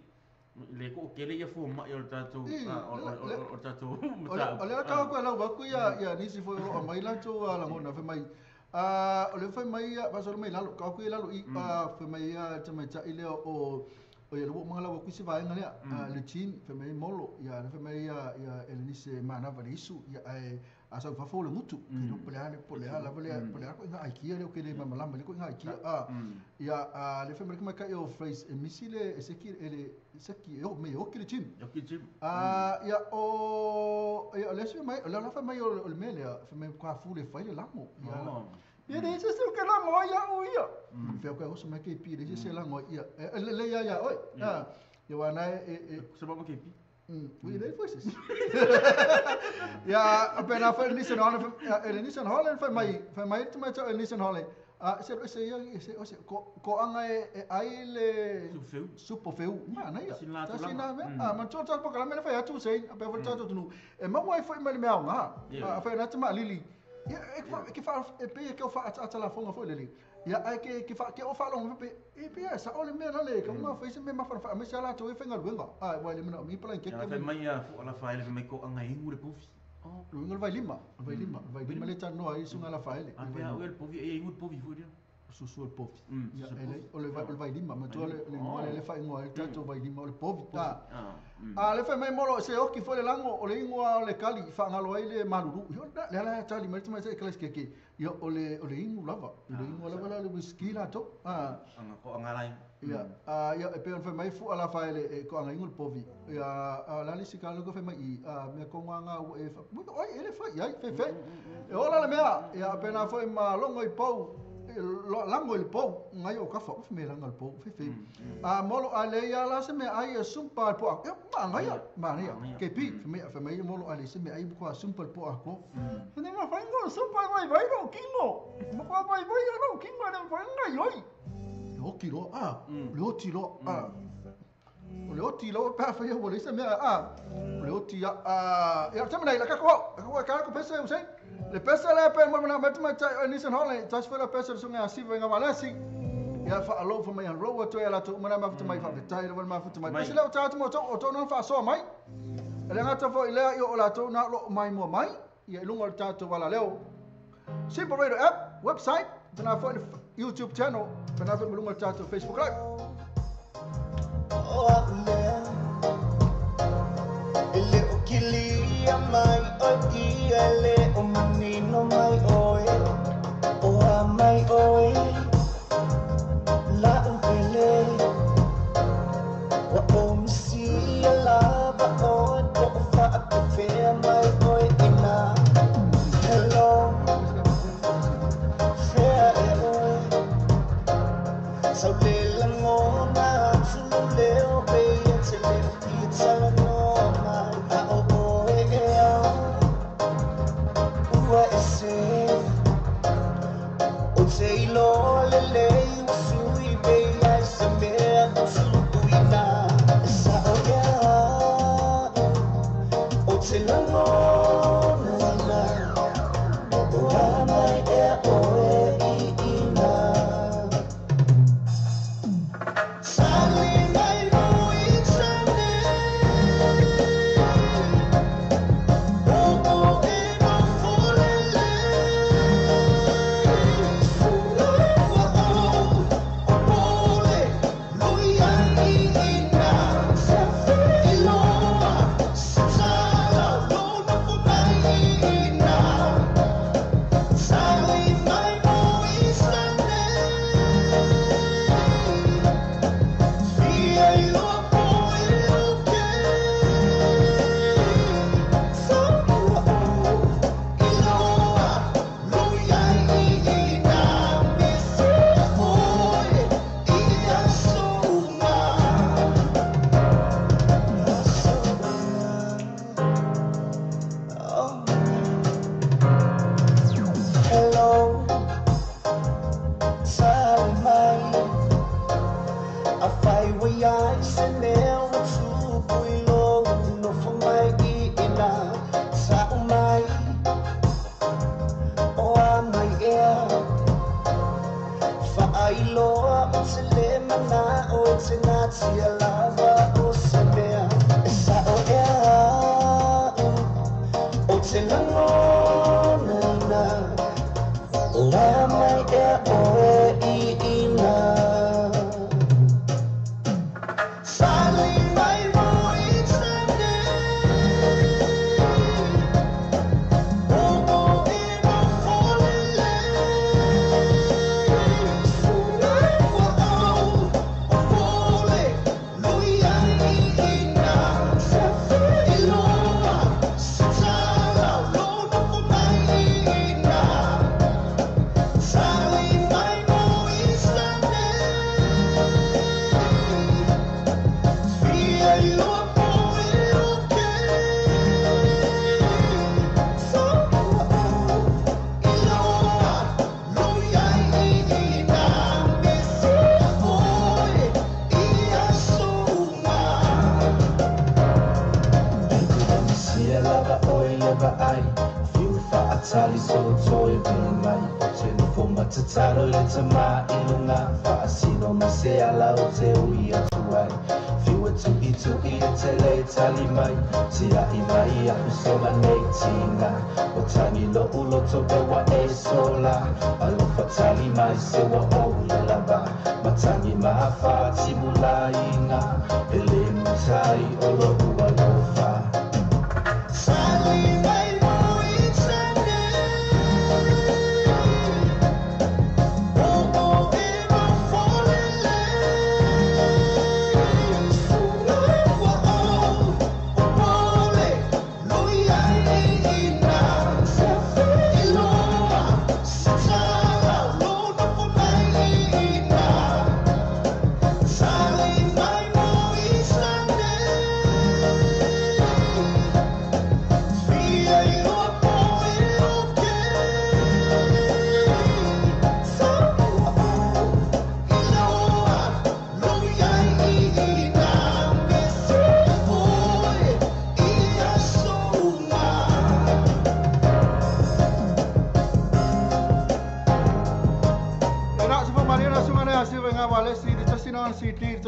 le ko kele ia fo ma ia tatou o tatou o le ka ko la wa ku ia ia nisi fo ro mai la to la ngona fe mai a o le fe mai va so mai lalo ka ku lalo i a fe mai ia te mai ta ile o o ia lo mangala wa ku si va ngale le chin fe mai molo ia le fe mai ia ia ele nisi mana va isu ia ai a sa fa fo le mutu ke no pole ale pole ala pole pole ko nga aikia le ke le mamalama le ko nga aikia a ia a le fe mai ka o phrase e misile e seki ele seki o me o ke le chin a ia o ia le se mai la fa mai o le mele fa mai ka fu le fa le lamo ia Ia le se se ke la mo ia o ia. Fe ko o se ma ke pi le se la mo ia. Le le ia ia oi. Ah. Ia wana e Se ba ke pi. Oui, le foi se. Ja, pe na fa Nissan Holland, ele Nissan Holland fa mai te mai te Nissan Holland. Ah, se se ia se o se ko anga e ai le Supu feu. Supu feu. Ma na ia. Sina Ta tulaga. sina me. Ah, ma tso tso pa me fa atu sei, pe fa tso tunu. E ma wai foi mai me au nga. Ah, fa na te ma lili. Ia e fa ke fa e pe ke o fa ata la fonga foi lili. Ia ai ke fa ke o fa long pe e pe sa o le me na le ka ma fa se me ma fa me sa la to e fa ngaluenga. Ah, wai le me mi pala ke Ia ke fa mai a fu ala fa ele mai ko anga ingu le pofi. Oh. Luenga vai lima, vai lima, vai lima le tano ai sunga la fa ele. A pe a o el pofi e ingu le pofi fu dia. Susu le pofi. Susu Ia ele pofi. o le vai o le vai lima, ma tu le le Oh. le le fa ingoa le tato vai lima o le pofi. Ah. Ah. A le fa mai molo se oki fo le lango o le ingoa o le kali fa ngalo ai le malulu. Yo na le ala tali mai mai se kles ke ke. Yo o le ingu lava. O le ingu lava la le whisky la to. Ah. Anga ko anga lai. Ia, a ia e pe on fa mai fu ala fa ele e ko anga ingu le povi. Ia a la lisi ka lo fa mai i a me ko nganga o e fa. Oi ele fa ia fe fe. E ola le mea ia pe na foi ma longo i pau lango i le pau ngai o kafa of me langa le pau fe fe. A molo a le ia la se me ai e sumpa le po a ma ngai ma ngai ke pi fe me molo a le se me ai ko a sumpa le po a ko. Ne ma fa ngo sumpa mai vai ro kingo. Ma ko mai vai ro kingo ne fa ngai oi. Le oti loa, ah, le oti loa, ah. O le oti loa, pa fa ia le se mea, ah. O le oti, ah, ia te manai, la kako, kako ka ko pese usain. Le pese le pe mo na met mai tai Nissan Holland, tas fa la pese so nga siva nga valasi. Ia fa alo fa mai ro to ia la to mana ma futu mai fa tai le ma futu mai. Pese le o ta mo to o to no fa so mai. Le ngata fo ile i o la to na lo mai mo mai. Ia lunga ta to wala leo. Simple Radio app, website, tena fo YouTube channel, tena fo lunga ta to Facebook Live. O lea Ele o kilia mai o ia le o manino mai oe O a mai oe La upele Wa o misia lava o Po o whaakawhea mai oe ina Hello Fea e oe Sau le langona tulu leo pe e te leo ki tala noa mai A o oe e au Ua e se O te iloa lelei ua sui pe ai se mea o tupu ina Sa o ia O te langona ina O a mai e oe i ina Sali mai mo i tane O o e no folele Ua o o pole Lui ai ina Iloa Sala lona fo mai ina Sali mai mo i tane Fia iloa po e o ke Sa ua o iloa Lui ai ina Me se oe ia suma Oh. Hello, sali mai A whai wai ai se mea wa tupu i lo no fo mai i ina Sa o mai o a mai ea Wha ai loa o te le mana o te ngā tia lava o se mea E sa o ea o te langona ina O a mai ea oe i ina Sali mai mo i tane O o e no folele Ua o o pole Lui ai ina Iloa Sala lona fo mai ina Sali Faatali so toi mai o te nofo matatalo le tama i lunga faasino ma se ala o te ui atu ai Fiwa tui tui e te le tali mai Tia i mai aku soma nei tina O tangi lo ulo to pewa e sola Alofa tali mai se wa o lava Matangi mahafa timula inga Ele mutai o lo ua lofa Sali mai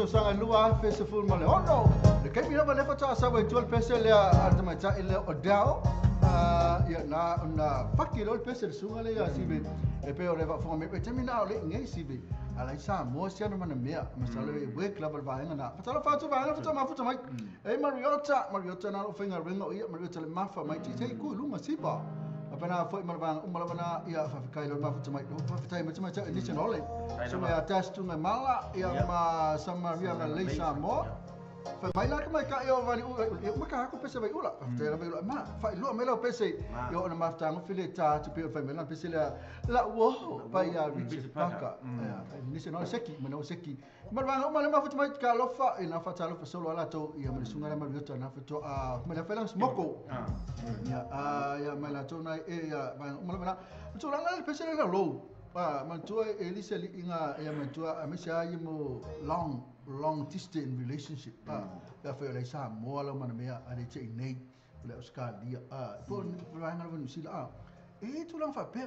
Sanga lua feseful male ono le kai mira le fata sa wa tual pese le a ma ta ile odao ya na na fakti lo pese sunga le ya sibe e pe ore va fo me pe termina le ngai sibe ala isa mo sia no mana mea masalo e we club va nga na fatalo fatu va nga fatu ma futa mai e Mariota na lo finga ringo ia Mariota le mafa mai ti te ku lunga siba apena foi malvang umalavana ia fa kai lo ma futa mai fa futa mai mai ta ni ole so me attach to mala ia ma Samaria na leisa mo fa mai la ka mai ka ia vali u ma ka ko pese vai ula fa vai ula ma fa lo me lo pese yo na ma ta ngo file ta tu pe fa me la pese la la wo pa ia Richard Parker ni se no seki me no seki malvang umala ma futa mai ka lo fa ina fa ta lo fa solo ala to ia me sunga ma riota na fa to a me la felang smoko ya ya me la to na e ya umala to la la pese la lo pa mantua elise inga ya mantua amisa mo long distance relationship ya fa le sa mo ala mana mea ale te nei le Australia po ranga lo sila e tu lang fa pe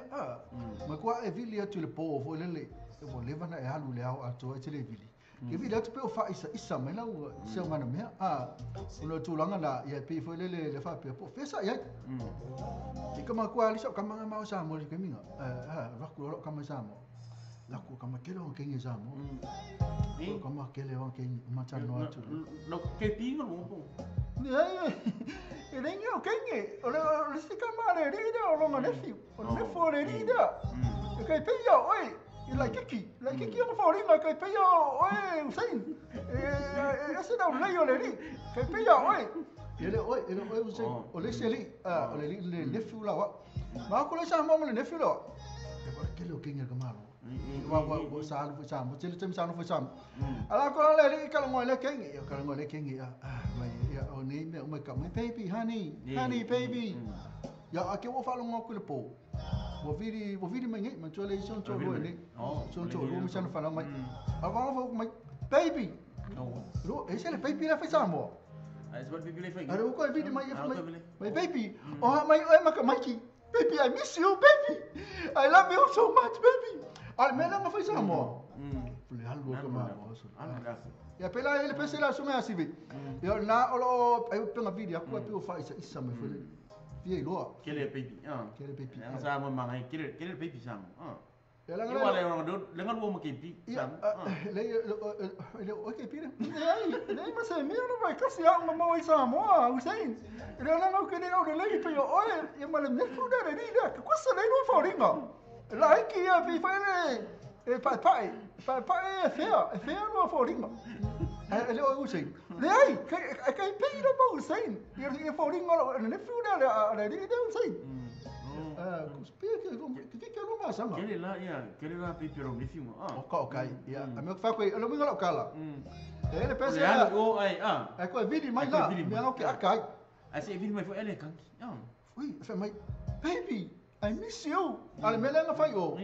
ma kwa e vili atu le po fo le le mo leva na e alu le au atu e te le vili ke vili atu pe o fa isa mai la se ngana mea no tu langa na ya pe fo le le fa pe po fesa ya i kama kwa li so kama ma sa mo le keminga ra ku lo kama sa mo la ku kama ke lo ke ngi sa mo kama ke le ke ma cha no atu lo ke pi no mo ne e le ngi o ke ngi o le si kama le ri da o lo ne fi o ne fo le ri da e kai pe yo oi i la kiki o fo ri ma kai pe yo oi Usain e se da o le yo le ri kai pe yo oi ele oi Usain o le se li o le le ne fi la wa ma ko le sa mo le ne fi lo e pa ke lo ke ngi ka ma wa wa sa lu sa mo tele tem sa lu sa ala ko le li ka lo le ke ngi ka lo le ke ngi mai ya o ni me o ka mai baby honey honey baby ya a ke wo fa lo ngo ku le po wo vili mai ngi ma to le son to lo ni son to lo mi sa fa mai a va fa mai baby lo e se le baby la fa sa mo ai se baby le fa ara ko vili mai mai baby o mai o ma ka mai baby I miss you baby I love you so much baby al mela nga fa sa mo le alu ka ma ya pela ele pese la sunga sivi yo na o e penga video ku pe o fa isa me foi fie lo kele baby kele baby sa mo ma ngai kele baby sa mo ya la nga le nga lo mo ke pi sa le le o ke pi le le ma se mi no vai kasi a ma mo isa mo Usain le la nga ke le o le pe yo oi e ma le me fu da le da ko sa le no fa ringa la ki ya pi fa le e pa pa pa e fea no fa ringa e le o Usain le ai ke pe ro mo Usain e fa ringa le fu da le le Usain ke ke lo ma sama kele la ya kele la pi pero mi fiu o ka o kai ya a me fa ko lo mi lo kala e le pese la o ai e ko vili mai la me o ke akai a se vili mai fo ele kan ui fa mai baby I miss you ale me la fa yo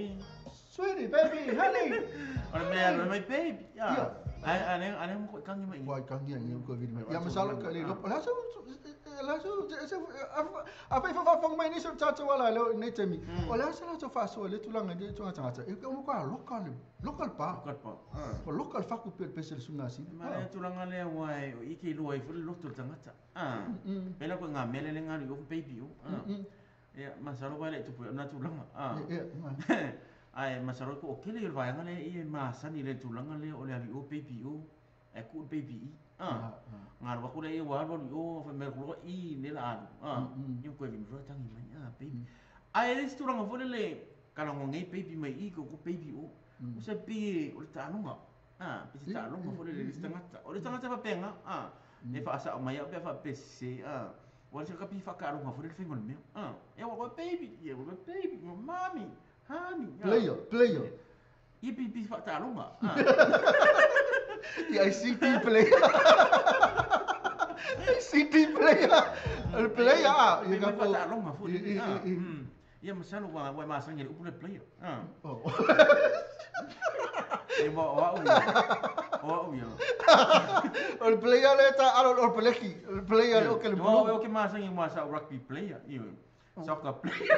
sweetie baby honey ale me my baby ya ale ale mo kan mai wa kan ni ko vili mai ya masala ka le lo la sa la su se a fa fa mai ni so tata wala le nei temi. O le asa la to fa so le tulanga de tunga tangata. E ko ko local local pa. Local pa. O local fa ku pe pese le sunga si. Ma le tulanga le wa e i ke lua i fu le loto tangata. Pela ko nga mele le nga ri o baby o. Ia masalo wa le tupu na tulanga. Ai masalo ko o kele le vaega le i masani le tulanga le o le ali o baby o. E ku baby i. Nga wa ku le i wa ro o fa me ko i ne la alu. Ni ko vi ro tangi mai baby. Ai le tulanga fo le kala ngai baby mai i ko baby o. O se pi o le talonga. Pi se talonga fo le le tangata. O le tangata fa penga. E fa sa mai pe fa pese. Wa se ka pi fa ka ronga fo le fengo le mea. E wa baby, e wa baby, mami. Honey. Player. I pi pi fa talonga. I ICT player. ICT player. El player. I ka fa talonga fo le. Ia masalo wa wa masangi le upu le player. Oh. E mo wa u. O ia. O le player le ta alo o peleki. El player o ke le mo. O ke masangi mo sa rugby player. Io. Soccer player.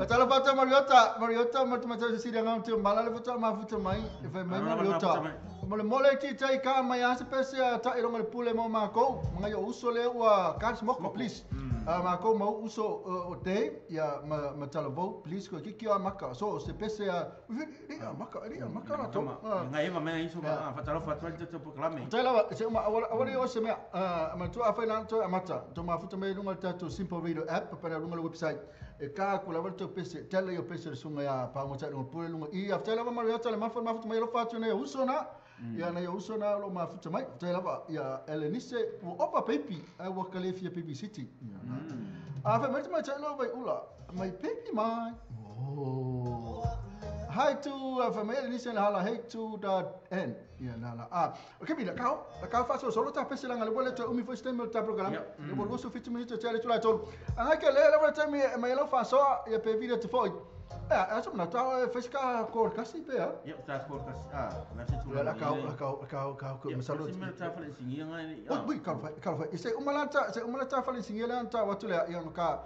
Atala fata Mariota, Mariota matumata se sira ngam te mala le fata mafuta mai, e fai mai Mariota. Mo le mole ti tai ka mai asa pese ta i ronga le pule mo mako, manga yo uso le ua ka smoke please. Mako mo uso o te ia ma talavo please ko kiki a maka. So se pese a ri a maka ri a maka la to. Ngai eva mai iso ma fatalo fatalo te proclame. Tai lava se ma awari o se me ma tu a fai lan to amata. To mafuta mai lunga tato Simple Radio app pa na lunga le website. E ka ku la volto pese tele yo pese sunga ya pa mo tsa no pule lunga i after lava Mariota le mafa mafuta mai lo fatu ne uso na ia na uso na lo mafuta mai tele lava ia Elenise o opa baby I work le fia baby city a fa mai mai tele vai ula mai baby mai oh hi to fa mai Elenise la hala hey to dot n ia na la ah okay mi la ka fa so solo ta pese la ngale bole to umi first time ta program le bolo so 50 minutes tele to la to anga ke le la time mai lo fa so ia pe video to foi eh so na ta fiska kor kasi pe ha ia ta kor kasi na se tu la ka ka masalo se ta fa le singi ngai oi ka fa se umalata fa le singi la ta watu le ia ka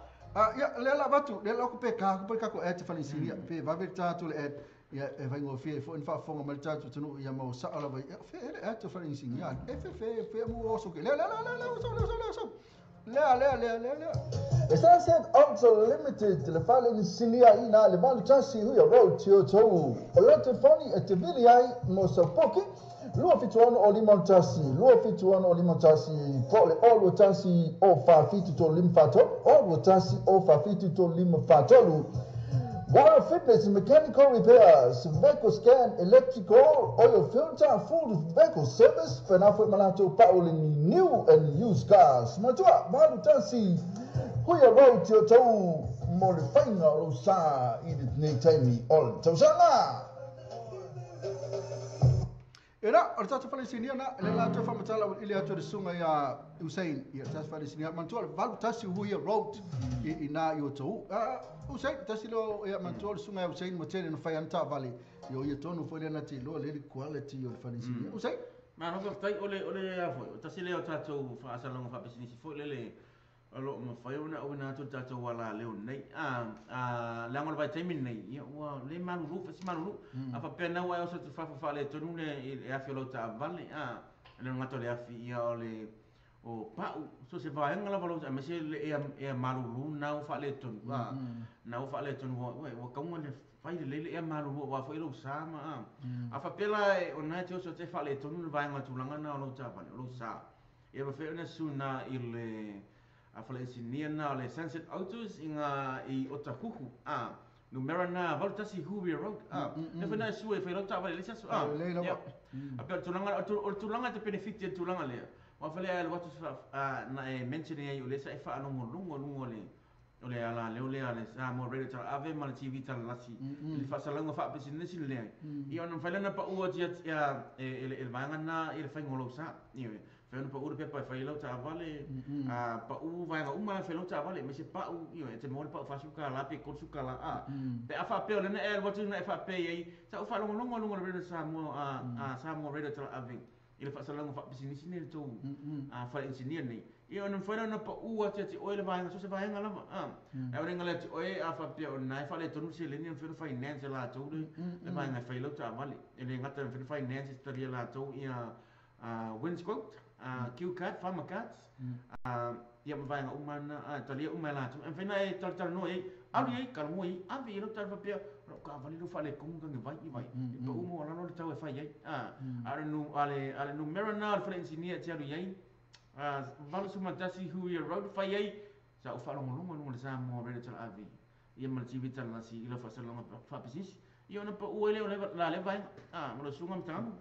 ia le la watu le la ko pe ka ko et fa le singi pe va ver ta tu le et ia e vai ngofie fo infa fonga mal ta tu tunu ia mo sa ala vai fe ele et fa le singi ia e fe fe fe mo oso ke le la la la la so la so la la la la la Sunset Auto Limited le fale ni sinia ina le malu tasi huia road tio tou o le telefoni e te vili ai mo sa poki lua fituano o lima tasi lua fituano o lima tasi po le o lua tasi o fa fitu to lima fato o lua tasi o fa fitu to lima fatolu. Wire fitness, mechanical repairs, vehicle scan, electrical, oil filter, full vehicle service, Fenafoot Malato, Paul in new and used cars. Matua, Malu Tasi, Huya Road, Tioto, Molifaina, Rosa, Edith Netaimi, All Tosana. Era, o tatu Palestinia na, le la tu famatala ile atu de sunga ya Hussein, ya tatu Palestinia, mantua valu tasi Huya Road i na yo to. Hussein tasi lo ya mantua sunga ya Hussein motele no fai anta vale. Yo ye tonu fo le na ti lo le quality yo Palestinia. Hussein ma no tai ole ole ya fo. Tasi le tatu fa asalonga fa business fo le le alo ma fai ona o na tu tatu wala le nei a la ngol vai taimin nei ia ua le malu fa si malu a fa pena wa o tu fa fa le tonu le e afi lo ta vale a le ngato le afi ia o le o pa so se va ngala valo a me se le e malu na o fa le tonu a na o fa le tonu wa wa ka ngone fai le le e malu wa fa lo sa ma a fa pela o na te o so te fa le tonu le vai ngatu langa na o lo ta vale lo sa e va fe na suna ile a fale na le Sunset Autos inga i Otahuhu a numera na valutasi Huia Road a ne fena sue fe rota vale lesa a a per tulanga o tulanga te benefit te tulanga le wa fale al watu na e mention ai o lesa e fa no lungo lungo le o le ala le o le ale sa mo radio ta ave mal TV ta lasi le fa salanga fa business le i on fale na pa o ti ya el vanga na il fa ngolo sa ni fe no pa u pe pa fa ilo ta vale a pa u vai uma fe lo ta vale me se pa u io e te mo pa fa su ka la pe ko su ka la a pe a fa pe o le na el watu na fa pe ai sa u fa longo longo longo radio sa mo a sa mo radio ta ave I le faasalalauga faapisinisi nei le tou fale inisinia nei, ia ona mafai lea ona paʻu atu ia te oe le vaega so o se vaega lava a. Ae o le gala ia te oe a faapea o lena e faaletonu le seleni, e mafai ona finance e latou le vaega e fai ai lau taavale. E le gata e mafai ona finance e talia e latou ia Wins Quote, Q Card, Farmer Cards, ia ma vaega uma na, e talia uma e latou. E mafai ona e talatalanoa i ai, alu i ai, talanoa i ai, ave i ai lau tala faapea, o lau taavale lea ua faaletonu tane vai i vai, e pau maualalo le tau e fai ai. A o le numera lena o le fale inisinia e te alu i ai, 81 Huia Road, fai ai, sa ou faalogologo i luga o le Samoa Radio Tala-Ave, ia ma le TV Talalasi i lau faasalalauga faapisinisi. Ia ona paʻu ai lea o la lea vaega, ma lau susuga Matagaluega.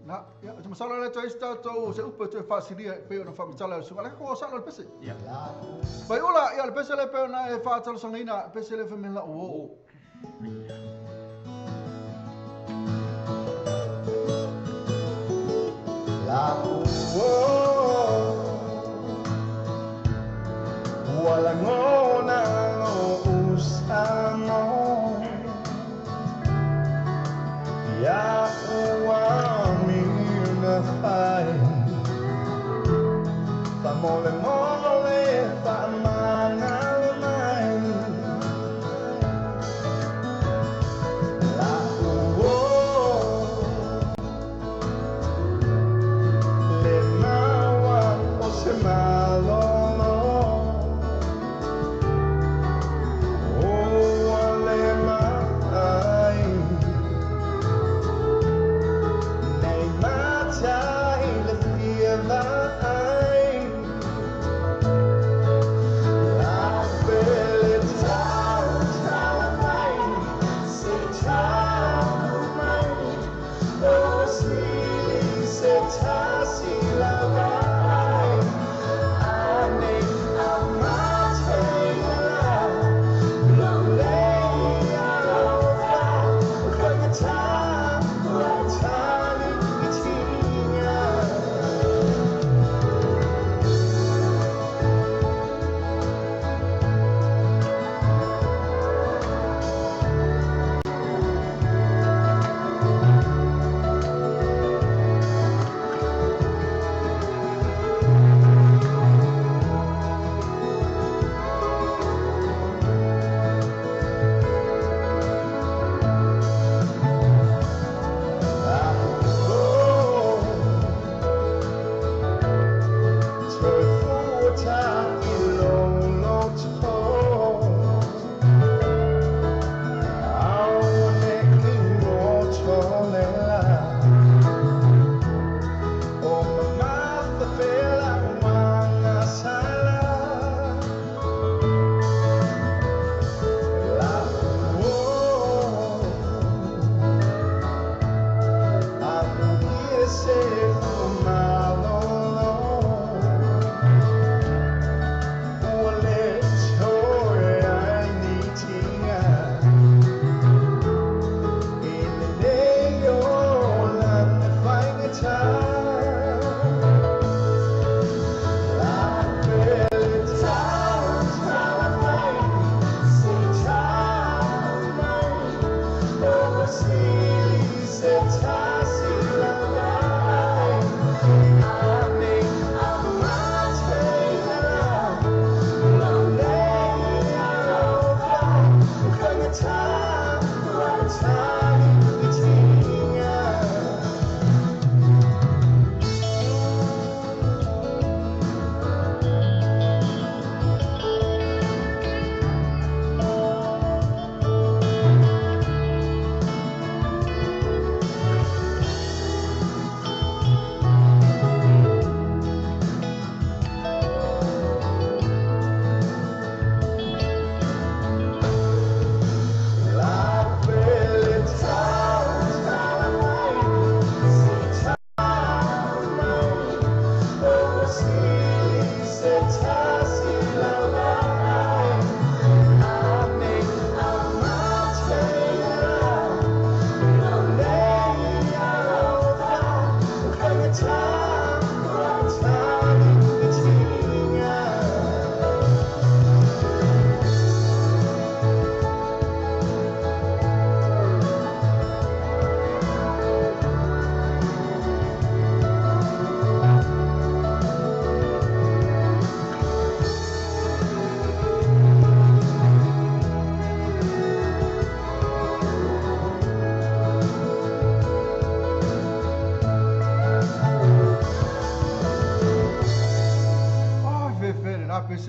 Na, ia, te masalo le toe isi tātou se upu e toe faasilia e pei ona faamatala e le susuga. Le ko salo le pese. Ia. Pai ula, ia le pese le pei ona e faatalosagaina, pese le whamela o o. La o wala ngona o usamo ya uami na fai fa mole mole fa mana mai la o le mawa o se malolo o ale mai nei matai le fia vai.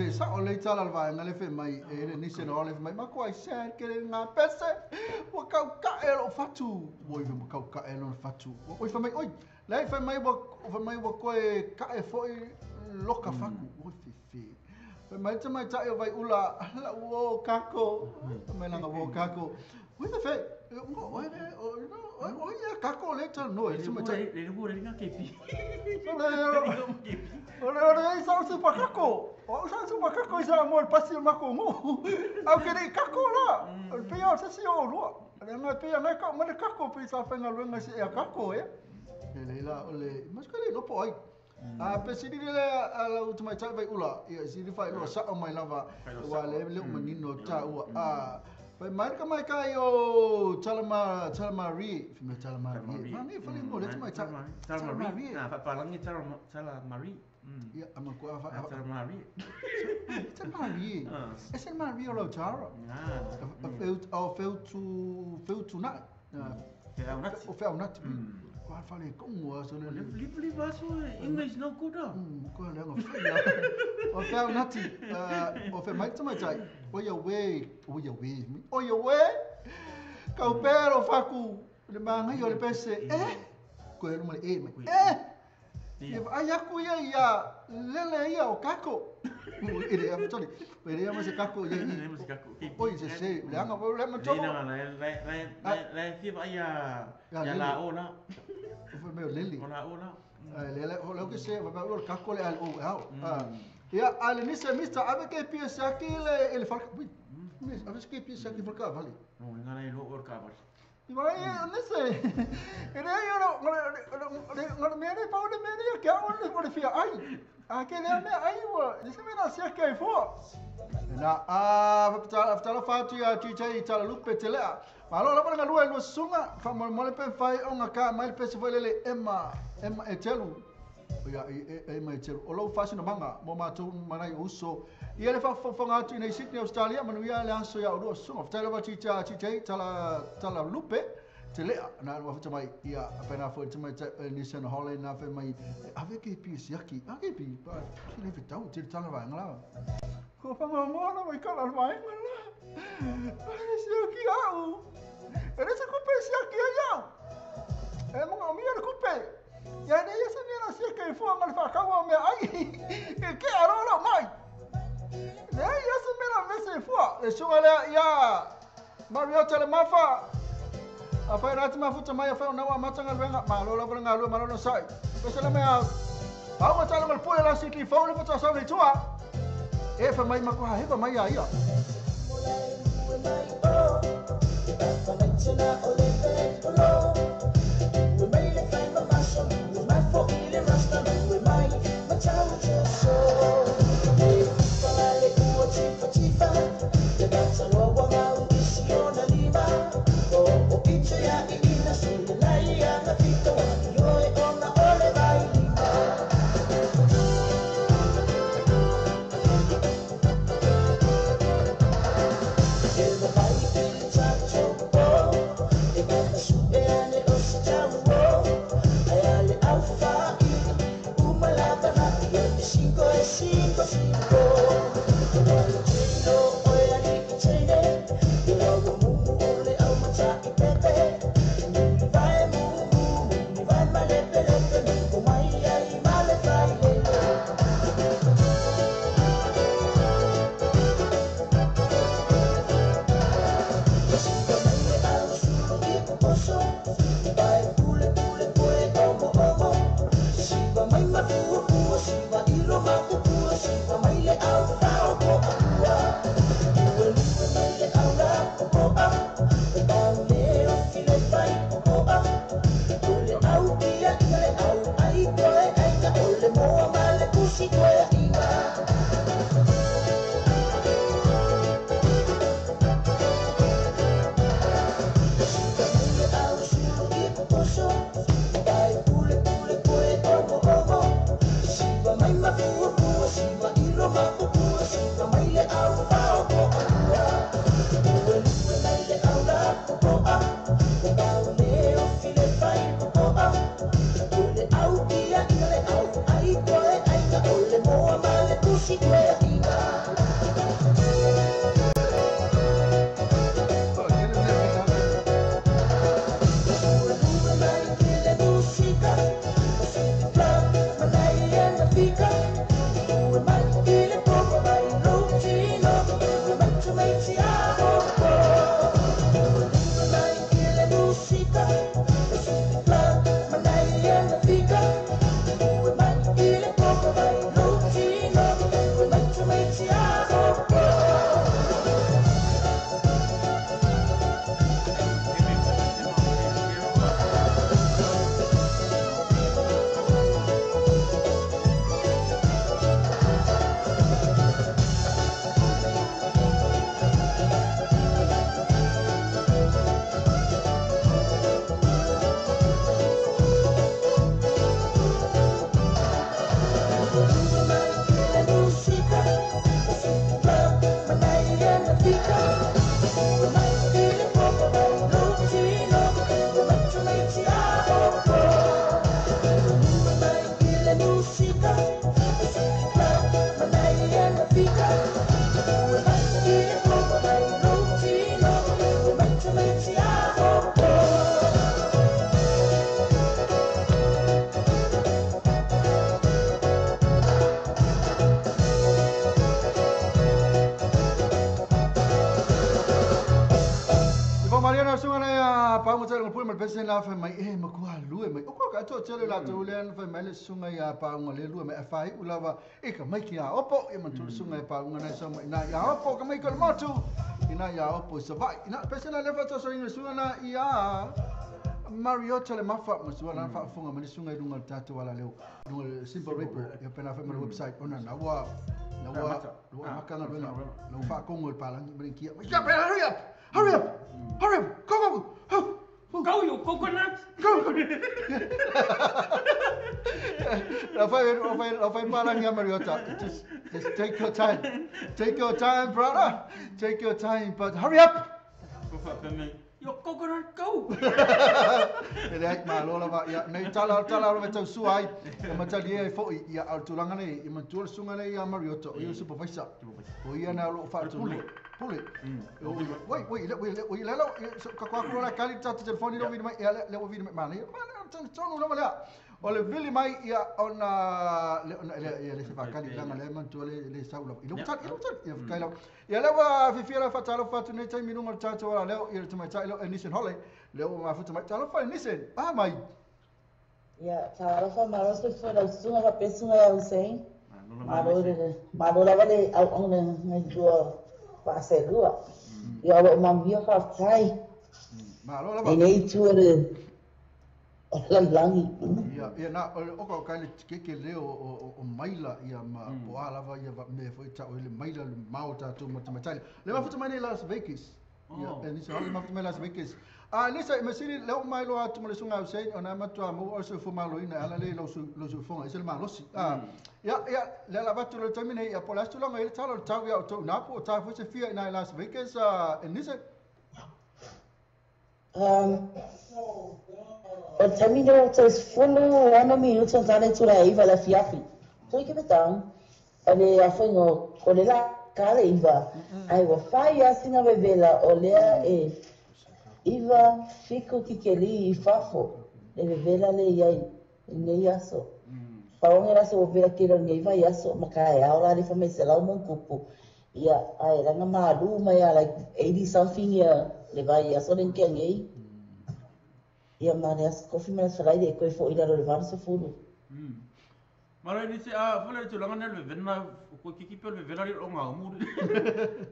se sa o le tala le vaega le fe mai e le nise no le fe mai ma ko ai se ke le ngā pese wa kau ka e lo fatu wo i ma kau ka e lo fatu o i fe mai oi le fe mai wa koe ka e foi loka faku o fe fe fe mai te mai tai o vai ula la wo kako mai langa wo kako o fe fe o o ia kako le tala no e se mai tai le le le nga kepi o le sa o se pakako o sa se pakako isa mo el pasi o mako mo au ke le kako la o pe o se si o lo le nga pe nga ka mo le kako pe sa fa nga lo nga se e kako e le la o le mas ka le no po ai a pe si le ala u mai tai vai ula ia si le fai lo sa o mai lava wa le le manino ta ua a fai mai ka mai kai o talama talamarie fi me talamarie ma mi fa le mo le mai talamarie na fa palangi talamarie ia ama ko fa talamarie talamarie ese marie o lo tara o feu tu na o feu nat ko fa le kongo so le li vaso English no good ko le ngo o feu nati o fe mai mai tai o ia we o ia we ka pero faku le manga yo le pese e ko le mo e mai e ai aku ia ia lele ia o kako ele é sorry ele é mas kako ia oi se se le anga le ma to le le fi va ia ia la o la o meu lele o la o la le le o que se va o kako le al o ia ale nise mista ave que pisa aqui ele ele fala ave que pisa aqui fala vale não engana ele o cavalo vai nise ele eu não me ne pa me ne que o le fia ai aquele me ai o nise me na se que for na a tala fatu ia TJ tala lupe telea malo la para lua lu sunga fa mo le pe fai o ngaka mai pe se foi lele ema ema etelu ia e mai telu o lo fasi no manga mo ma tu manai uso ia le fa fa atu nei Sydney Australia manu ia le aso ia o sunga tala va TJ tala tala lupe telea na wa fa mai ia pena foi mai ni sen hole na fe mai ave ke pi siaki ave pi pa le fe tau te tala va ngala ko fa mo mo no i kala vai ngala ai siaki au ere se kupe siaki ai e mo mi le kupe ia ne ia se mera siaki fo ngal fa ka wa me ai e ke aro lo mai ne ia se mera me se fo le sunga le ia Mario Telemafa a fai rati mafuta mai a fai ona wa matanga luenga malo la nga lu malo no sai ko se le mea au ma tala mal pule la sikli fo le fota sa le tua e fa mai ma ko ha fa mai ia ia 5, 5, 5. pa mo tele pule ma pese la fa mai e ma ku alu e mai. O ko ka to tele la to le an fa mai le sunga ia pa unga le lu mai fa i ulava e ka mai ki a opo e man tu sunga e pa unga na so mai na ia opo ka mai ko motu. Ina ia opo sa vai. Ina pese na le fa to so ina sunga na ia Mariota le mafa ma sua na fa funga ma le sunga i lunga tato wala leo. Lunga Simple Repo e pena fa ma website ona na wa na wa lo makanga lo lo fa kongo pa la ni kia. Hurry up. Hurry up. Hurry up. Go go go. Go you coconut. Go. La fa pa la ni Mariota. Just take your time. Take your time, brother. Take your time, but hurry up. Your coconut go. Ele ai malo lava ia nei tala tala lava tau suai e matali ai foi ia au tulanga nei i matua sunga nei ia Mariota o ia supervisor o ia na lo fa tu pule wait wait wait la ka kwa ko la kali ta telefoni lo vi mai ia le vi mai mani tonu lava lea o le vili mai ia ona le ia le se fa kali langa le matua le sau lava i lo tal ia kai lava ia leva fifia la fatalo fatu nei taimi lunga tato wala leo ia te mai tai lo Nissan Hole leo ma futu mai talo fa Nissan ah mai ia talo fa malo se foi la sunga fa pesunga ya Hussein malo malo lava le au ona ngai tua pa se lua ia lo mamia fa tai malo lava nei tua le langi ia ia na o ka kai le keke leo o maila ia ma po lava ia me foi ta o le maila le mau ta tu ma tai le ma futu mai nei Las Vegas ia e ni sa le ma futu mai Las Vegas a ni sa me sili le mai lo atu mo le sunga Hussein ona ma tua mo o se fu malo ina ala le lo su fonga e se le malosi a ia ia le la vatu le taimi nei ia po la tulanga ile talo tau ia o tu na po ta fu se fia ina Las Vegas a ni sa O termino te fulo ano minuto tale tura iva la fiafi. Toi ke betang ale afongo o le la kale iva. Ai wa fai asina bevela o lea e iva fico kikeli i fafo le bevela le iai nei aso. Paonge la so vela ke le iva iaso makae aula le fa mesela o monkupu. Ia ai ranga malu mai like 80 something ia le vai iaso le ngi. Ia mane as kofi mane farai de koe fo ila lo varo so fulu. Mara ni se a fole tu langa le venna ko kiki pe le vela ro nga mu.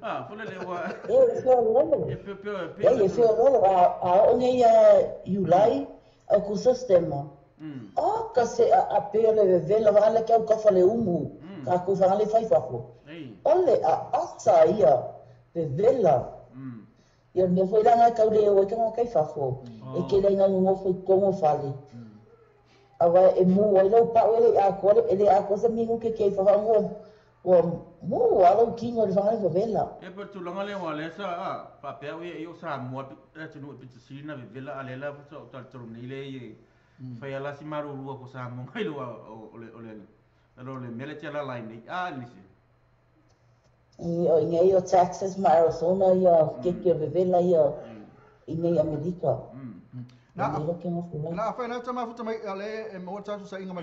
Ah fole le wa. E fo lo. E pe pe pe. E fo lo a o ngi ya July a ku sistema. O ka se a pe le vela va le ka ka fale umu. Ka ku fa le fai fa fo. Ole a asa ia pe vela. Ia me foi lá ka le o ka ka fafo e ke le nga ngo foi como fale awa e mu o lo pa o le a ko le a ko se mingu ke fa ngo o mu a lo kingo le fa le vela e per tu langa le wa le sa a pa pe o e o sa mo a tu no pe sina vela a le la so tal tru ni le e fa ya la si maru rua ko sa mo ngai lo o le o le lo le mele te la line a ni se I o ngai o Texas ma Arizona ia ke ke vela ia i nei Amerika. Na na fa na tama futa mai ale e mo tatu sa inga mai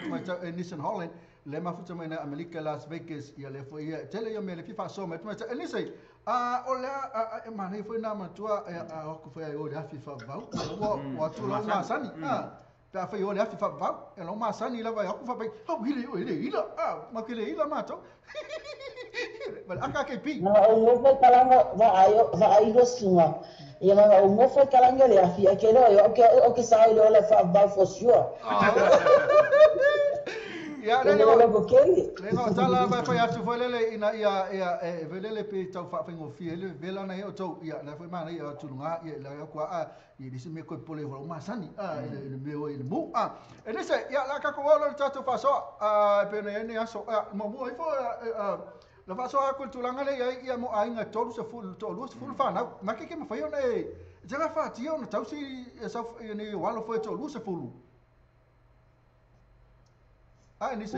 Nissan Holland le ma futa mai na Amerika Las Vegas ia le fo ia tele ia me le FIFA so mai tama Nissan a o le a ma nei foi na ma tua a o ku foi o le FIFA vau o tu lo ma sani a pa foi o le FIFA vau e lo ma sani la vai ku fa pai ha hile o ile ila a ma ke le ila ma to Well, aka ke pi. Na o ngo kalanga va ayo va ayo sunga. Ia na o ngo foi kalanga le afia ke lo yo ke o ke sa ile le fa va for sure. Ia le lo ke. Le ngo tala va fa atu foi le ina ia ia e vele le pe tau fa fengo fi le vela na o tau ia na foi mana ia tulunga ia la ko a i disse me ko pole vo ma sani a le me o le mu a. E nesse ia la ka ko lo tatu fa so a pe ne ne aso mo mo ifo la fa so a kulturanga le ia ia mo ainga tolu se fu tolu se fu fa na ma ke ke ma fa yo ne jega fa ti yo no tau si sa ni walo fo tolu se fu ah ni se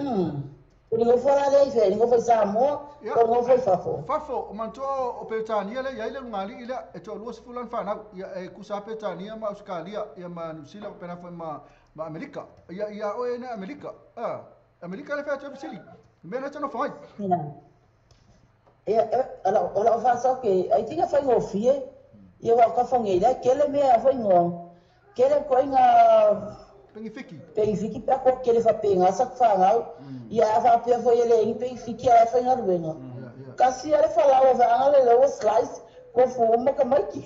Ngo fo la le fe ngo fo sa mo ko ngo fo fafo fafo manto o Petania le ia ile ngali ile e tolu se fu lan fa na ia e kusa Petania ma Australia ia ma New Zealand pena fo ma Amerika ia ia o e na Amerika ah Amerika le fa te sili me na no fai ia ala ala fa so ke ai tinga fa ngo fie ia wa ka fa ngi la ke le me fa ngo Kele ko inga Pengifiki. Pengifiki pe ko kele fa penga sa whangau. Ia a whapea fo ele ingi pengifiki a whai ngaruenga. Kasi ale whalawa whaanga le lewa slice ko fo ka maiki.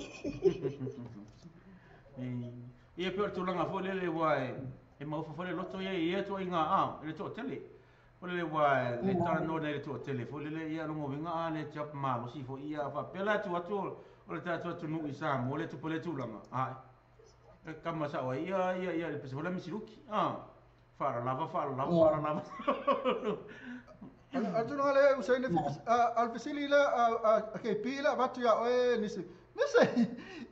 Ia pe o tūlanga fo lele wa e maufa fo le loto ia ia to inga a le to tele. Fo lele wa le tara no le to tele fo lele ia longo winga a le chap malo si fo ia fa pela tu atu o le tatu atu nu isa mo le tu pole tūlanga. A kama sa wa ia ia ia le pese fo le misiruki. A fara lava fara lava fara lava. Al le usaine al fesili la a ke pila batu ya oe nisi. Nisi.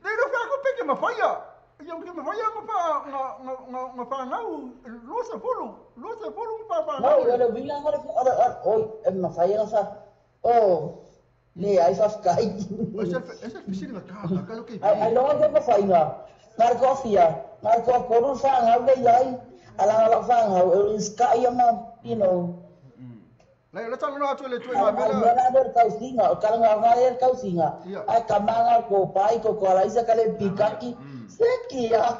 Ne no fa ko peke mafaya. Ia ke mafaya nga nga nga nga fa ngau lo se fulu pa fa ngau. No, le vila ngore oi mafaya nga fa. Oh, le ai fa kai. Es el fesili nga ka ka lo ke. Ai lo ke mafaya nga. Ngar ko fia, ngar ko ko fa ngau le ai. Ala ala fa ngau ska ia ma, you know. Le le talo atu le tui ma mela. Mela le kausinga, o kala nga le kausinga. Ai kamanga ko pai ko ko ala isa kale pikaki. Seki ya.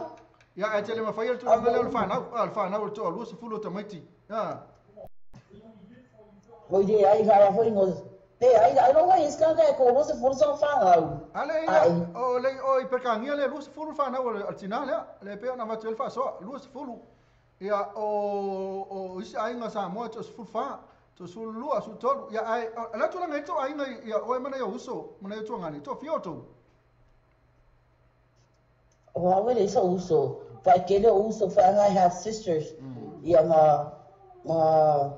Ya ai tele ma fail tu nga le fa na al fa na to lu se fulo tamaiti. Ya. Oi de ai ga foi ngo. Te ai ai no ngai iska ga ko lu se fulo sa fa ngau. Ale ia o le oi perkangia le lu se fulo fa na al tina le le pe na va tel fa so lu se fulo. Ya o isi ai nga sa mo to fulo fa. To sulu asu tolu ya ai ala tula ngai to ai ngai ya oi mana ya uso mana ya tuangani to fio to o awe so uso pa kele uso fa I have sisters ya ma ma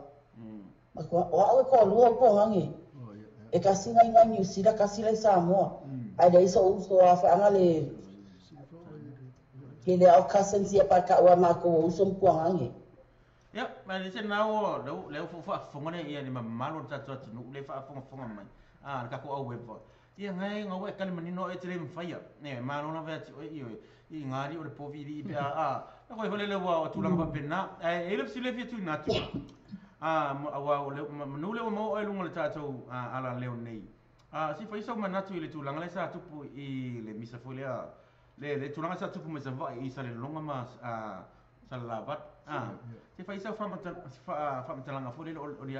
o awe ko lu ko ngangi e kasi ngai ngai New Zealand kasi le Samoa ai le so uso a fa ngale kele au cousins ya pa ka wa ma ko uso ko ngangi. Ya, ma le na o le fo fa fonga ne ia ni mamalo tatu atu nu le fa fonga fonga mai. Ah, ka ko au web. Ia ngai ngau e kale manino e tele mfaia. Ne, ma no na va ti o i i ngari o le povi i pe a. Na ko le le wa o tulanga pa pena. E le sile fi tu na tu. Ah, wa o le manu le mo e lunga le tatu ala leo nei. Ah, si fa iso manatu i le tulanga le sa tupu i le misa fo le le tulanga sa tupu me sa va i sa le longa ma sa la bat. Ah, se fa isa fa fa fo le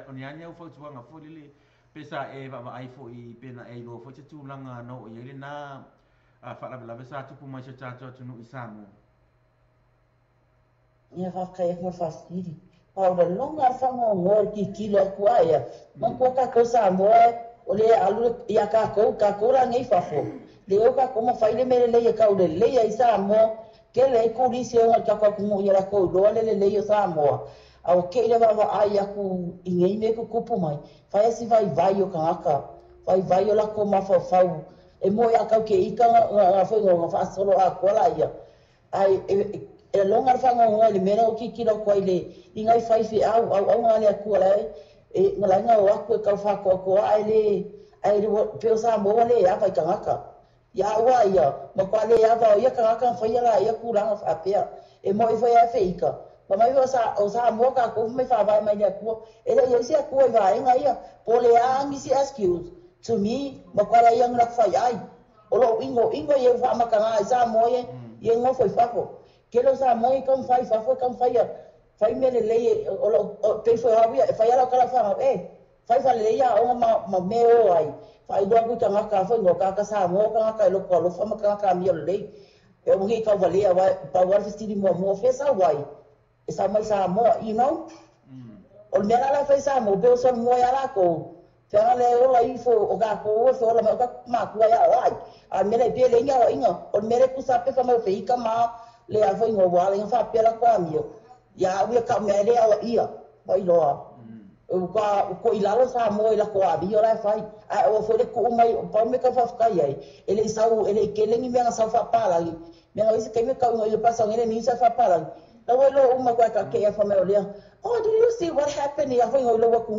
o ni anya o fa tuanga fo le pesa e va ai fo i pena e lo fo te tulanga no i le na fa la la sa tupu mai sa tatu nu isamu. Ia fa kai mo fa siri. Pa o longa fa mo ngor ki kilo ku ai. Ma ko ka ko sa mo o le alu ia ka ko ra nei fa fo. Le o ka ko mo fa ile mele le ka o le le ia isa mo. Ke le kulisi o ka ko ku ia ko lo le le le Samoa. Au ke ile va ai aku ingei me ku kupu mai. Fa si vai vai o kangaka. Vai vai o la ko ma fa fa. E mo ia ka ke ika nga fo nga fa solo a ko la ia. Ai e longa fa nga le mera o ki kilo ko ile ingai fai fi au au au nga le ku la e nga nga o aku ka fa ko ko ai le ai le pe o Samoa le ia vai kangaka. Ia ua ia, ma kwa le ia vau ia kangaka whaia la ia kuranga whapea. E mo i whaia whaika. Ma mai o sa moa ka kofu mai whawai mai ni akua. E le ia si akua i waenga ia. Po le aangi si excuse. To me, ma kwa le ia ngana whai ai. O lo ingo, ingo ia wha makanga i sa moa ia, ia ngofo i whafo. Kelo sa moa i kam whai whafo, kam whai ia. Whai mele le, o lo, pei whai hau ia, whai ala kala whangau, e. Whai whale le ia onga ma me o ai. Whai doa kui kangaka whai ngō kaka sa mō kangaka i loko alofa ma kangaka mia lei. E o ngi kau walea wai, pa wale festiri mua mua whesa wai. E sa mai sa mō, you know? O le mea la whai sa mō, peo son mua ia lako. Whianga le ola ifo o ka kō e whaola mai o ka mākua ia o ai. A mea le pia le inga o inga, o le mea le kusa pe whamau whaika mā le a whai ngō wale inga whapea la kua mio. Ia uia ka mea le awa ia, wai loa. O ko ilalo sa mo ila ko abi ora fai a o fo le ku mai o pa me ka fa ka ai ele sau ele kelengi me sa fa pala me ga ise ke me ka ngo pa sa ngene ni sa fa pala la wo lo uma kwa ka ke ya fa me o le oh do you see what happened ya fa ngo lo wa ku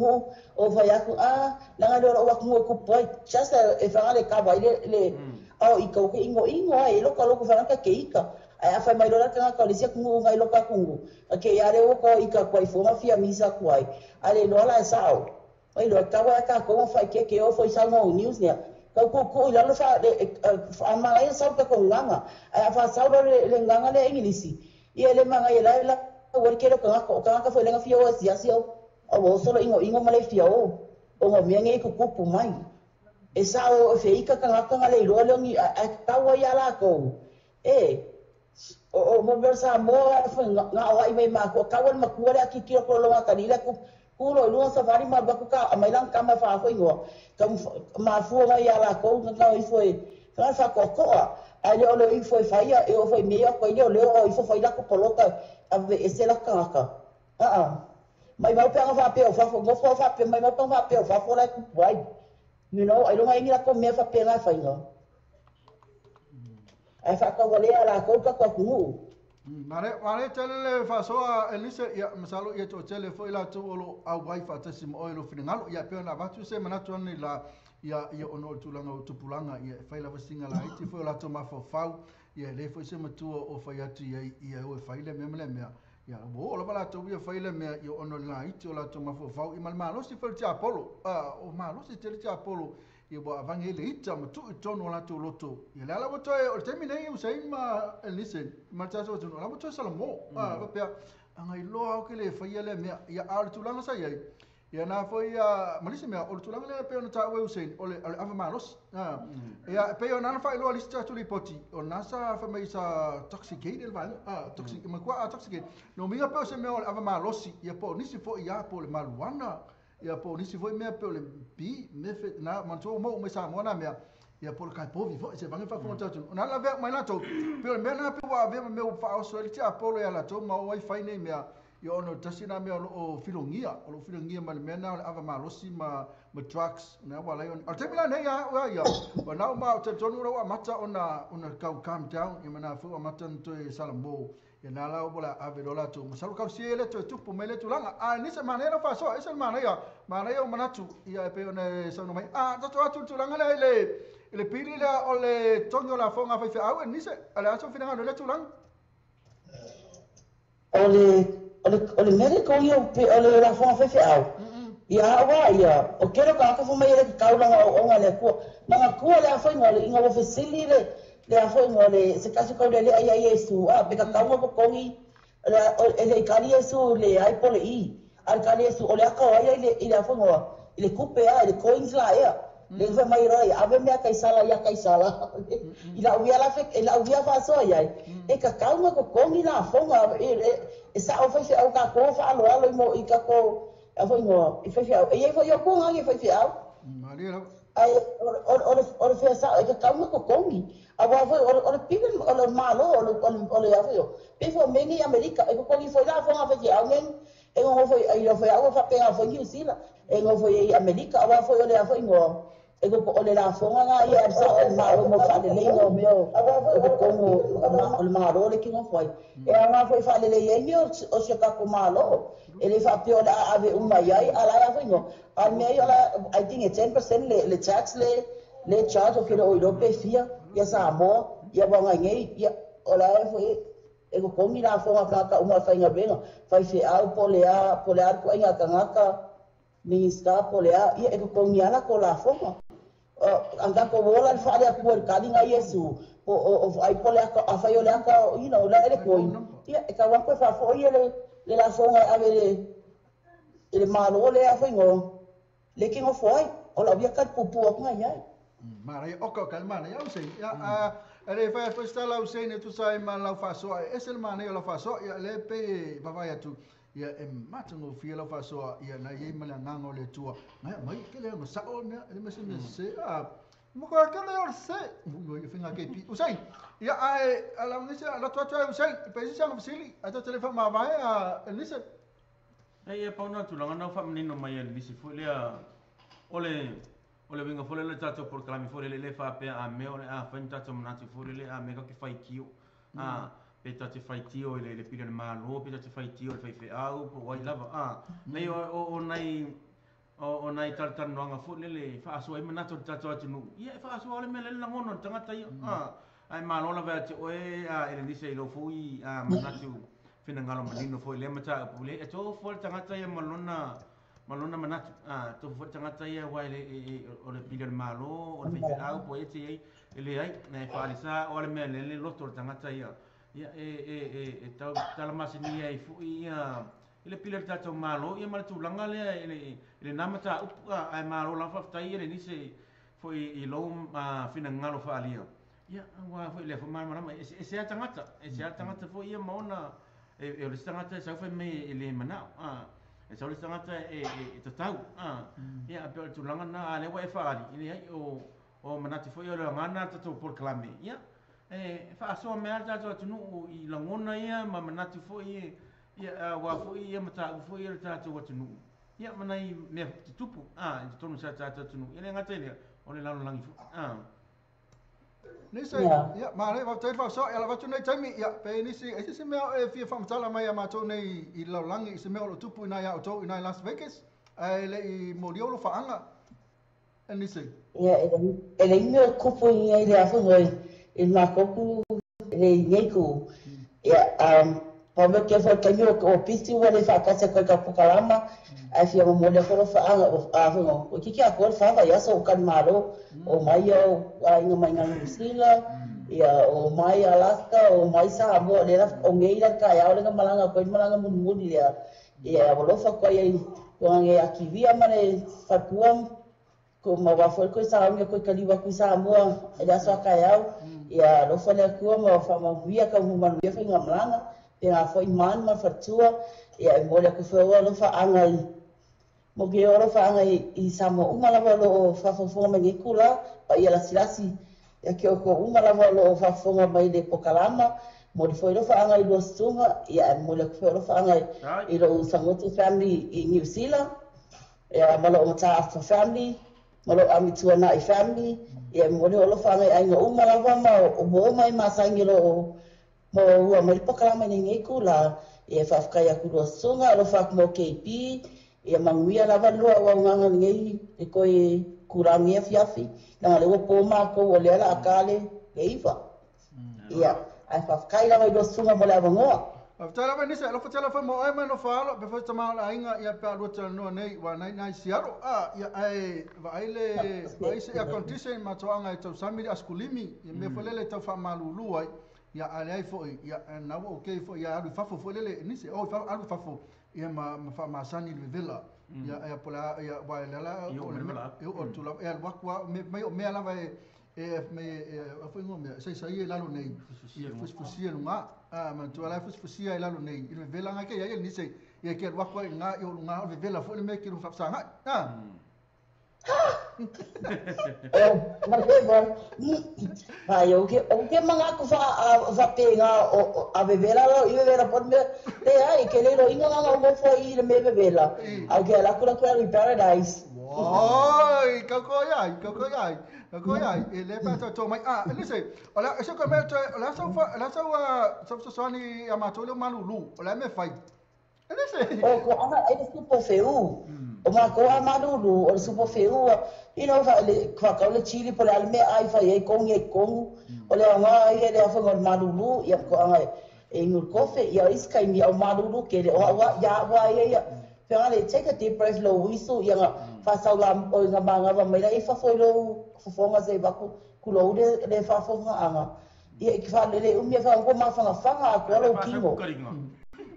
o fa ya ku a la ga lo wa ku ku poi just e fa le ka ba ile le o i ko ke ingo ingo ai lo ka lo ku fa ka ke ika ai fa mai lo la ka ka le sia ku ngai lo ka ku ke ya le o ko ika ko i fo ma fia misa ku ai ale lo la sao ai lo ka wa ka ko fa ke ke o fo sa ngo news ne Kau kuku i lalo fa fa manga ia sau ka ko nganga. Ai fa sau le nganga le Englisi. Ia le manga ia la la o ke lo ka ko ka ka foi lenga fia o sia sia o o solo ingo ingo ma le fia o. O ngo mea ngai kuku mai. E sa o fe ika ka ngaka le ilo le ngi a tau ia la ko. E o mo mea sa mo a nga o ai mai ma ko ka wal makua le akiki ko lo ka ni le ku kulo i luga safari ma baku ka mai lang ka ma fa fo ingo ka ma fu ga ya la ko nga i fo ka fa ko ko a le o le i fo fa ia e o fo me ko i le o i fo fa ila ko poloka a ve e se la ka ka a a mai mau pe fa pe o fa fo ngo fo fa pe mai mau pe fa pe o fa fo la ku wai you know ai longa ingi la ko me fa pe la fa ingo ai fa ka wale la ko ka ko ku. Mare mare tele le fasoa Elise ia masalo ia to tele foi la tu olo au wai fa tasi mo olo finingalo ia pe na vatu se manatu ani la ia ia ono o tulanga o tupulanga ia fai la vasinga la iti foi la to mafofau ia le foi se matua o fai atu ia ia o fai le mea le mea ia o la la to ia fai le mea ia ono la iti o la to mafofau i mal malo si foi te Apollo o malo si tele te Apollo ia wa avange le ita ma tu i tonu la tu loto ia la la to o te mine u sei ma Elise ma ta so tu la to salamo a va pe anga i loa o ke le fai le mea ia a le tulanga sa ia ia na foi a malisi mea o le tulanga le pe ona ta u sei o le ava malos a ia pe ona na fai loa lista tu li poti o na sa fa mai sa toxicate el va a toxic ma kwa a toxicate no minga pe o se mea o le ava malosi ia po nisi fo ia po le maluana ia po nisi foi mea pe o le bi me fe na manto mo me sa mo na mea ia po le kai povi foi se vange fa fo tatu na la ve mai la to pe o le mea na pe wa ve me o fa o so le tia polo ia la to ma o ai fai nei mea ia ono tasi na mea o filongia o lo filongia ma le mea na o le ava malosi ma drugs na wa lai o te mea nei ia ia o na ma o te tonu ro amata ona ona kau calm down ia mana fu amata nto e salamo ia na la o la ave lo la tu masalu kau sie le to tupu me le tulanga a ni se mana fa so e se mana ia mana ia manatu ia pe ona sa no mai a to atu tulanga le le pili le o le tongo la fonga fa fa au ni se ala aso finanga le tulanga o le mere ko ia o le la fonga fa au ia wa ia o kero ka ka fo mai le kaulanga o nga le ku na ku le afo ngole inga wo fesili le le afo ngole se kaso ka le ai ai Yesu a pe ka kaunga ko kongi le kali Yesu le ai pole i al kali Yesu o le ka ai le ile afo ngo le kupe a le coins la ia le fa mai roi ave mea kaisala ia kaisala ila uia la fe ila uia fa so ia e ka kaunga ko kongi la afo nga e sa o fa fe au ka ko fa alo alo mo i ka ko afo ngo i fa fe au e fo yo ko nga i fa fe au Maria ai o le fe sa e ka kaunga ko kongi a wa foi o le pili o le malo o le afo yo pe fo mengi Amerika e ko kongi foi la fo nga fe au ngen e ngo foi ai lo foi au fa pe nga foi New Zealand e ngo foi i Amerika a wa foi o le afo ngo e ko o le la fo nga ia sa o malo mo fa le ngo me o ko kongo o le malo le ki ngo foi e nga foi fa le le ni o se ka ko malo e le fa pe o la ave uma ia ala ia foi ngo a me ia I think it's 10% le tax le charge o ke o ilo pe fia ia sa mo ia wa ngai ia o la foi e ko kongi la fo nga ka uma fa nga benga fa fe au pole a ko inga kangaka minista pole a ia e ko kongi ala ko la fo anga ko wola fa ale ku kali nga Yesu o ai pole a fa yo le ka you know la ele ko ia e ka wa ko fa fo ia le la fo nga ave le malo le a fo ngo le ki ngo fo ai o la via ka pupu nga ia Mara o ka kalmana ia usei ia a le fa fa sta la usei ne tu sai ma la fa so e se mana ia la fa so ia le pe va ia tu ia e mata ngo fia la fa so ia na ia ma la ngango le tua mai mai ke le ngo sa o me le me se a mo ka ke le o se mo ia finga ke pi usei ia ai ala ngise ala tu tu usei pe se sa sili a to telefone ma vai a elise e ia pauna tulanga na fa menino mai elise fo le ole winga fole le tato por kalami fole le fa pe a me ole a fa tato manatu fole le a me ka ke fai kio a pe tato fai tio le le pile malo pe tato fai tio le fai fe au po wai lava a nei o nei o nei tartar noanga fole le fa aso ai manatu tato atu nu ia fa aso ole me le langono tangata ia a ai malo la va te oe a ele nise lo foi a manatu finangalo manino foi le mata pule e to fole tangata ia malona Ma lona manatu, tofu foi tagata ia aua e o le pili o le Malo, o le faifeau po o ai e te i ai, e leai, e faalisa o a le mea lele le loto o le tagata ia. Ia e tau talamasenia ai foi ia i le pili o le tatou Malo ia ma le tulaga lea i lena mataupu, ae malo lava faafetai ia Lenise foi i lou finagalo faaalia. Ia aua foi lea foi malamalama e eseese lava tagata, e ese lava tagata foi ia ma ona e o le isi tagata e sau fai mai e le manao, e sau le isi tagata e tatau, ia pei o le tulaga lena, a o lea ua e faaali, e leai, o manatu foi o le aoga lena o le tatou polokalame, ia, e faasoa mai lava le tatou atunuu i lagona ia ma manatu foi ia, aua foi ia mataupu foi ia o le tatou atunuu, ia, ma nai mea tutupu, i totonu o si a tatou atunuu, e le gata i lea, o le lalolagi foi. Nisi, ia, manaia, faafetai le faasoa, ia lava atu nei taimi, ia, pe nisi, e se mea e fia faamatala mai ia matou nei i le lalolagi, i se mea o lo o tupu i ina ia outou i ina i Las Vegas, ae le i molia o lo faaga, e nisi. Ia, e le imi o kupu i ngai le afu ngoi, i makoku le nei ku. Ia, pa me ke fo taimi o pisi ua le whaakase koe ka pukalama, ai fia mo le koro whaanga o afu ngo. O kiki a koe whawa ia so kan malo, o mai o inga mai ngā New Zealand, ia o mai Alaska, o mai Samoa, le la o ngei la kai au le nga malanga koe malanga munmuni lea. Ia o lofa koe ai ko ngai akivia mane whakua ko ma wa foi koe sa ngai koe kaliwa koe Samoa, e la so kai au. Ia lofa le kua ma fa ma wia ka mu manu ia fa ngā malanga. Te ngā whai man ma whatua, ia e mole ku whaua lo whaanga i, mo ke oro whaanga i Samoa uma lava lo o whafofonga mai nei kula, pa ia lasilasi, ia ke o ko uma lava lo o whafofonga mai le pokalama, mo le whai lo whaanga i lua sutunga, ia e mole ku whaua lo whaanga i lo Sangote family i New Zealand, ia ma lo o Mataafa family, ma lo Amituanai family, ia e mole o lo whaanga i ainga uma lava ma o mo mai masangi lo o mo ua mai pokalama nei nei kula, ia whawhakai aku lua sunga, lo whak mo KP, ia manguia lava lua ua nganga nei, e koe kura ngia fiafi, nanga lewa pō mākou o lea la akale le iwa. Ia, ai whawhakai lava i lua sunga mo le awangoa. Whawhakai lava nisa, alofa tela whai mo ai mai no whaalo, pe whai tamao la ainga, ia pea lua tela noa nei, wa nai nai siaro, ia ai vaai le, vaai se ia condition matoanga e tau samiri askulimi, ia mea whalele tau whaamalulu ai, ia ale ai foi, ia na o ke foi ia alu fafo foi lele nisi o alu fafo ia ma fa masani le vela ia ia pola ia wa la o le o tu la ia wakwa me me me la va e me foi ngo me sei sei la lo nei ia fusia lunga a ma tu la fusia la lo nei le vela nga ke ia nisi ia ke wakwa nga ia lunga o vela foi me ke lu fa sa nga Vai, o que manga ku fa penga o a bebela lo i bebela por me te ai que le lo inga nga mo fo i le me bebela. Au que la kula kula i paradise. Oi, kako yai, kako yai. E le pa to mai listen, ola se ko me to ola so ola so so so ni amato le malulu, ola me fai. Listen. O ko ana e supo feu. O ma ko amalulu o supo feu. You know, fa ka le chili por al me ai fa e kong o le anga ai le afa ngol malulu ia ko anga e ngul kofe ia iska mi au malulu ke le o wa ya wa ia fa le take a deep breath lo wisu ia nga fa sa la o nga manga va mai la e fa foi lo fofonga se ba ku ku lo le fa fofonga anga ia ki fa le umia fa ngo ma fa fa ko lo kingo.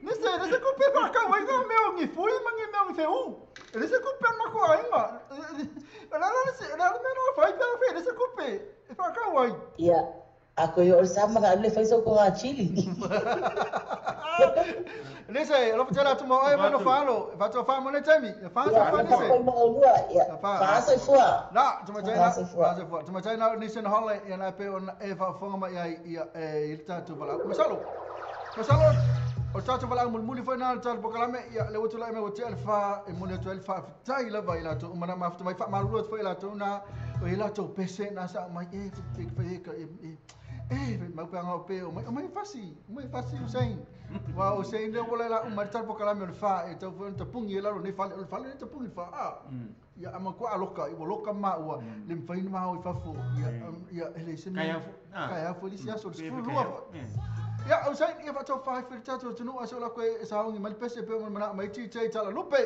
Nesse kupe pa ka wai nga meo ngi fui ma ngi meo ngi feu. Nesse kupe ma ko ai ma. La la se la me no fai pa fe nesse kupe. Pa ka wai. Ia a ko yo sa ma le fai so ko a chili. Nesse lo tela tu mo ai ma no falo. Va to fa mo ne temi. Fa sa fa nesse. Fa sa fua. La tu ma tela. Fa tu ma tela nesse no hole ia na pe on e fa fonga ma ia ia e ta tu bala. Masalo. Masalo. O tātou wala mulmuli foi na tātou pokalame ia le utu la me o te alfa e mole to alfa tai la vai la to mana ma mai fa malu foi la to na o ila to pese na sa mai e e e e ma pa ngau pe o mai fasi Hussein wa Hussein le wala la uma tātou pokalame o fa e tau foi ta pungi la no fa fa le ta pungi fa a ia ama ko aloka i loka ma ua le mfai ma o fa fo ia ia ele se kaya kaya fo lisia so lua. Ia au sai ia faatau fai fai tatou atunuu a se o la koe saogi mai le pese pe o mana mai TJ Talalupe.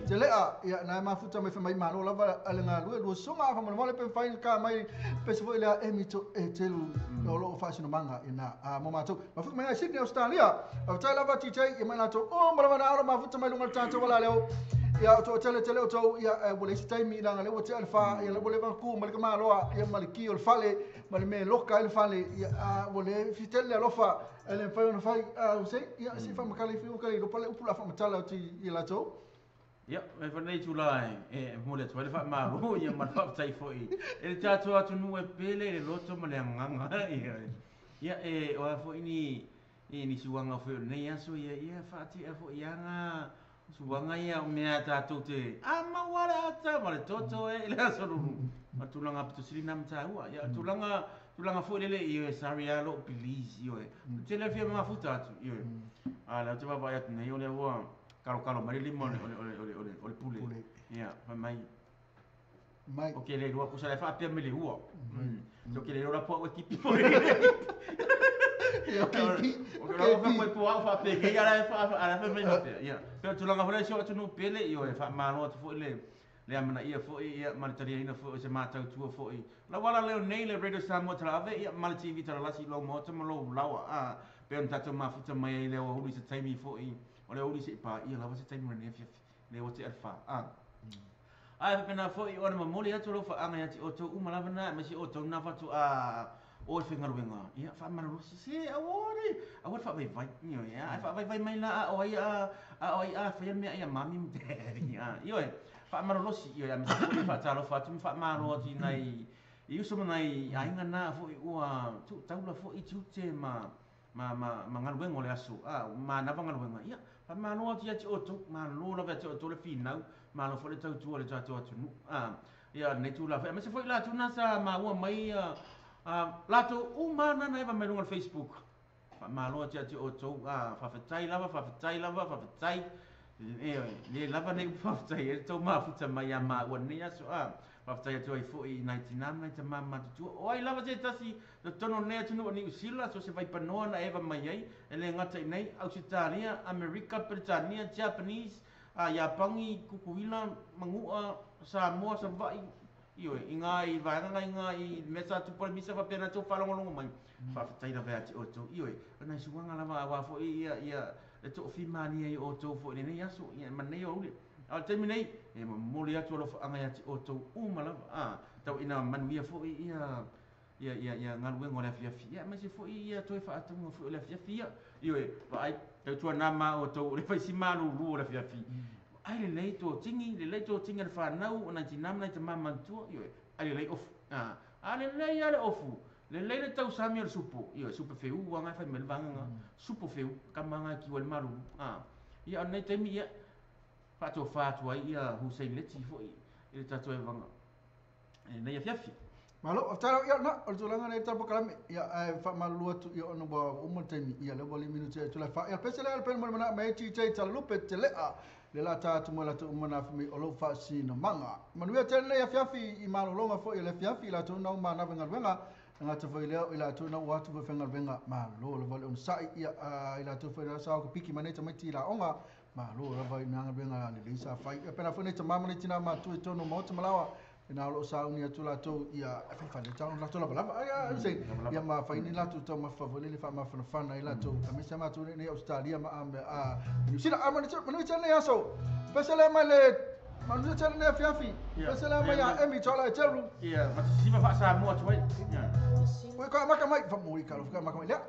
Te lea ia na mafuta mai mai malo lava ale galue lua suga fa mo le pe fai ka mai pese foi lea e mito e telu o lo faasinomaga ina a mo matou mafuta mai Sydney Australia. Au tai lava TJ ia mai latou o ma na alo mafuta mai lunga le tatou wala leo. Ia o tele tele o tau ia ua le isi taimi langa le ua tea le fa ia le ua le ku ma le kamaloa ia ma le ki o le fale ma le me loka i le fale ia ua le fitele alofa ele fai ona fai au sei ia si fa makale fi o kale lo pale upu la fa matala o ti i latou. Ia, e whanei tūla e mole atu ai le whaamalo ia ma le whaafetai foi. E le tātou atunuu e pele le loto ma le anganga. Ia, e oa foi ni suanga foi o nei aso ia ia whaatea foi anga suanga ia o mea tātou te a mauare ata ma le toto e le aso ruru. Ma tūlanga pitusiri nā mtāua. Ia, tūlanga foi lele i sorry alo please ia. Te le fia mafuta atu ia. A la te vava atu nei o le ua kalo kalo mai le lima o le pule. Ia, fai mai. Mai. O ke le rua kusa le whaapea me le ua. So ke le rua pua ue kipi po. Ia, kipi. O ke rua wha pua au whaapea ke ala e wha mai whaapea. Ia, peo tūlanga hore sio atu pele i o e whaamalo atu foi le amana ia foi ia ma le taliaina foi o se mātau tua foi. La wala leo nei le Radio Samoa Talave ia ma le TV Talalasi lau maota ma lau lawa. Peo na tātou mafuta mai ai leo huli se taimi foi. O le uli se pa ia lava se taimi ne fia le o te alfa. Ai pena foi o na mamoli atu lo fa anga ati o to uma lava na ma si o to na fatu a o whengaluenga. Ia fa mana se awore. Awore fa vai vai. Ia fa vai vai mai la o ai a o ai a fa me ia mami me daddy. Ia fa mana losi ia me fa talo fa tu fa malo ati nai i uso nai ainga na foi ua tu taula foi tu te ma ma ngaluenga le aso. Ma na ngaluenga. Ia fa malo ati ati o to malo la ati o to le finau malo foi le tautua le tatou atunuu. Ia nei tula foi ma se foi la tuna sa ma ua mai latou uma nana eva mai lunga le Facebook. Fa malo ati ati o to fa fatai lava fa fatai lava fa fatai le lava nei fa fatai e to ma futa mai a ma ua nei aso fa fatai atu ai foi nai tinam nai tamama tutu o ai lava se tasi tono nei atunuu ni usila so se vai panoa na eva mai ai e le ngata nei Australia Amerika Britania Japanese Iapangi Kukuila Mangua Samoa Savai io i ngā i vaenga i ngā i mesa tu pole misa fa pena tu whalongolongo mai fa fatai lava ati o tau io e nai suanga lava awa foi ia ia le too fimani ai o tau foi nei aso ia manei o ule a te nei e momoli atu alo whaanga ati o tau uma lava tau ina manuia foi ia ia ia ia ngaluenga o le afiafi ia ma se foi ia toe whaatunga foi o le afiafi ia io e vaai tau tua nama o tau le whaisi malulu o le afiafi ai le lei tō tingi, le lei tō tingi le whanau, o nai tinama nai te mamantua, io e, ai le lei ofu. A le lei a le ofu, le lei le tau sami o le supo, io e, supo whiu, wanga whai me le vanganga, supo whiu, kamanga ki wa le malulu. Ia, o nei taimi ia, whaatua whaatua ia Hussein Leti foi, i le tātou e vanga, e nei afiafi. Malo, aftara ia na, o le tulaga nei tapo kalame, ia fa malulu atu ia ona ua uma le taimi, ia le ua lima minuti e tula fa, ia pese le pele mo le mana mai TJ Talalupe te lea, le la tātu mo la tu umana fami o lou faasinomaga. Manuia tele nei afiafi i malologa foi le afiafi i latou na uma na vengaluega, ngata foi leo i latou na ua atu foi fengaluega malo lava le onosai ia i latou foi na sao ka piki mai nei tamaiti i laoga malo lava i nagaluega lelei sa fai. Ia pena foi nei tamama nei tina matua i tonu maota malawa, ina o loo sauni atu latou ia faifale tau latou lava lava ai se ia ma fai ni latou tau mafavole le faamafanafana i latou a mese matou nei Australia ma a New Zealand a manu tele nei aso pese le mai le manu tele nei afiafi pese le mai a Emi Tola e Teru ia ma sisiva faasamoa atu ai oi ka maka mai fa mo i ka lo ka maka mai lea.